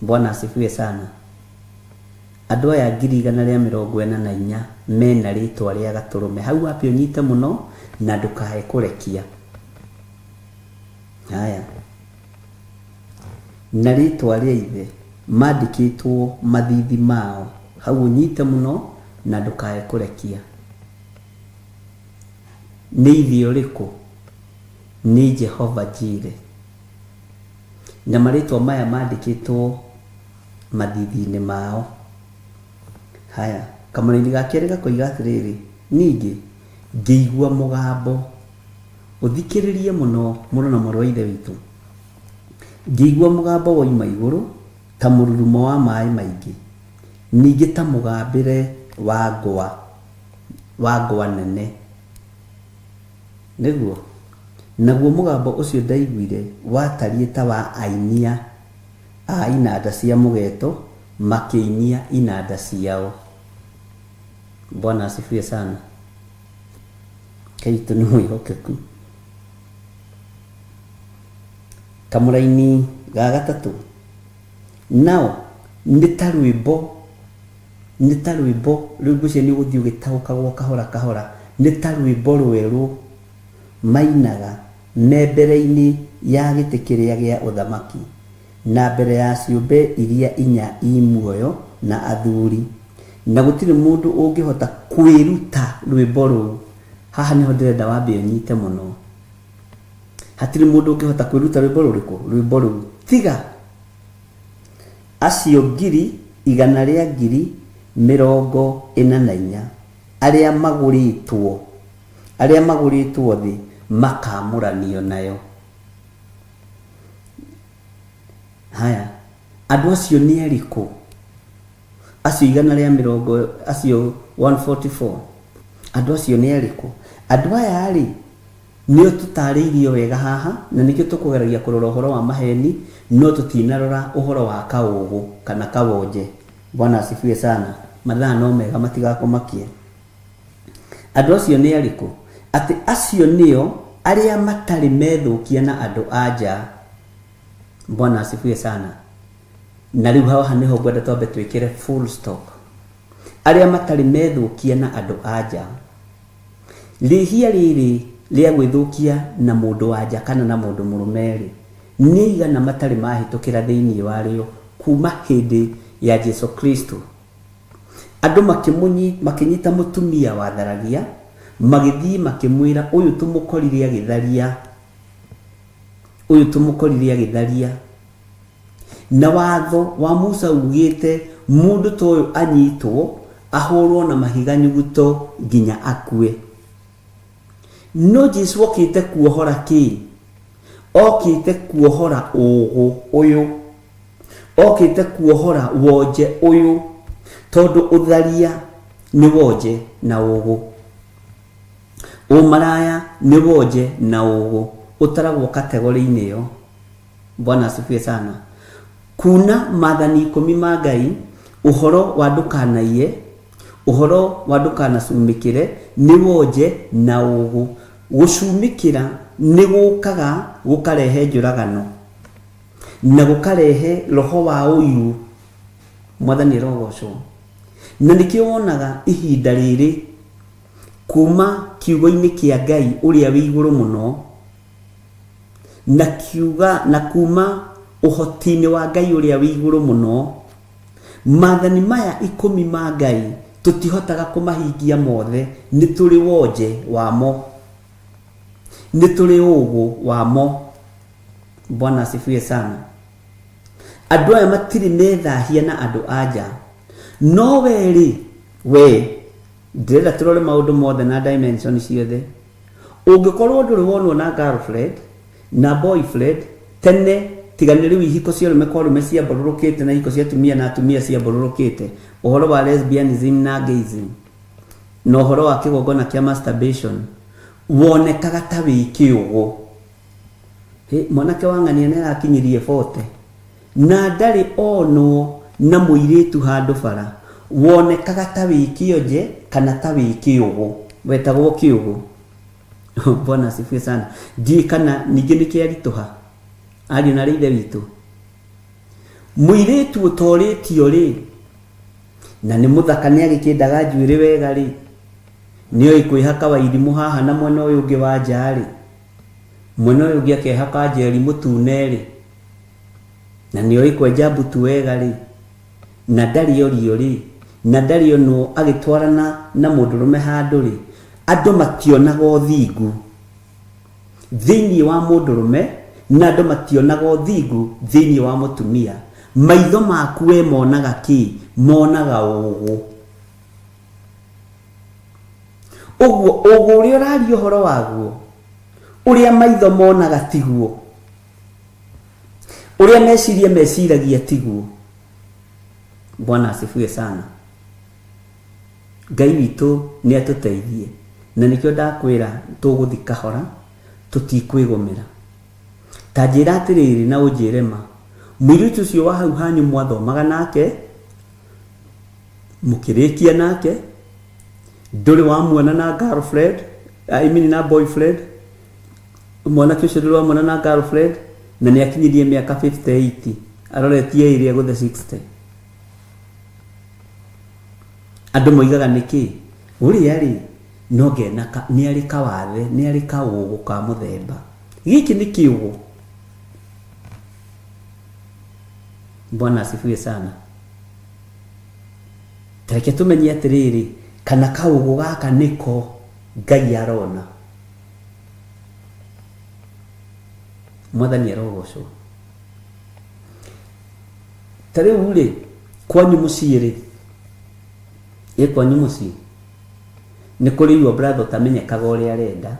Speaker 3: Bwana asifiwe sana. Andũ aya 144,000 mena rĩtwa rĩa gatũrũme. Hau wambe ũnyite mũno na ndũkae kũrekia. Haya. Na rĩtwa rĩa ithe mandĩkĩtwo mathithi mao. Hau ũnyite mũno na ndũkae kũrekia. Nĩ ithe ũrĩkũ? Nĩ Jehova Jire. Na marĩtwa maya mandĩkĩtwo mathithi-inĩ mao. Haya, kamũraini ga kerĩ gakoiga atĩrĩrĩ, ningĩ ngĩigua mũgambo. Ũthikĩrĩrie mũno mũno na mũrũ wa ithe witũ. Ngĩigua mũgambo woima igũrũ ta mũrurumo wa maĩ maingĩ, ningĩ ta mũgambĩre wa ngwa nene. Nĩguo, naguo mũgambo ũcio ndaiguire watariĩ ta wa ainia a inanda cia mũgeto makĩinia inanda ciao. Bwana asifiwe sana. Ngai witũ nĩ mwĩhokeku. Kamũraini ga gatatũ, nao nĩ ta rwĩmbo, nĩ ta rwĩmbo rĩu ngwĩciria nĩ ũgũthiĩ ũgĩtaũkagwo kahora kahora, nĩ ta rwĩmbo rwerũ mainaga me mbere-inĩ ya gĩtĩ kĩrĩa gĩa ũthamaki na mbere ya ciũmbe iria inya i muoyo na athuri, na gũtirĩ mũndũ ũngĩhota kwĩruta rwĩmbo rũu. Haha nĩho ndĩrenda wambe ũnyite mũno. Hatirĩ mũndũ ũngĩhota kwĩruta rwĩmbo rũrĩkũ? Rwĩmbo rũu. Tiga acio 144,000 arĩa magũrĩtwo, arĩa magũrĩtwo thĩ makamũranio nayo. Haya, andũ acio nĩ arĩkũ? Acio igana rĩa mĩrongo, acio 144, andũ acio nĩ arĩkũ? Andũ aya rĩ, nĩo tũtarĩirio wega haha, na nĩkĩo tũkũgeragia kũrora ũhoro wa maheni, no tũtinarora ũhoro wa kaũgũ kana kawonje. Bwana asifiwe sana. Mathaa no mega matigakũmakie. Andũ acio nĩ arĩkũ? Atĩ acio nĩo arĩa matarĩ methũkia na andũ a nja. Bwana asifiwe sana. Na rĩu haha nĩho ngwenda twambe twĩkĩre full stop. Arĩa matarĩ methũkia na andũ a nja. Rĩhia rĩrĩ rĩa gwĩthũkia na mũndũ wa nja kana na mũndũ mũrũme-rĩ, nĩ aigana matarĩ mahĩtũkĩra thĩinĩ warĩo kuma hĩndĩ ya Jesu Kristo? Andũ makĩnyita mũtumia watharagia, magĩthiĩ makĩmwĩra, ũyũ tũmũkorire agĩtharia, ũyũ tũmũkorire agĩtharia. Na watho wa Musa ugĩte mũndũ ta ũyũ anyitwo, ahũrwo na mahiga nyuguto nginya akue. No Jesu okĩte kuohora kĩ? Okĩte kuohora ũgũ ũyũ. Okĩte kuohora wonje ũyũ. Tondũ ũtharia nĩ wonje na ũgũ. Ũmaraya nĩ wonje na ũgũ. Ũtaragwo kategori-inĩ ĩyo. Bwana asifiwe sana. Kuna maathani ikũmi ma Ngai, ũhoro wa ndũkanaiye, ũhoro wa ndũkanacumĩkĩre, nĩ wonje na ũgũ. Gũcumĩkĩra nĩ gũkaga gũkarehe njũragano na gũkarehe roho wa ũiru. Mwathani arogocwo. Na nĩkĩo wonaga ihinda rĩrĩ kuma kiugo-inĩ kĩa Ngai ũrĩa wĩ igũrũ mũno, na kiuga na kuma ũhoti-inĩ wa Ngai ũrĩa wĩ igũrũ mũno, maathani maya ikũmi ma Ngai tũtihotaga kũmahingia mothe, nĩ tũrĩ wonje wamo, nĩ tũrĩ ũgũ wamo. Bwana asifiwe sana. Andũ aya matirĩ methahia na andũ a nja. No we rĩ, we ndĩrenda tũrore maũndũ mothe na dimension ciothe. Ũngĩkorwo ndũrĩ wonwo na girlfriend na boyfriend tene, tiga nĩ rĩu ihiko cia arũme kwa arũme ciambũrũrũkĩte na ihiko cia atumia na atumia ciambũrũrũkĩte, ũhoro wa lesbianism na gayism na ũhoro wa kĩgongona kĩa masturbation wonekaga ta wĩ kĩũgũ. Hĩ, mwanake wa ng'ania nĩ arakinyirie 40 na ndarĩ onwo na mũirĩtu handũ bara, wonekaga ta wĩ kĩonje kana ta wĩ kĩũgũ, wetagwo kĩũgũ. Bwana asifiwe sana. Ndiũĩ kana ningĩ nĩ kĩaritũha ariũ na ithe witũ. Mũirĩtu ũtorĩtio rĩ, na nĩ mũthaka nĩ agĩkĩndaga njuĩrĩ wega rĩ, nĩoĩ kwĩhaka wairimũ haha na mwena ũyũ ũngĩ wa nja rĩ, mwena ũyũ ũngĩ akehaka njeri mũtune rĩ, na nĩoĩ kwenja mbutu wega rĩ, na ndarĩ orio rĩ, na ndarĩ onwo agĩtwarana na mũndũrũme handũ rĩ, andũ mationaga ũthingu thĩinĩ wa mũndũrũme, na andũ mationaga ũthingu thĩinĩ wa mũtumia. Maitho maku we monaga kĩ? Monaga ũgũ. Ũguo ũgũ ũrĩa ũraria ũhoro waguo, ũrĩa maitho monaga tiguo, ũrĩa meciria meciragia tiguo. Bwana asifiwe sana. Ngai witũ nĩ atũteithie, na nĩkĩo ndakwĩra tũgũthi kahora, tũtikwĩgũmĩra. Ta njĩra atĩrĩrĩ na ũnjĩre ma, mũirĩtu ũcio wa hau hanyu mwathomaga nake, mũkĩrĩkia nake, ndũrĩ wamuona na girlfriend, I mean na boyfriend, mwanake ũcio ndũrĩ wamuona na girlfriend, na nĩ akinyirie mĩaka 58, aroretie ĩrĩa gũthe 60. Andũ moigaga nĩkĩ? Ũrĩa rĩ, no ngena nĩ arĩ kawathe, nĩ arĩ kaũgũ ka mũthemba. Gĩkĩ nĩ kĩũgũ. Bwana asifiwe sana. Tareke tũmenye atĩrĩrĩ, kana kaũgũ gaka nĩko Ngai arona. Mwathani arogocwo. Ta rĩu rĩ, kwanyu mũciĩ rĩ, ĩ kwanyu mũciĩ nĩ kũrĩ your brother ũtamenyekaga ũrĩa arenda,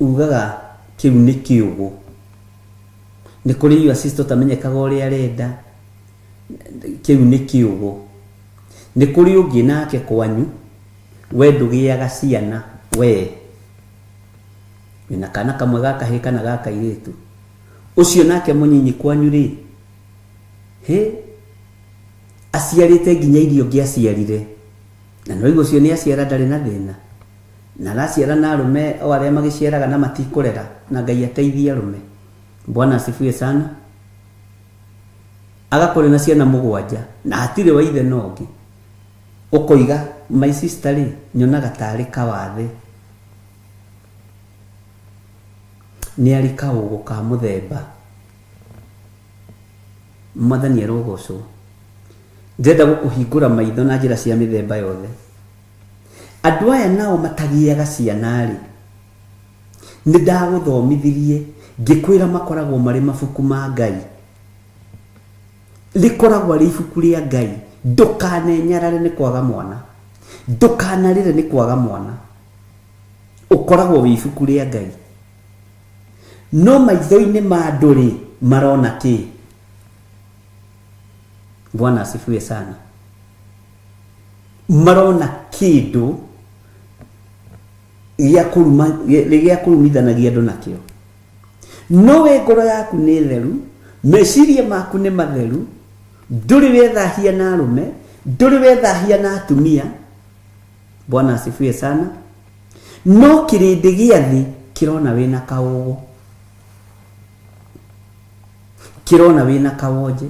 Speaker 3: ugaga kĩu nĩ kĩũgũ. Nĩ kũrĩ your sister ũtamenyekaga ũrĩa arenda, kĩu nĩ kĩũgũ. Nĩ kũrĩ ũngĩ nake kwanyu, we ndũgĩaga ciana, we wĩna kana kamwe ga kahĩĩ kana ga kairĩtu, ũcio nake mũnyinyi kwanyu rĩ, hĩ, aciarĩte nginya irio ũngĩaciarire. Na nĩwaigua ũcio nĩ aciara ndarĩ na thĩna. Na araciara na arũme o arĩa magĩciaraga na matikũrera na Ngai ateithie arũme. Bwana asifiwe sana. Agakorwo na ciana mũgwanja na hatirĩ wa ithe na ũngĩ. Ũkoiga my sister rĩ, nyonaga tarĩ kawathe. Nĩ arĩ kaũgũ ka mũthemba. Mwathani arogocwo. Ndĩrenda gũkũhingũra maitho na njĩra cia mĩthemba yothe. Andũ aya nao matagĩaga ciana-rĩ, nĩ ndagũthomithirie ngĩkwĩra makoragwo marĩ mabuku ma Ngai. Rĩkoragwo arĩ ibuku rĩa Ngai. Ndũkanenyarare nĩ kwaga mwana. Ndũkanarĩre nĩ kwaga mwana. Ũkoragwo wĩ ibuku rĩa Ngai. No maitho-inĩ ma andũ-rĩ, marona kĩ? Bwana asifiwe sana. Marona kĩndũ gĩa kũruma gĩa kũrumithanagia andũ nakĩo. No we ngoro yaku nĩ theru, meciria maku nĩ matheru, ndũrĩ wethahia na arũme, ndũrĩ wethahia na atumia. Bwana asifiwe sana. No kĩrĩndĩ gĩa thĩ kĩrona wĩna kaũgũ. Kĩrona wĩna kawonje.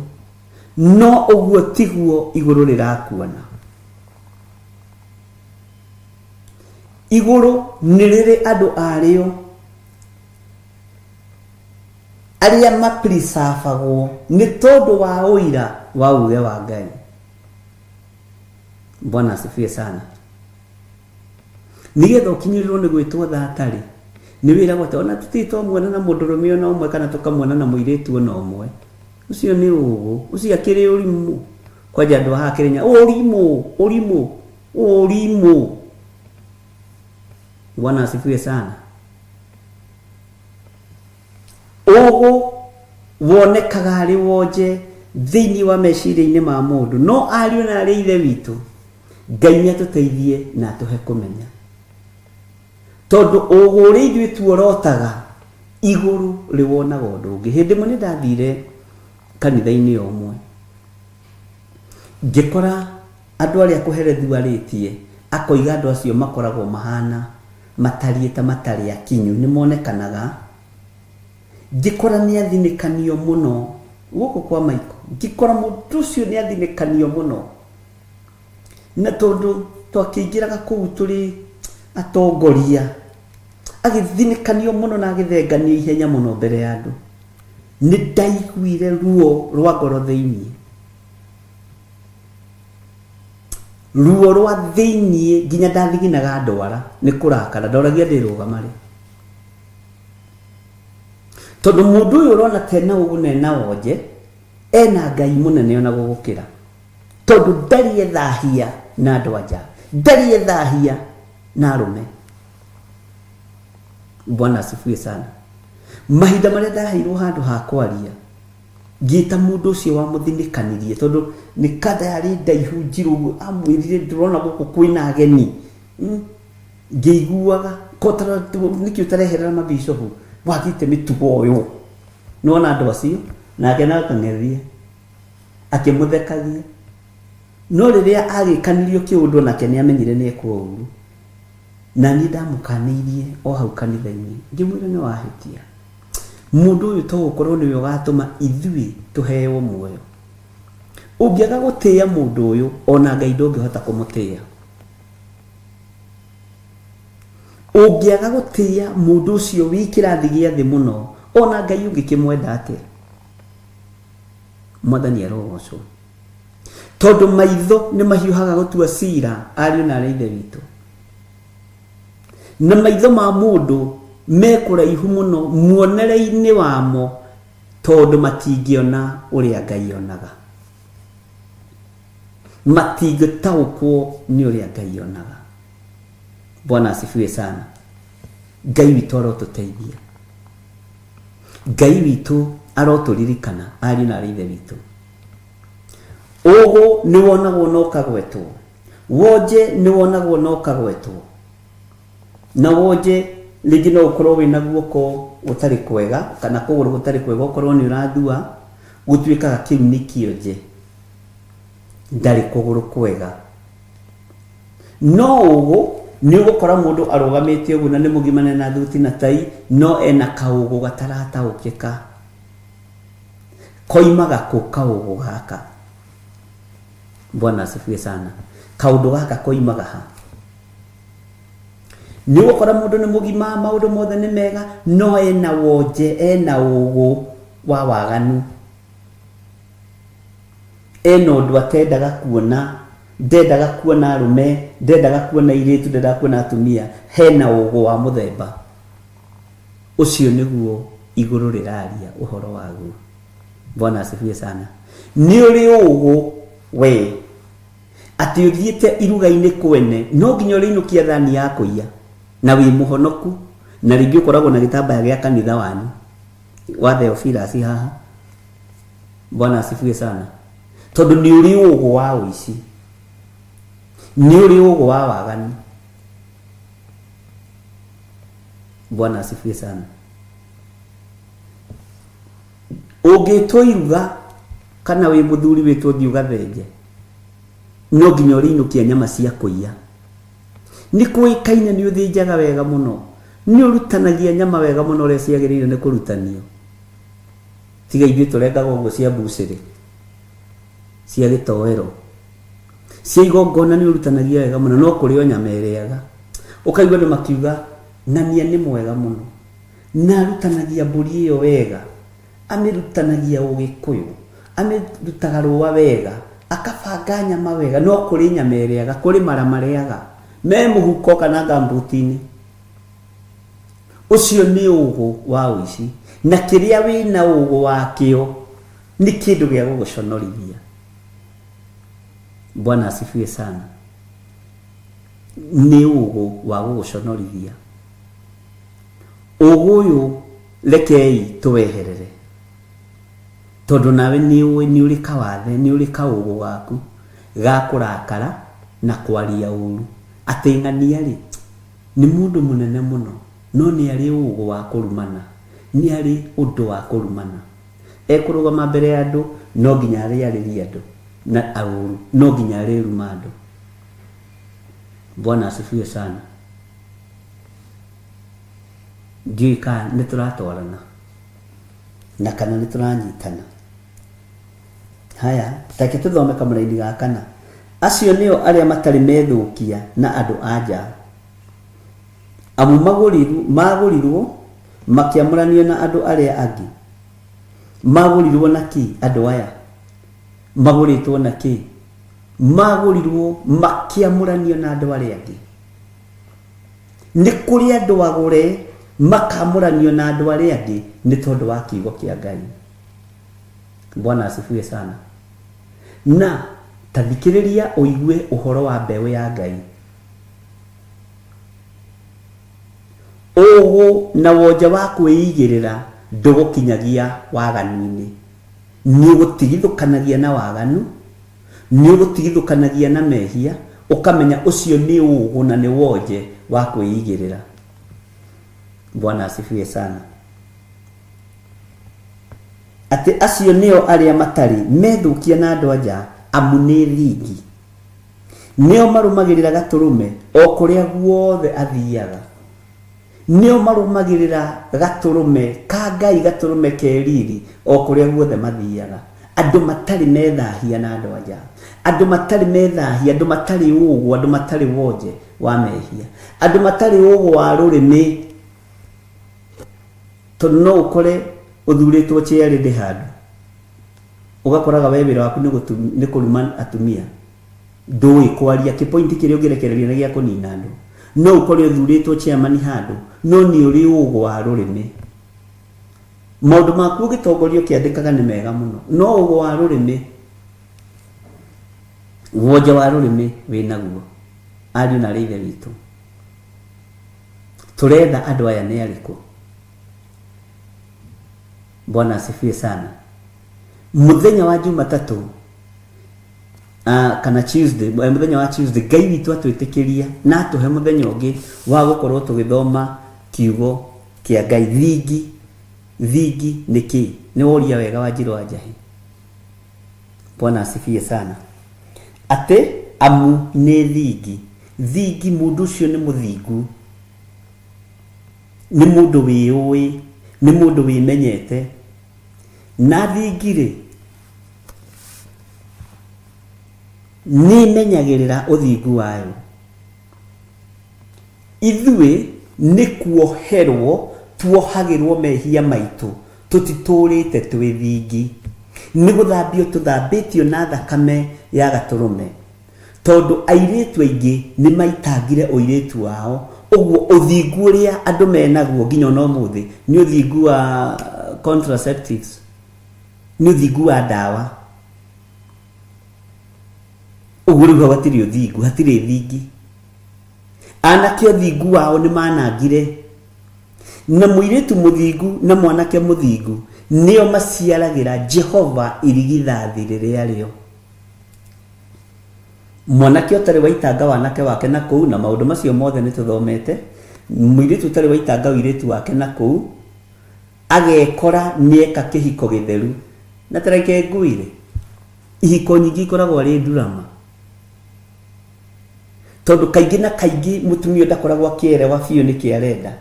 Speaker 3: No ũguo tiguo igũrũ rĩrakuona. Igũrũ nĩ rĩrĩ andũ arĩo arĩa mapurisabagwo nĩ tondũ wa ũira wa uge wa Ngai. Bwana asifiwe sana. Nĩgetha ũkinyĩrĩrwo nĩ gwĩtwo thata-rĩ, nĩ wĩragwo atĩ ona tũtirĩ twamuona na mũndũrũme ona ũmwe kana tũkamuona na mũirĩtu ona ũmwe. Ũcio nĩ ũgũ, ũcio akĩrĩ ũrimũ. Kwanja andũ a haha Kĩrĩnyaga, ũrimũ, ũrimũ, ũrimũ. Bwana asifiwe sana. Ũgũ wonekaga arĩ wonje thĩinĩ wa meciria-inĩ ma mũndũ, no ariũ na aarĩ a Ithe witũ, Ngai nĩ atũteithie na atũhe kũmenya. Tondũ ũgũ ũrĩa ithuĩ tuorotaga, igũrũ rĩwonaga ũndũ ũngĩ. Hĩndĩ ĩmwe nĩ ndathire kanitha-inĩ o ũmwe, ngĩkora andũ arĩa kũherethu arĩtie, akoiga andũ acio makoragwo mahana matariĩ ta matarĩ akinyu, nĩ monekanaga. Ngĩkora nĩ athinĩkanio mũno, gũkũ kwa Maiko, ngĩkora mũndũ ũcio nĩ athinĩkanio mũno. Na tondũ twakĩingĩraga kũu tũrĩ atongoria, agĩthinĩkanio mũno na agĩthenganio ihenya mũno mbere ya andũ. Nĩ ndaiguire ruo rwa ngoro thĩinĩ. Ruo rwa thĩinĩ nginya ndathiginaga ndwara nĩ kũrakara, ndoragia ndĩrũgama rĩ. Tondũ mũndũ ũyũ ũrona ta ena ũgũ na ena wonje, ena Ngai mũnene ona gũgũkĩra. Tondũ ndarĩ ethahia na andũ a nja, ndarĩ ethahia na arũme. Bwana asifiwe sana. Mahinda marĩa ndaheirwo handũ ha kwaria, ngĩta mũndũ ũcio wamũthinĩkanirie, tondũ nĩ kanda yarĩ ndaihu njirũ ũguo, amwĩrire ndĩrona gũkũ kwĩna ageni. Ngĩiguaga, nĩkĩ ũtareherera mabicobu, wagĩte mĩtugo ũyũ. Nĩwona andũ acio, nake no akang'ethia. Akĩmũthekagia. No rĩrĩa agĩkanirio kĩũndũ onake nĩ amenyire nĩ ekwo ũru. Na niĩ ndamũkanĩirie o hau kanitha-inĩ, ngĩmwĩra nĩ wahĩtia. Mũndũ ũyũ to gũkorwo nĩwe ũgatũma ithuĩ tũheo muoyo. Ũngĩaga gũtĩĩa mũndũ ũyũ, ona Ngai ndũngĩhota kũmũtĩĩa. Ũngĩaga gũtĩĩa mũndũ ũcio wĩ kĩrathi gĩa thĩ mũno, ona Ngai ũngĩkĩmwenda atĩa? Mwathani arogocwo. Tondũ maitho nĩ mahiũhaga gũtua cira, ariũ na aarĩ a Ithe witũ. Na maitho ma mũndũ me kũraihu mũno muonere-inĩ wamo, tondũ matingĩona ũrĩa Ngai onaga. Matingĩtaũkwo nĩ ũrĩa Ngai onaga. Bwana asifiwe sana. Ngai witũ arotũteithia. Ngai witũ arotũririkana, ariũ na aarĩ a Ithe witũ. Ũgũ nĩ wonagwo na ũkagwetwo. Wonje nĩ wonagwo na ũkagwetwo. Na wonje rĩngĩ no ũkorwo wĩna guoko gũtarĩ kwega kana kũgũrũ gũtarĩ kwega ũkorwo nĩ ũrathua, gũtuĩkaga kĩu nĩ kĩonje. Ndarĩ kũgũrũ kwega. No ũgũ nĩ ũgũkora mũndũ arũgamĩte ũguo na nĩ mũgima na ena thuti na tai, no ena kaũgũ gatarataũkĩka. Koimaga kũ kaũgũ gaka? Bwana asifiwe sana. Kaũndũ gaka koimaga ha? Nĩ ũgũkora mũndũ nĩ mũgima, maũndũ mothe nĩ mega, no ena wonje, ena ũgũ wa waganu. Ena ũndũ atendaga kuona, ndendaga kuona arũme, ndendaga kuona airĩtu, ndendaga kuona atumia, hena ũgũ wa mũthemba ũcio. Nĩguo igũrũ rĩraria ũhoro waguo. Bwana asifiwe sana. Nĩ ũrĩ ũgũ we atĩ ũthiĩte iruga-inĩ kwene, no nginya ũrĩinũkia thani ya kũiya, na wĩ mũhonoku, na rĩngĩ ũkoragwo na gĩtambaya gĩa kanitha wanyu wa Theophilus haha. Bwana asifiwe sana. Tondũ nĩ ũrĩ ũgũ wa ũici, nĩ ũrĩ ũgũ wa waganu. Bwana asifiwe sana. Ũngĩtwo iruga kana wĩ mũthuri wĩtwo thiĩ ũgathenje, no nginya ũrĩinũkia nyama cia kũiya. Nĩ kũĩkaine nĩ ũthĩnjaga wega mũno, nĩ ũrutanagia nyama wega mũno ũrĩa ciagĩrĩire nĩ kũrutanio. Tiga ithuĩ tũrengaga ũguo cia mbucĩrĩ, cia gĩtoero, cia igongona, nĩ ũrutanagia wega mũno, no kũrĩ o nyama ĩrĩaga. Ũkaigua andũ makiuga ng'ania nĩ mwega mũno, na arutanagia mbũri ĩyo wega, amĩrutanagia ũgĩkũyũ, amĩrutaga rũa wega, akabanga nyama wega, no kũrĩ nyama ĩrĩaga, kũrĩ mara marĩaga me mũhuko kana ngambuti-inĩ. Ũcio nĩ ũgũ wa ũici, na kĩrĩa wĩna ũgũ wakĩo nĩ kĩndũ gĩa gũgũconorithia. Bwana asifiwe sana. Nĩ ũgũ wa gũgũconorithia. Ũgũ ũyũ rekei tũweherere, tondũ nawe nĩ ũĩ nĩ ũrĩ kawathe, nĩ ũrĩ kaũgũ gaku ga kũrakara na kwaria ũru. Atĩ ng'ania rĩ, nĩ mũndũ mũnene mũno, no nĩ arĩ ũgũ wa kũrumana, nĩ arĩ ũndũ wa kũrumana. Ekũrũgama mbere ya andũ, no nginya arĩarĩrie andũ na ũru, no nginya arĩruma andũ. Bwana asifiwe sana. Ndiũĩ kana nĩ tũratwarana na kana nĩ tũranyitana. Haya, take tũthome kamũraini ga kana. Acio nĩo arĩa matarĩ methũkia na andũ a nja, amu magũrirwo makĩamũranio na andũ arĩa angĩ. Magũrirwo na kĩ andũ aya? Magũrĩtwo na kĩ? Magũrirwo makĩamũranio na andũ arĩa angĩ. Nĩ kũrĩ andũ agũre makamũranio na andũ arĩa angĩ nĩ tondũ wa kiugo kĩa Ngai. Bwana asifiwe sana. Na ta thikĩrĩria ũigue ũhoro wa mbeũ ya Ngai. Ũgũ na wonje wa kwĩigĩrĩra ndũgũkinyagia waganu-inĩ. Nĩ ũgũtigithũkanagia na waganu, nĩ ũgũtigithũkanagia na mehia, ũkamenya ũcio nĩ ũgũ na nĩ wonje wa kwĩigĩrĩra. Bwana asifiwe sana. Atĩ acio nĩo arĩa matarĩ methũkia na andũ a nja, amu nĩ thingi. Nĩo marũmagĩrĩra Gatũrũme o kũrĩa guothe athiaga. Nĩo marũmagĩrĩra Gatũrũme ka Ngai, Gatũrũme ke riri, o kũrĩa guothe mathiaga. Andũ matarĩ methahia na andũ a nja, andũ matarĩ methahia, andũ matarĩ ũgũ, andũ matarĩ wonje wa mehia, andũ matarĩ ũgũ wa rũrĩmĩ. Tondũ no ũkore ũthurĩtwo chairlady handũ, ũgakoraga we wĩra waku nĩ kũruma atumia, ndũĩ kwaria, kĩpointi kĩrĩa ũngĩrekereria nĩ gĩa kũnina andũ. No ũkore ũthurĩtwo chairman handũ, no nĩ ũrĩ ũgũ wa rũrĩmĩ. Maũndũ maku ũgĩtongoria ũkĩandĩkaga nĩ mega mũno, no ũgũ wa rũrĩmĩ, wonje wa rũrĩmĩ wĩnaguo. Ariũ na arĩ ithe witũ, tũretha andũ aya nĩ arĩkũ? Bwana asifiwe sana. Mũthenya wa Jumatatũ kana Tuesday, mũthenya wa Tuesday, Ngai witũ atwĩtĩkĩria na atũhe mũthenya ũngĩ wa gũkorwo tũgĩthoma kiugo kĩa Ngai. Thingi, thingi nĩ kĩ? Nĩ woria wega wa Njirũ wa Njahĩ. Bwana asifiwe sana. Atĩ amu nĩ thingi. Thingi mũndũ ũcio nĩ mũthingu, nĩ mũndũ wĩyũĩ, nĩ mũndũ wĩmenyete. Na thingi rĩ, nĩ ĩmenyagĩrĩra ũthingu wayo. Ithuĩ nĩ kuoherwo tuohagĩrwo mehia maitũ, tũtitũrĩte twĩ thingi. Nĩ gũthambio tũthambĩtio na thakame ya Gatũrũme. Tondũ airĩtu aingĩ nĩ maitangire ũirĩtu wao, ũguo ũthingu ũrĩa andũ menaguo nginya ona ũmũthĩ nĩ ũthingu wa contraceptives, nĩ ũthingu wa ndawa. Ũguo rĩu hau hatirĩ ũthingu, hatirĩ thingi. Anake ũthingu wao nĩ manangire. Na mũirĩtu mũthingu na mwanake mũthingu nĩo maciaragĩra Jehova irigithathi rĩrĩa rĩo. Mwanake ũtarĩ waitanga wanake wake na kũu, na maũndũ macio mothe nĩ tũthomete, mũirĩtu ũtarĩ waitanga ũirĩtu wake na kũu, agekora nĩeka kĩhiko gĩtheru. Na ta reke ngwĩre, ihiko nyingĩ ikoragwo arĩ ndurama. Tondũ kaingĩ na kaingĩ mũtumia ũyũ ndakoragwo akĩerewa biũ nĩkĩ arenda,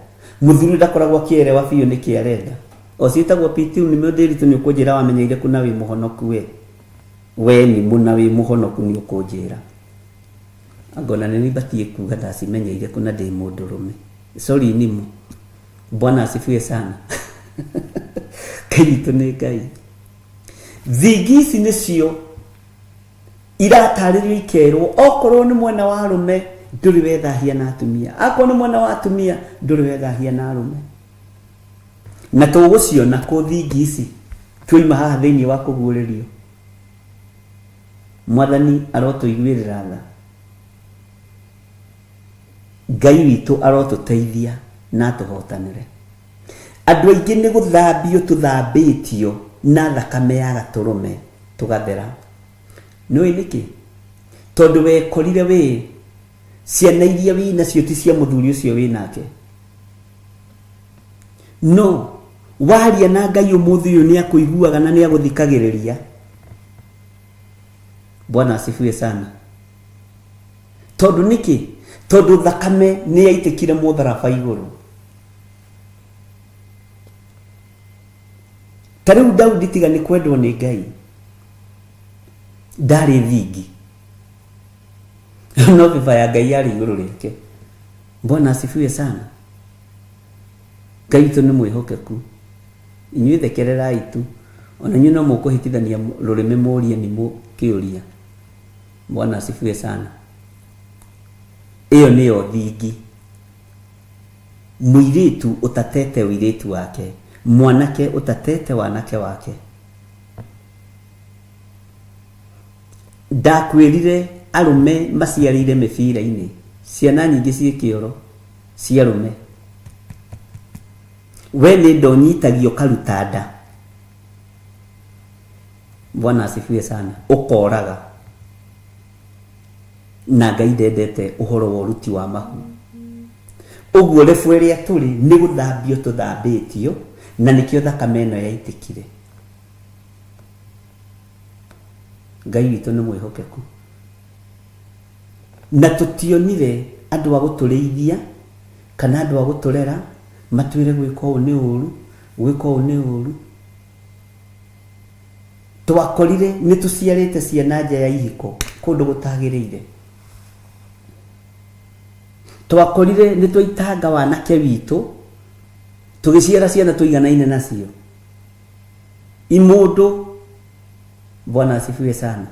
Speaker 3: mũthuri ũyũ ndakoragwo akĩerewa biũ nĩkĩ arenda. O ciĩtagwo PT nĩ mũthĩritũ nĩ ũkũnjĩra wamenyeire kũ na wĩ mũhonoku we. We nĩ mũna wĩ mũhonoku nĩ ũkũnjĩra. Anga ona nĩ niĩ batiĩ kuga ndacimenyeire kũ na ndĩ mũndũrũme. Sorry Nimũ. Bwana asifiwe sana. Ngai witũ nĩ Ngai. Thingi ici nĩcio iratarĩrio ikerwo okorwo nĩ mwena wa arũme ndũrĩ wethahia na atumia, akorwo nĩ mwena wa atumia ndũrĩ wethahia na arũme. Na tũgũciona kũ thingi ici tuoima haha thĩinĩ wa kũguũrĩrio. Mwathani arotũiguĩrĩra tha. Ngai witũ arotũteithia na atũhotanĩre. Andũ aingĩ nĩ gũthambio tũthambĩtio na thakame ya Gatũrũme tũgathera. Nĩũĩ nĩkĩ? Tondũ wekorire wĩ, ciana iria wĩ nacio ti cia mũthuri ũcio wĩ nake. No waria na Ngai ũmũthĩ ũyũ nĩ akũiguaga na nĩ agũthikagĩrĩria. Bwana asifiwe sana. Tondũ nĩkĩ? Tondũ thakame nĩ yaitĩkire mũtharaba igũrũ. Ta rĩu Daudi tiga nĩ kwendwo nĩ Ngai, ndarĩ thingi. No bĩba ya Ngai yarĩ igũrũ rĩake. Bwana asifiwe sana. Ngai witũ nĩ mwĩhokeku. Inyuĩ thekererai tu. Ona inyuĩ no mũkũhĩtithania rũrĩmĩ mũrie nĩ kĩũria. Bwana asifiwe sana. Ĩyo nĩyo thingi. Mũirĩtu ũtatete ũirĩtu wake, mwanake ũtatete wanake wake. Ndakwĩrire arũme maciarĩire mĩbira-inĩ, ciana nyingĩ ciĩ kĩoro cia arũme. We nĩ nda ũnyitagio ũkaruta nda. Bwana asifiwe sana. Ũkoraga. Na Ngai ndendete ũhoro wa ũruti wa mahu. Ũguo rebu ĩrĩa tũrĩ nĩ gũthambio tũthambĩtio, na nĩkĩo thakame ĩno yaitĩkire. Ngai witũ nĩ mwĩhokeku. Na tũtionire andũ a gũtũrĩithia kana andũ a gũtũrera matwĩre gwĩka ũũ nĩ ũru, gwĩka ũũ nĩ ũru. Twakorire nĩ tũciarĩte ciana nja ya ihiko kũndũ gũtagĩrĩire. Twakorire nĩ twaitanga wanake witũ tũgĩciara ciana tũiganaine nacio. Imũndũ, Bwana asifiwe sana.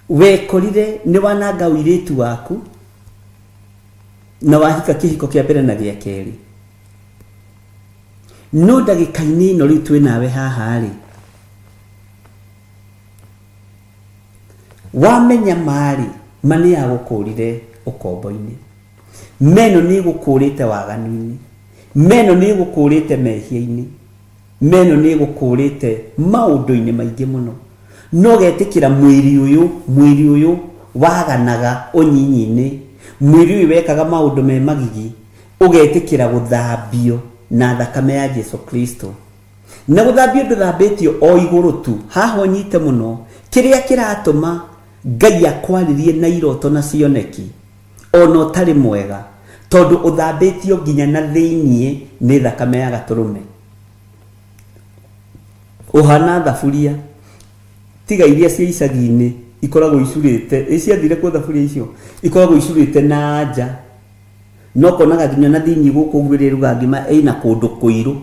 Speaker 3: Wekorire nĩ wananga ũirĩtu waku na wahika kĩhiko kĩa mbere na gĩa kerĩ. No ndagĩka-inĩ ĩno rĩu twĩ nawe haha rĩ, wamenya ma-rĩ, ma nĩ yagũkũrire ũkombo-inĩ. Ma ĩno nĩ ĩgũkũrĩte waganu-inĩ. Ma ĩno nĩ ĩgũkũrĩte mehia-inĩ. Ma ĩno nĩ ĩgũkũrĩte maũndũ-inĩ maingĩ mũno. No ũgetĩkĩra mwĩrĩ ũyũ, mwĩrĩ ũyũ waganaga ũnyinyi-inĩ, mwĩrĩ ũyũ wekaga maũndũ me magigi, ũgetĩkĩra gũthambio na thakame ya Jesu Kristo. Na gũthambio ndũthambĩtio o igũrũ tu, haha ũnyite mũno, kĩrĩa kĩratũma Ngai akwarĩrie na iroto na cioneki. Ona ũtarĩ mwega, tondũ ũthambĩtio nginya na thĩiniĩ nĩ thakame ya Gatũrũme. Ũhana thaburia, tiga iria cia icagi-inĩ ikoragwo icurĩte, ĩ ciathire kũ thaburia icio? Ikoragwo icurĩte na nja, no ũkonaga nginya na thĩiniĩ gũkũ ũguo ĩrĩa ĩrugaga ngima ĩna kũndũ kũirũ,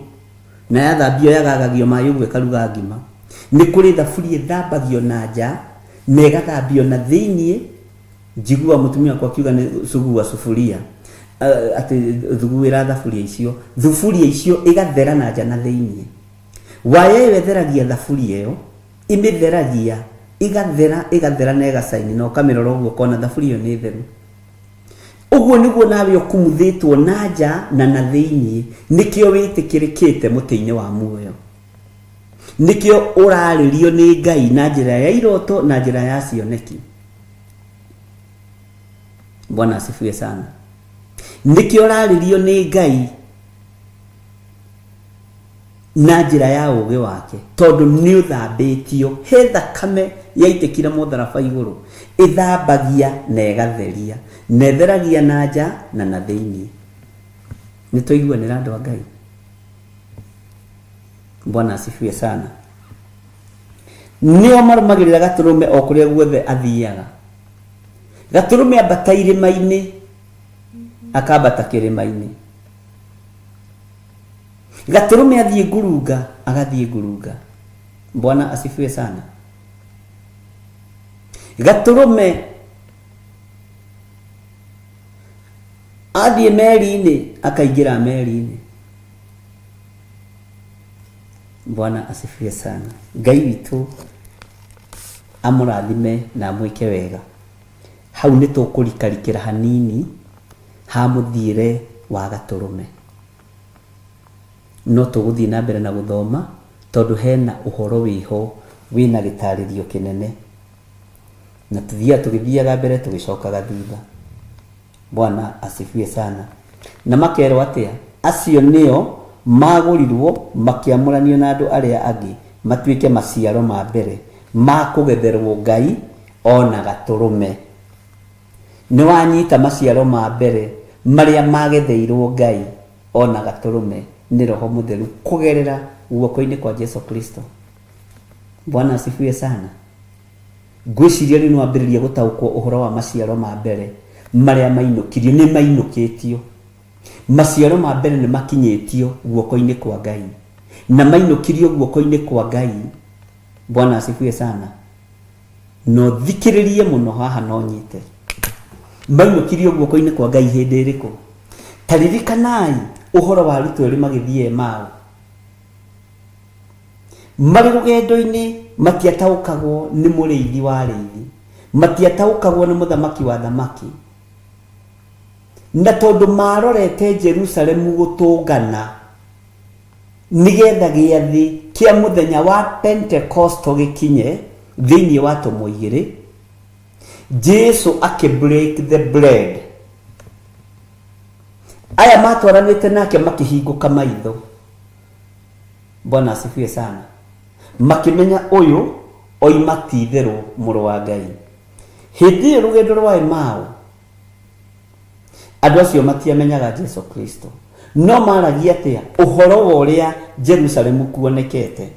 Speaker 3: na yathambio yagagagio maĩ ũguo ĩkaruga ngima. Nĩ kũrĩ thaburia ĩthambagio na nja, na ĩgathambio na thĩiniĩ. Njiguaga mũtumia wakwa akiuga nĩ sugua sufuria, atĩ thuguĩra thaburia icio. Thuburia icio ĩgathera na nja na thĩiniĩ. Waya ĩyo ĩtheragia thaburia ĩyo, ĩmĩtheragia, ĩgathera, ĩgathera na ĩgacaini na ũkamĩrora ũguo ũkona thaburia ĩyo nĩ theru. Ũguo nĩguo nawe ũkumuthĩtwo na nja na na thĩiniĩ, nĩkĩo wĩtĩkĩrĩkĩte mũtĩ-inĩ wa muoyo. Nĩkĩo ũrarĩrio nĩ Ngai na njĩra ya iroto na njĩra ya cioneki. Bwana asifiwe sana. Nĩkĩo ũrarĩrio nĩ Ngai na njĩra ya ũũgĩ wake, tondũ nĩ ũthambĩtio. He thakame yaitĩkire mũtharaba igũrũ, ĩthambagia na ĩgatheria, na ĩtheragia na nja na na thĩiniĩ. Nĩ twaiguanĩra andũ a Ngai? Bwana asifiwe sana. Nĩo marũmagĩrĩra Gatũrũme o kũrĩa guothe athiaga. Gatũrũme ambata irĩma-inĩ, akambata kĩrĩma-inĩ. Gatũrũme athiĩ ngurunga, agathiĩ ngurunga. Bwana asifiwe sana. Gatũrũme athiĩ meri-inĩ, akaingĩra meri-inĩ. Bwana asifiwe sana. Ngai witũ amũrathime na amwĩke wega. Hau nĩ tũkũrikarikĩra hanini ha mũthiĩre wa Gatũrũme. No tũgũthiĩ na mbere na gũthoma tondũ hena ũhoro wĩho wĩna gĩtarĩrio kĩnene. Na tũthiaga tũgĩthiaga mbere tũgĩcokaga thutha. Bwana asifiwe sana. Na makerwo atĩa? Acio nĩo magũrirwo makĩamũranio na andũ arĩa angĩ matuĩke maciaro ma mbere ma kũgetherwo Ngai o na Gatũrũme. Nĩ wanyita maciaro ma mbere marĩa magetheirwo Ngai o na Gatũrũme nĩ Roho Mũtheru kũgerera guoko-inĩ kwa Jesu Kristo. Bwana asifiwe sana. Ngwĩciria rĩu nĩ wambĩrĩria gũtaũkwo ũhoro wa maciaro ma mbere marĩa mainũkirio. Nĩ mainũkĩtio. Maciaro ma mbere nĩ makinyĩtio guoko-inĩ kwa Ngai. Na mainũkirio guoko-inĩ kwa Ngai. Bwana asifiwe sana. No thikĩrĩrie mũno haha no nyite. Mainũkirio guoko-inĩ kwa Ngai hĩndĩ ĩrĩkũ? Ta ririkanai ũhoro wa arutwo erĩ magĩthiĩ Emau. Marĩ rũgendo-inĩ matiataũkagwo nĩ mũrĩithi wa arĩithi, matiataũkagwo nĩ mũthamaki wa athamaki. Na tondũ maarorete Jerusalemu gũtũngana nĩgetha gĩathĩ kĩa mũthenya wa Pentekosto gĩkinye thĩinĩ wa atũmwo igĩrĩ, Jesu akĩ break the bread. Aya matwaranĩte nake makĩhingũka maitho. Bwana asifiwe sana. Makĩmenya ũyũ oima ti itherũ mũrũ wa Ngai. Hĩndĩ ĩyo rũgendo rwa Emau, andũ acio matiamenyaga Jesu Kristo. No maragia atĩa? Ũhoro wa ũrĩa Jerusalemu kuonekete,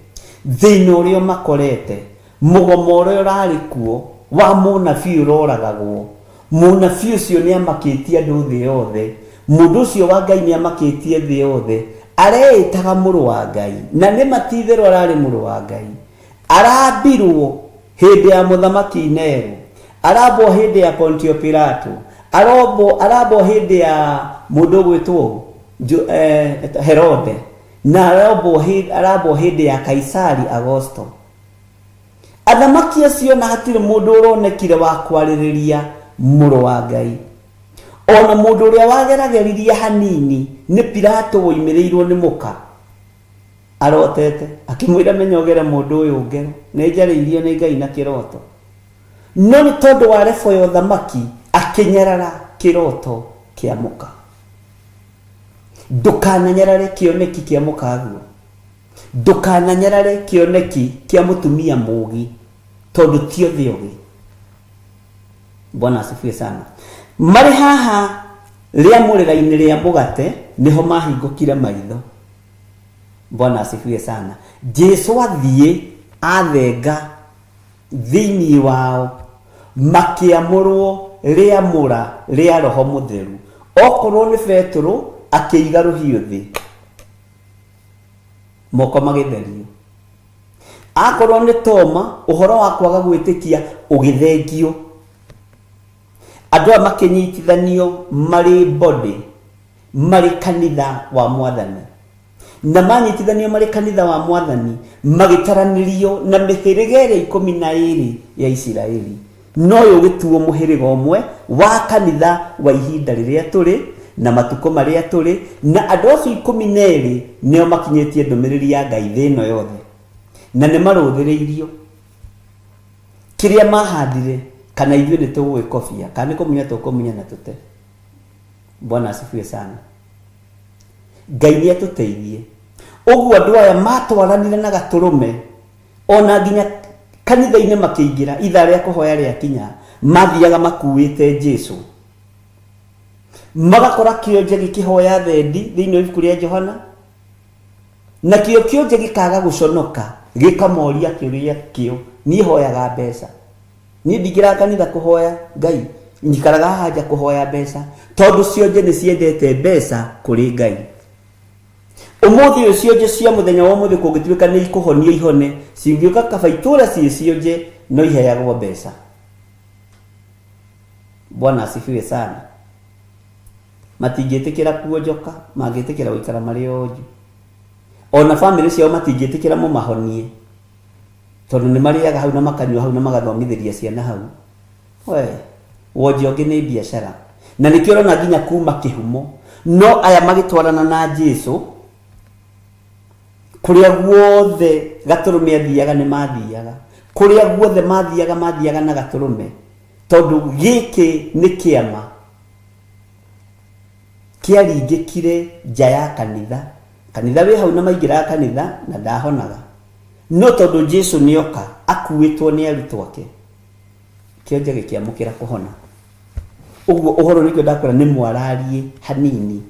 Speaker 3: thĩna ũrĩa ũmakorete, Mũgomo ũrĩa ũrarĩ kuo wa mũnabii ũroragagwo. Mũnabii ũcio nĩ amakĩtie andũ thĩ yothe. Mũndũ ũcio wa Ngai nĩ amakĩtie thĩ yothe. Areĩtaga mũrũ wa Ngai. Na nĩ ma ti-itherũ ararĩ mũrũ wa Ngai. Arambirwo hĩndĩ ya mũthamaki Nero. Arambwo hĩndĩ ya Pontio Pilato. Arambwo, arambwo hĩndĩ ya mũndũ ũgwĩtwo Herode. Na arambwo arambwo hĩndĩ ya Kaisari Agosto. Athamaki acio na hatirĩ mũndũ ũronekire wa kwarĩrĩria mũrũ wa Ngai. O na mũndũ ũrĩa wagerageririe hanini nĩ Pilato woimĩrĩirwo nĩ mũka arotete, akĩmwĩra menya ũgere mũndũ ũyũ ngero, nĩ njarĩirio nĩ Ngai na kĩroto. No nĩ tondũ wa rebo ya ũthamaki akĩnyarara kĩroto kĩa mũka. Ndũkananyarare kĩoneki kĩa mũkaguo. Ndũkananyarare kĩoneki kĩa mũtumia mũũgĩ, tondũ ti othe ogĩ. Bwana asifiwe sana. Marĩ haha rĩamũrĩra-inĩ rĩa mũgate nĩho mahingũkire maitho. Bwana asifiwe sana. Jesu athiĩ athenga thĩinĩ wao, makĩamũrwo rĩamũra rĩa Roho Mũtheru. Okorwo nĩ Petero akĩiga rũhiũ thĩ, moko magĩtherio. Akorwo nĩ Toma, ũhoro wa kwaga gwĩtĩkia ũgĩthengio. Andũ aya makĩnyitithanio marĩ body, marĩ kanitha wa Mwathani. Na manyitithanio marĩ kanitha wa Mwathani, magĩtaranĩrio na mĩhĩrĩga ĩrĩa 12 ya Isiraeli. No ũyũ ũgĩtuo mũhĩrĩga ũmwe wa kanitha wa ihinda rĩrĩa tũrĩ na matukũ marĩa tũrĩ, na andũ acio 12 nĩo makinyĩtie ndũmĩrĩri ya Ngai thĩ ĩno yothe. Na nĩ marũthĩrĩirio kĩrĩa mahandire, kana ithuĩ nĩ tũgũgĩkobia, kana nĩ kũmunya tũkũmunya na tũte. Bwana asifiwe sana. Ngai nĩ atũteithie. Ũguo andũ aya matwaranire na gatũrũme, ona nginya kanitha-inĩ makĩingĩra, ithaa rĩa kũhoya rĩakinya, mathiaga makuĩte Jesu. Magakora kĩonje gĩkĩhoya thendi thĩinĩ wa ibuku rĩa Johana, nakĩo kĩonje gĩkaga gũconoka, gĩkamoria kĩũria kĩo, niĩ hoyaga mbeca. Niĩ ndingĩraga kanitha kũhoya Ngai, njikaraga haha nja kũhoya mbeca, tondũ cionje nĩ ciendete mbeca kũrĩ Ngai. Ũmũthĩ ũyũ cionje cia mũthenya wa ũmũthĩ kũngĩtuĩka nĩ ikũhonio ihone, cingĩũka kaba itũũra ciĩ cionje, no iheagwo mbeca. Bwana asifiwe sana. Matingĩtĩkĩra kuonjoka, mangĩtĩkĩra gũikara marĩ onju. Ona bamĩrĩ ciao matingĩtĩkĩra mũmahonie, tondũ nĩ marĩaga hau na makanyua hau na magathomithĩria ciana hau. We, wonje ũngĩ nĩ biacara. Na nĩkĩo ũrona nginya kuma kĩhumo. No aya magĩtwarana na Jesu, kũrĩa guothe gatũrũme athiaga nĩ mathiaga. Kũrĩa guothe mathiaga, mathiaga na gatũrũme. Tondũ gĩkĩ nĩ kĩama kĩaringĩkire nja ya kanitha. Kanitha wĩ hau na maingĩraga kanitha na ndahonaga. No tondũ Jesu nĩoka akuĩtwo nĩ arutwo ake, kĩonje gĩkĩamũkĩra kũhona. Ũguo ũhoro nĩkĩo ndakwĩra nĩ mwararie hanini.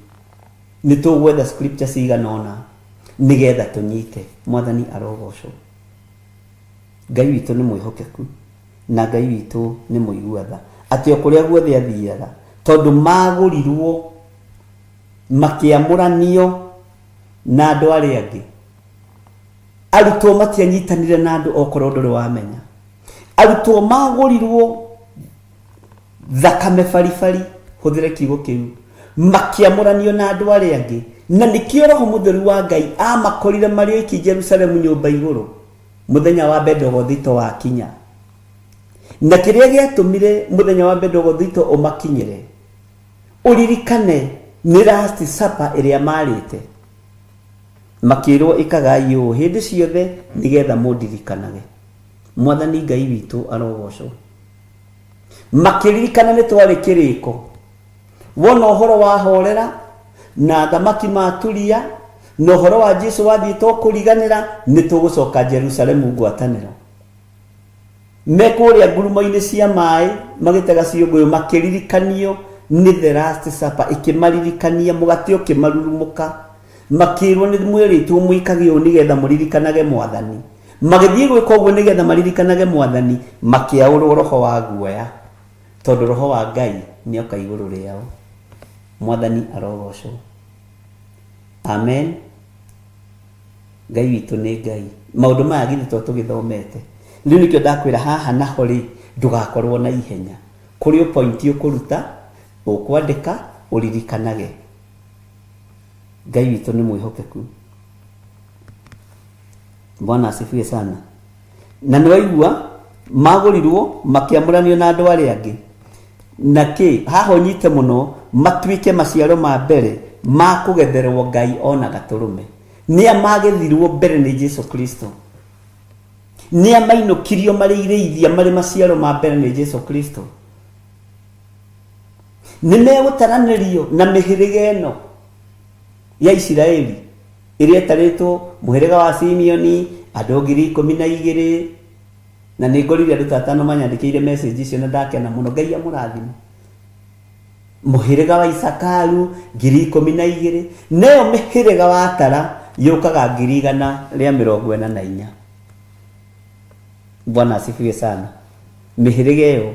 Speaker 3: Nĩ tũgwetha scripture cigana ũna nĩgetha tũnyite. Mwathani arogocwo. Ngai witũ nĩ mwĩhokeku na Ngai witũ nĩ mũigua tha. Atĩ o kũrĩa guothe athiaga, tondũ magũrirwo makĩamũranio na andũ arĩa angĩ. Arutwo matianyitanire na andũ okorwo ndũrĩ wamenya. Arutwo magũrirwo thakame baribari, hũthĩre kiugo kĩu, makĩamũranio na andũ arĩa angĩ. Na nĩkĩo Roho Mũtheru wa Ngai amakorire marĩ oiki Jerusalemu nyũmba igũrũ mũthenya wa Bendegothito wakinya. Na kĩrĩa gĩatũmire mũthenya wa Bendegothito ũmakinyĩre, ũririkane nĩ last supper ĩrĩa marĩte. Makĩrwo ĩkagai ũũ hĩndĩ ciothe nĩgetha mũndirikanage. Mwathani Ngai witũ arogocwo. Makĩririkana nĩ twarĩ kĩrĩko. Wona ũhoro wa horera na athamaki maturia na ũhoro wa Jesu wathiĩ to kũriganĩra, nĩ tũgũcoka Jerusalemu ngwatanĩro. Me kũrĩa ngurumo-inĩ cia maĩ magĩtega ciũngũyũ, makĩririkanio nĩ the last supper, ĩkĩmaririkania mũgate ũkĩmarurumũka. Makĩrwo nĩ mwĩrĩtwo mwĩkage ũũ nĩgetha mũririkanage Mwathani. Magĩthiĩ gwĩka ũguo nĩgetha maririkanage Mwathani, makĩaũrwo roho wa guoya, tondũ roho wa Ngai nĩoka igũrũ rĩao. Mwathani arogocwo. Amen. Ngai witũ nĩ Ngai. Maũndũ maya githĩ to tũgĩthomete. Rĩu nĩkĩo ndakwĩra haha naho rĩ, ndũgakorwo na ihenya. Kũrĩ o point ũkũruta, ũkwandĩka, ũririkanage. Ngai witũ nĩ mwĩhokeku. Bwana asifiwe sana. Na nĩ waigua magũrirwo makĩamũranio na andũ arĩa angĩ. Na kĩ haha ũnyite mũno, matuĩke maciaro ma mbere ma kũgetherwo Ngai ona gatũrũme. Nĩa magethirwo mbere nĩ Jesu Kristo. Nĩa mainũkirio marĩ irĩithia marĩ maciaro ma mbere nĩ Jesu Kristo. Nĩ megũtaranĩrio na mĩhĩrĩga ĩno ya Isiraeli ĩrĩa ĩtarĩtwo mũhĩrĩga wa Simeoni andũ 12,000. Na nĩ ngorire andũ ta atano manyandĩkĩire message icio na ndakena mũno. Ngai amũrathime. Mũhĩrĩga wa Isakaru 12,000, nayo mĩhĩrĩga watara yũkaga 144,000. Bwana asifiwe sana. Mĩhĩrĩga ĩyo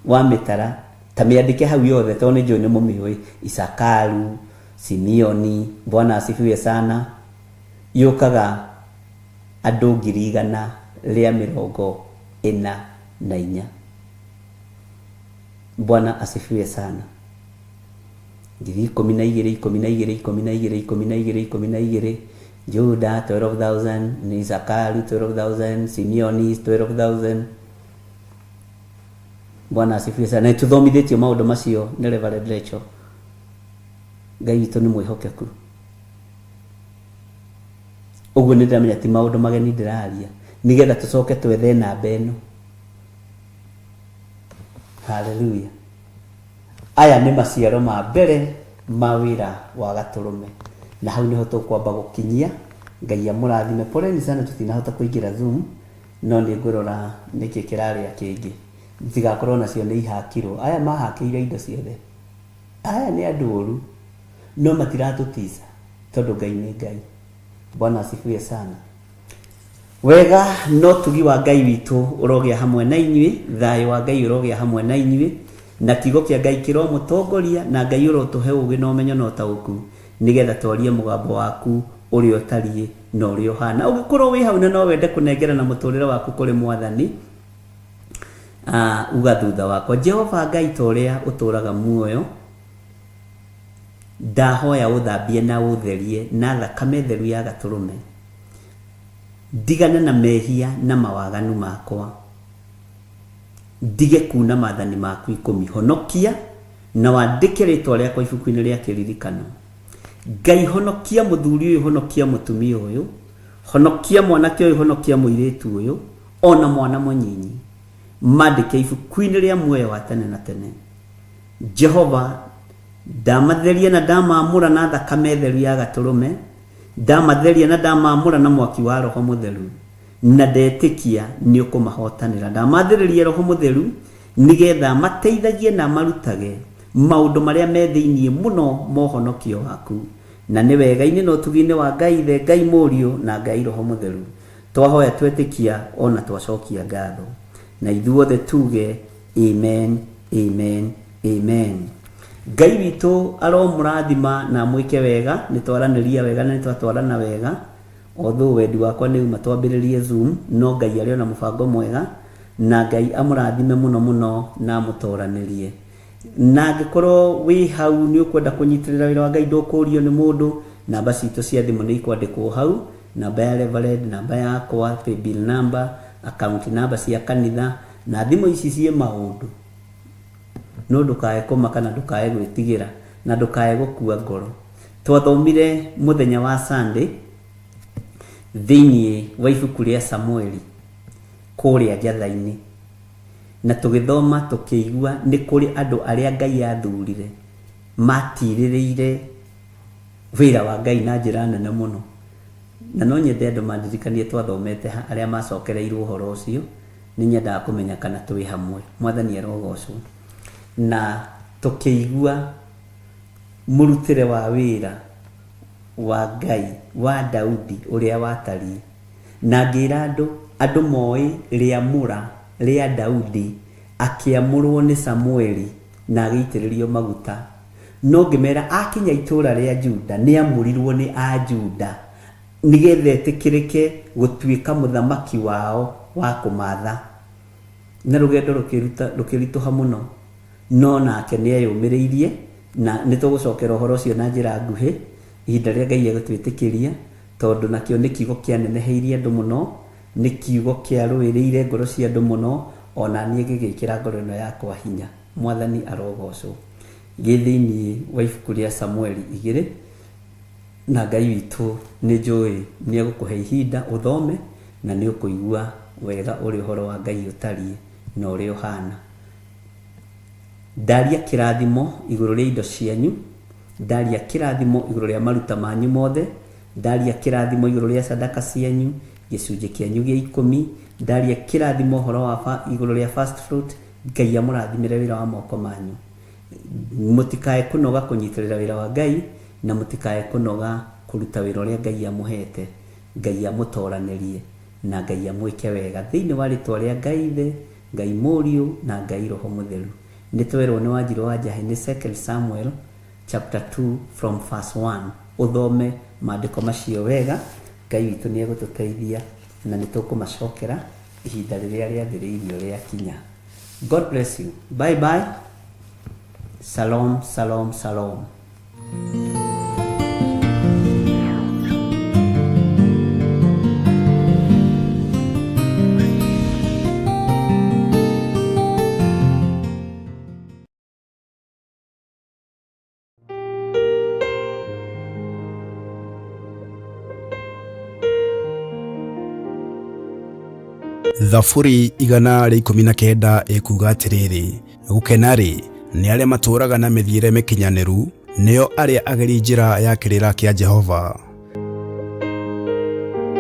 Speaker 3: wamĩtara ta mĩandĩke hau yothe tondũ nĩ njũĩ nĩ mũmĩũĩ. Isakaru, Simeoni, Bwana asifiwe sana, yũkaga andũ 144,000. Bwana asifiwe sana. 12,000, 12, 12, 12, 12. Juda 12,000, Isakaru 12,000, Simeoni 12,000. Bwana asifiwe sana. Nĩ tũthomithĩtio maũndũ macio nĩ Reverend Rachel. Ngai witũ nĩ mwĩhokeku. Ũguo nĩ ndĩramenya ti maũndũ mageni ndĩraria, nĩgetha tũcoke twethe namba ĩno. Hallelujah. Aya nĩ maciaro ma mbere ma wĩra wa Gatũrũme, na hau nĩho tũkwamba gũkinyia. Ngai amũrathime. Poleni sana tũtinahota kũingĩra Zoom, no nĩ ngũrora nĩkĩ kĩrarĩa kĩngĩ. Itigakorwo nacio nĩ ihakirwo. Aya mahakĩire indo ciothe. Aya nĩ andũ oru, no matiratũtica tondũ Ngai nĩ Ngai. Bwana asifiwe sana. Wega no tugi wa Ngai witũ ũrogĩa hamwe na inyuĩ, thayũ wa Ngai ũrogĩa hamwe na inyuĩ, na kiugo kĩa Ngai kĩromũtongoria, na Ngai ũrotũhe ũũgĩ na ũmenyo na ũtaũku, nĩgetha twarie mũgambo waku ũrĩa ũtariĩ na ũrĩa ũhana. Ũngĩkorwo wĩ hau na no wende kũnengerana mũtũrĩre waku kũrĩ Mwathani, uga thutha wakwa, Jehova Ngai ta ũrĩa ũtũraga muoyo, ndahoya ũthambie na ũtherie na thakame theru ya Gatũrũme. Ndigane na mehia na mawaganu makwa, ndige kuuna maathani maku ikũmi. Honokia na wandĩke rĩtwa rĩakwa ibuku-inĩ rĩa kĩririkano. Ngai, honokia mũthuri ũyũ, honokia mũtumia ũyũ, honokia mwanake ũyũ, honokia mũirĩtu ũyũ, ona mwana mũnyinyi. Mandĩke ibuku-inĩ rĩa muoyo wa tene na tene. Jehova, ndamatheria na ndamamũra na thakame theru ya Gatũrũme, ndamatheria na ndamamũra na mwaki wa Roho Mũtheru, na ndetĩkia nĩ ũkũmahotanĩra. Ndamathĩrĩria Roho Mũtheru nĩgetha mateithagie na marutage maũndũ marĩa me thĩinĩ mũno ma ũhonokio waku. Na nĩ wega-inĩ na ũtugi-inĩ wa Ngai Ithe, Ngai Mũriũ, na Ngai Roho Mũtheru. Twahoya twetĩkia ona twacokia ngatho. Na ithuothe tuge amen, amen, amen. Ngai witũ aromũrathima na amwĩke wega. Nĩ twaranĩria wega na nĩ twatwarana wega. Although wendi wakwa nĩ uma twambĩrĩrie Zoom, no Ngai arĩ ona mũbango mwega, na Ngai amũrathime mũno mũno na amũtoranĩrie. Na angĩkorwo wĩ hau nĩ ũkwenda kũnyitĩrĩra wĩra wa Ngai, ndũkũrio nĩ mũndũ, namba citũ cia thimũ nĩ ikwandĩkwo hau, namba ya Reverend, namba yakwa, paybill number, account number cia kanitha, na thimũ ici ciĩ maũndũ. No ndũkae kũmaka na ndũkae gwĩtigĩra na ndũkae gũkua ngoro. Twathomire mũthenya wa Sunday thĩinĩ wa ibuku rĩa Samueli kũrĩa Njatha-inĩ, na tũgĩthoma tũkĩigua nĩ kũrĩ andũ arĩa Ngai athurire matirĩrĩire wĩra wa Ngai na njĩra nene mũno. Na no nyende andũ mandirikanie twathomete ha arĩa macokereirwo ũhoro ũcio, nĩ nyendaga kũmenya kana twĩ hamwe. Mwathani arogocwo. Na tũkĩigua mũrutĩre wa wĩra wa Ngai wa Daudi ũrĩa watariĩ. Na ngĩra andũ, andũ moĩ rĩamũra rĩa Daudi akĩamũrwo nĩ Samueli na agĩitĩrĩrio maguta. No ngĩmera akinya itũũra rĩa Juda nĩ amũrirwo nĩ a Juda nĩgetha etĩkĩrĩke gũtuĩka mũthamaki wao wa kũmatha. Na rũgendo rũkĩritũha mũno, no nake nĩ eyũmĩrĩirie, na nĩ tũgũcokera ũhoro ũcio na njĩra nguhĩ ihinda rĩrĩa Ngai egũtwĩtĩkĩria, tondũ nakĩo nĩ kiugo kĩaneneheirie andũ mũno, nĩ kiugo kĩarũĩrĩire ngoro cia andũ mũno, ona niĩ gĩgĩkĩra ngoro ĩno yakwa hinya. Mwathani arogocwo. Gĩ thĩinĩ wa ibuku rĩa Samueli 2, na Ngai witũ nĩ njũĩ nĩ egũkũhe ihinda ũthome na nĩ ũkũigua wega ũrĩa ũhoro wa Ngai ũtariĩ na ũrĩa ũhana. Ndaria kĩrathimo igũrũ rĩa indo cianyu, ndaria kĩrathimo igũrũ rĩa maruta manyu mothe, ndaria kĩrathimo igũrũ rĩa sadaka cianyu, Gĩcunjĩ kĩanyu gĩa ikũmi, ndaria kĩrathimo ũhoro wa igũrũ rĩa first fruit, Ngai amũrathimĩre wĩra wa moko manyu. Mũtikae kũnoga kũnyitĩrĩra wĩra wa Ngai, na mũtikae kũnoga kũruta wĩra ũrĩa Ngai amũhete. Ngai amũtoranĩrie na Ngai amwĩke wega thĩinĩ wa rĩtwa rĩa Ngai Ithe, Ngai Mũriũ na Ngai Roho Mũtheru. Nĩ twerwo nĩ Wanjirũ wa Njahĩ nĩ 2 Samuel chapter 2 from verse 1. Ũthome maandĩko macio wega, Ngai witũ nĩ egũtũteithia na nĩ tũkũmacokera ihinda rĩrĩa rĩathĩrĩirio rĩakinya. God bless you. Bye bye. Shalom, shalom, shalom.
Speaker 6: Thaburi 119 ĩkuuga atĩrĩrĩ, gũkena-rĩ, nĩ arĩa matũũraga na mĩthiĩre mĩkinyanĩru, nĩo arĩa ageri njĩra ya kĩrĩra kĩa Jehova.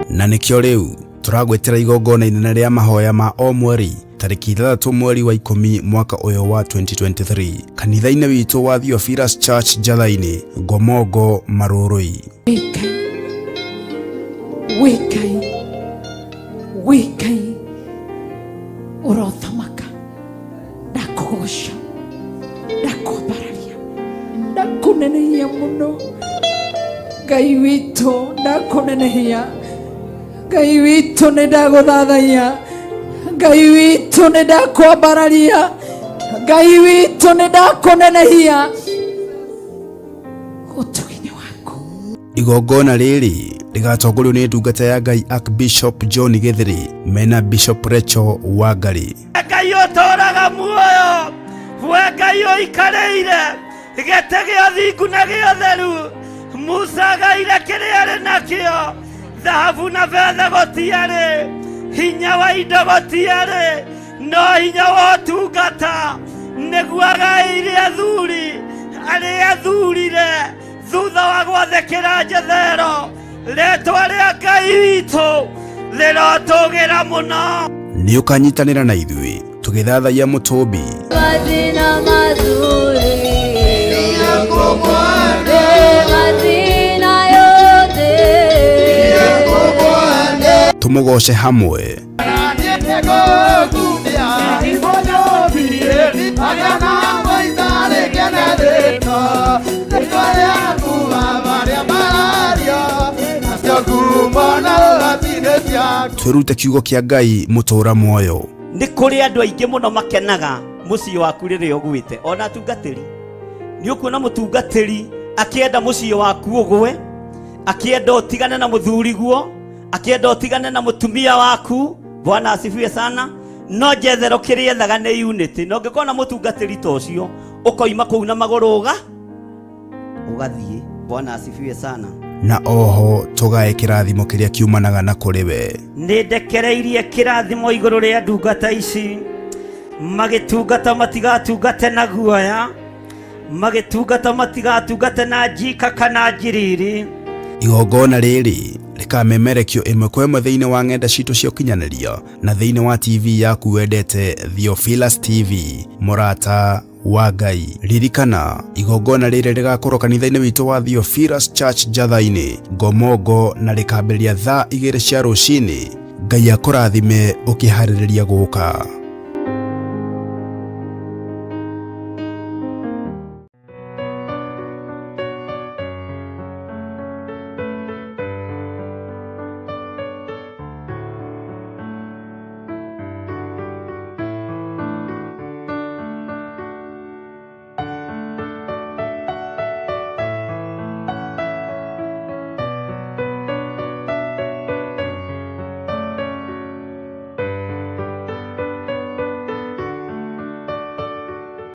Speaker 6: Na nĩkĩo rĩu tũragwĩtĩra igongona inene rĩa mahoya ma o mweri tarĩki 6 mweri wa 10 mwaka ũyũ wa 2023 kanitha-inĩ witũ wa Theophilus Church Njatha-inĩ, Ngomongo, Marũrũi.
Speaker 2: Wĩ Ngai, wĩ Ngai, ũrothamaka, ndakũgoca, ndakwambararia, ndakũnenehia mũno. Ngai witũ, ndakũnenehia. Ngai witũ, nĩ ndagũthathaiya. Ngai witũ, nĩ ndakwambararia. Ngai witũ, nĩ ndakũnenehia. Ũtugi-inĩ waku.
Speaker 6: Igongona rĩrĩ rĩgatongorio nĩ ndungata ya Ngai Archbishop John Gĩthĩrĩ mena Bishop Rachel Wangari.
Speaker 5: Ngai ũtũũraga muoyo, we Ngai ũikarĩire gĩtĩ gĩa thingu na gĩa ũtheru. Musa agaire kĩrĩa arĩ nakĩo, thahabu na betha gũtiarĩ, hinya wa indo gũtiarĩ, no hinya wa ũtungata nĩguo agaĩire athuri arĩa athurire thutha wa gwathĩkĩra Jethero. Rĩtwa rĩa Ngai witũ rĩrotũgĩra mũno.
Speaker 6: Nĩ ũkanyitanĩra na ithuĩ tũgĩthathaiya mũtũmbi.
Speaker 7: Madina mazuri, Madina yote,
Speaker 6: Tũmũgoce hamwe. Twĩrute kiugo kĩa Ngai mũtũũra muoyo.
Speaker 5: Nĩ kũrĩ andũ aingĩ mũno makenaga mũciĩ waku rĩrĩa ũgwĩte, ona atungatĩri. Nĩ ũkuona mũtungatĩri akĩenda mũciĩ waku ũgwe, akĩenda ũtigane na mũthuriguo, akĩenda ũtigane na mũtumia waku. Bwana asifiwe sana. No Jethero kĩrĩa ethaga nĩ unity. Na ũngĩkorwo na mũtungatĩri ta ũcio, ũkoima kũu na magũrũ ũgathiĩ. Bwana asifiwe sana.
Speaker 6: Na oho tũgae kĩrathimo kĩrĩa kiumanaga na kũrĩ we.
Speaker 5: Nĩ ndekereirie kĩrathimo igũrũ rĩa ndungata ici, magĩtungata matigatungate na guoya, magĩtungata matigatungate na njika kana njiriri.
Speaker 6: Igongona rĩrĩ rĩkamemerekio ĩmwe kwa ĩmwe thĩinĩ wa ng'enda citũ cia ũkinyanĩria na thĩinĩ wa TV yaku wendete Theophilus TV, mũrata wa Ngai. Ririkana, igongona rĩrĩ rĩgakorwo kanitha-inĩ witũ wa Theophilus Church Njatha-inĩ, Ngomongo, na rĩkambĩrĩria thaa 2 cia rũcinĩ. Ngai akũrathime ũkĩharĩrĩria gũka.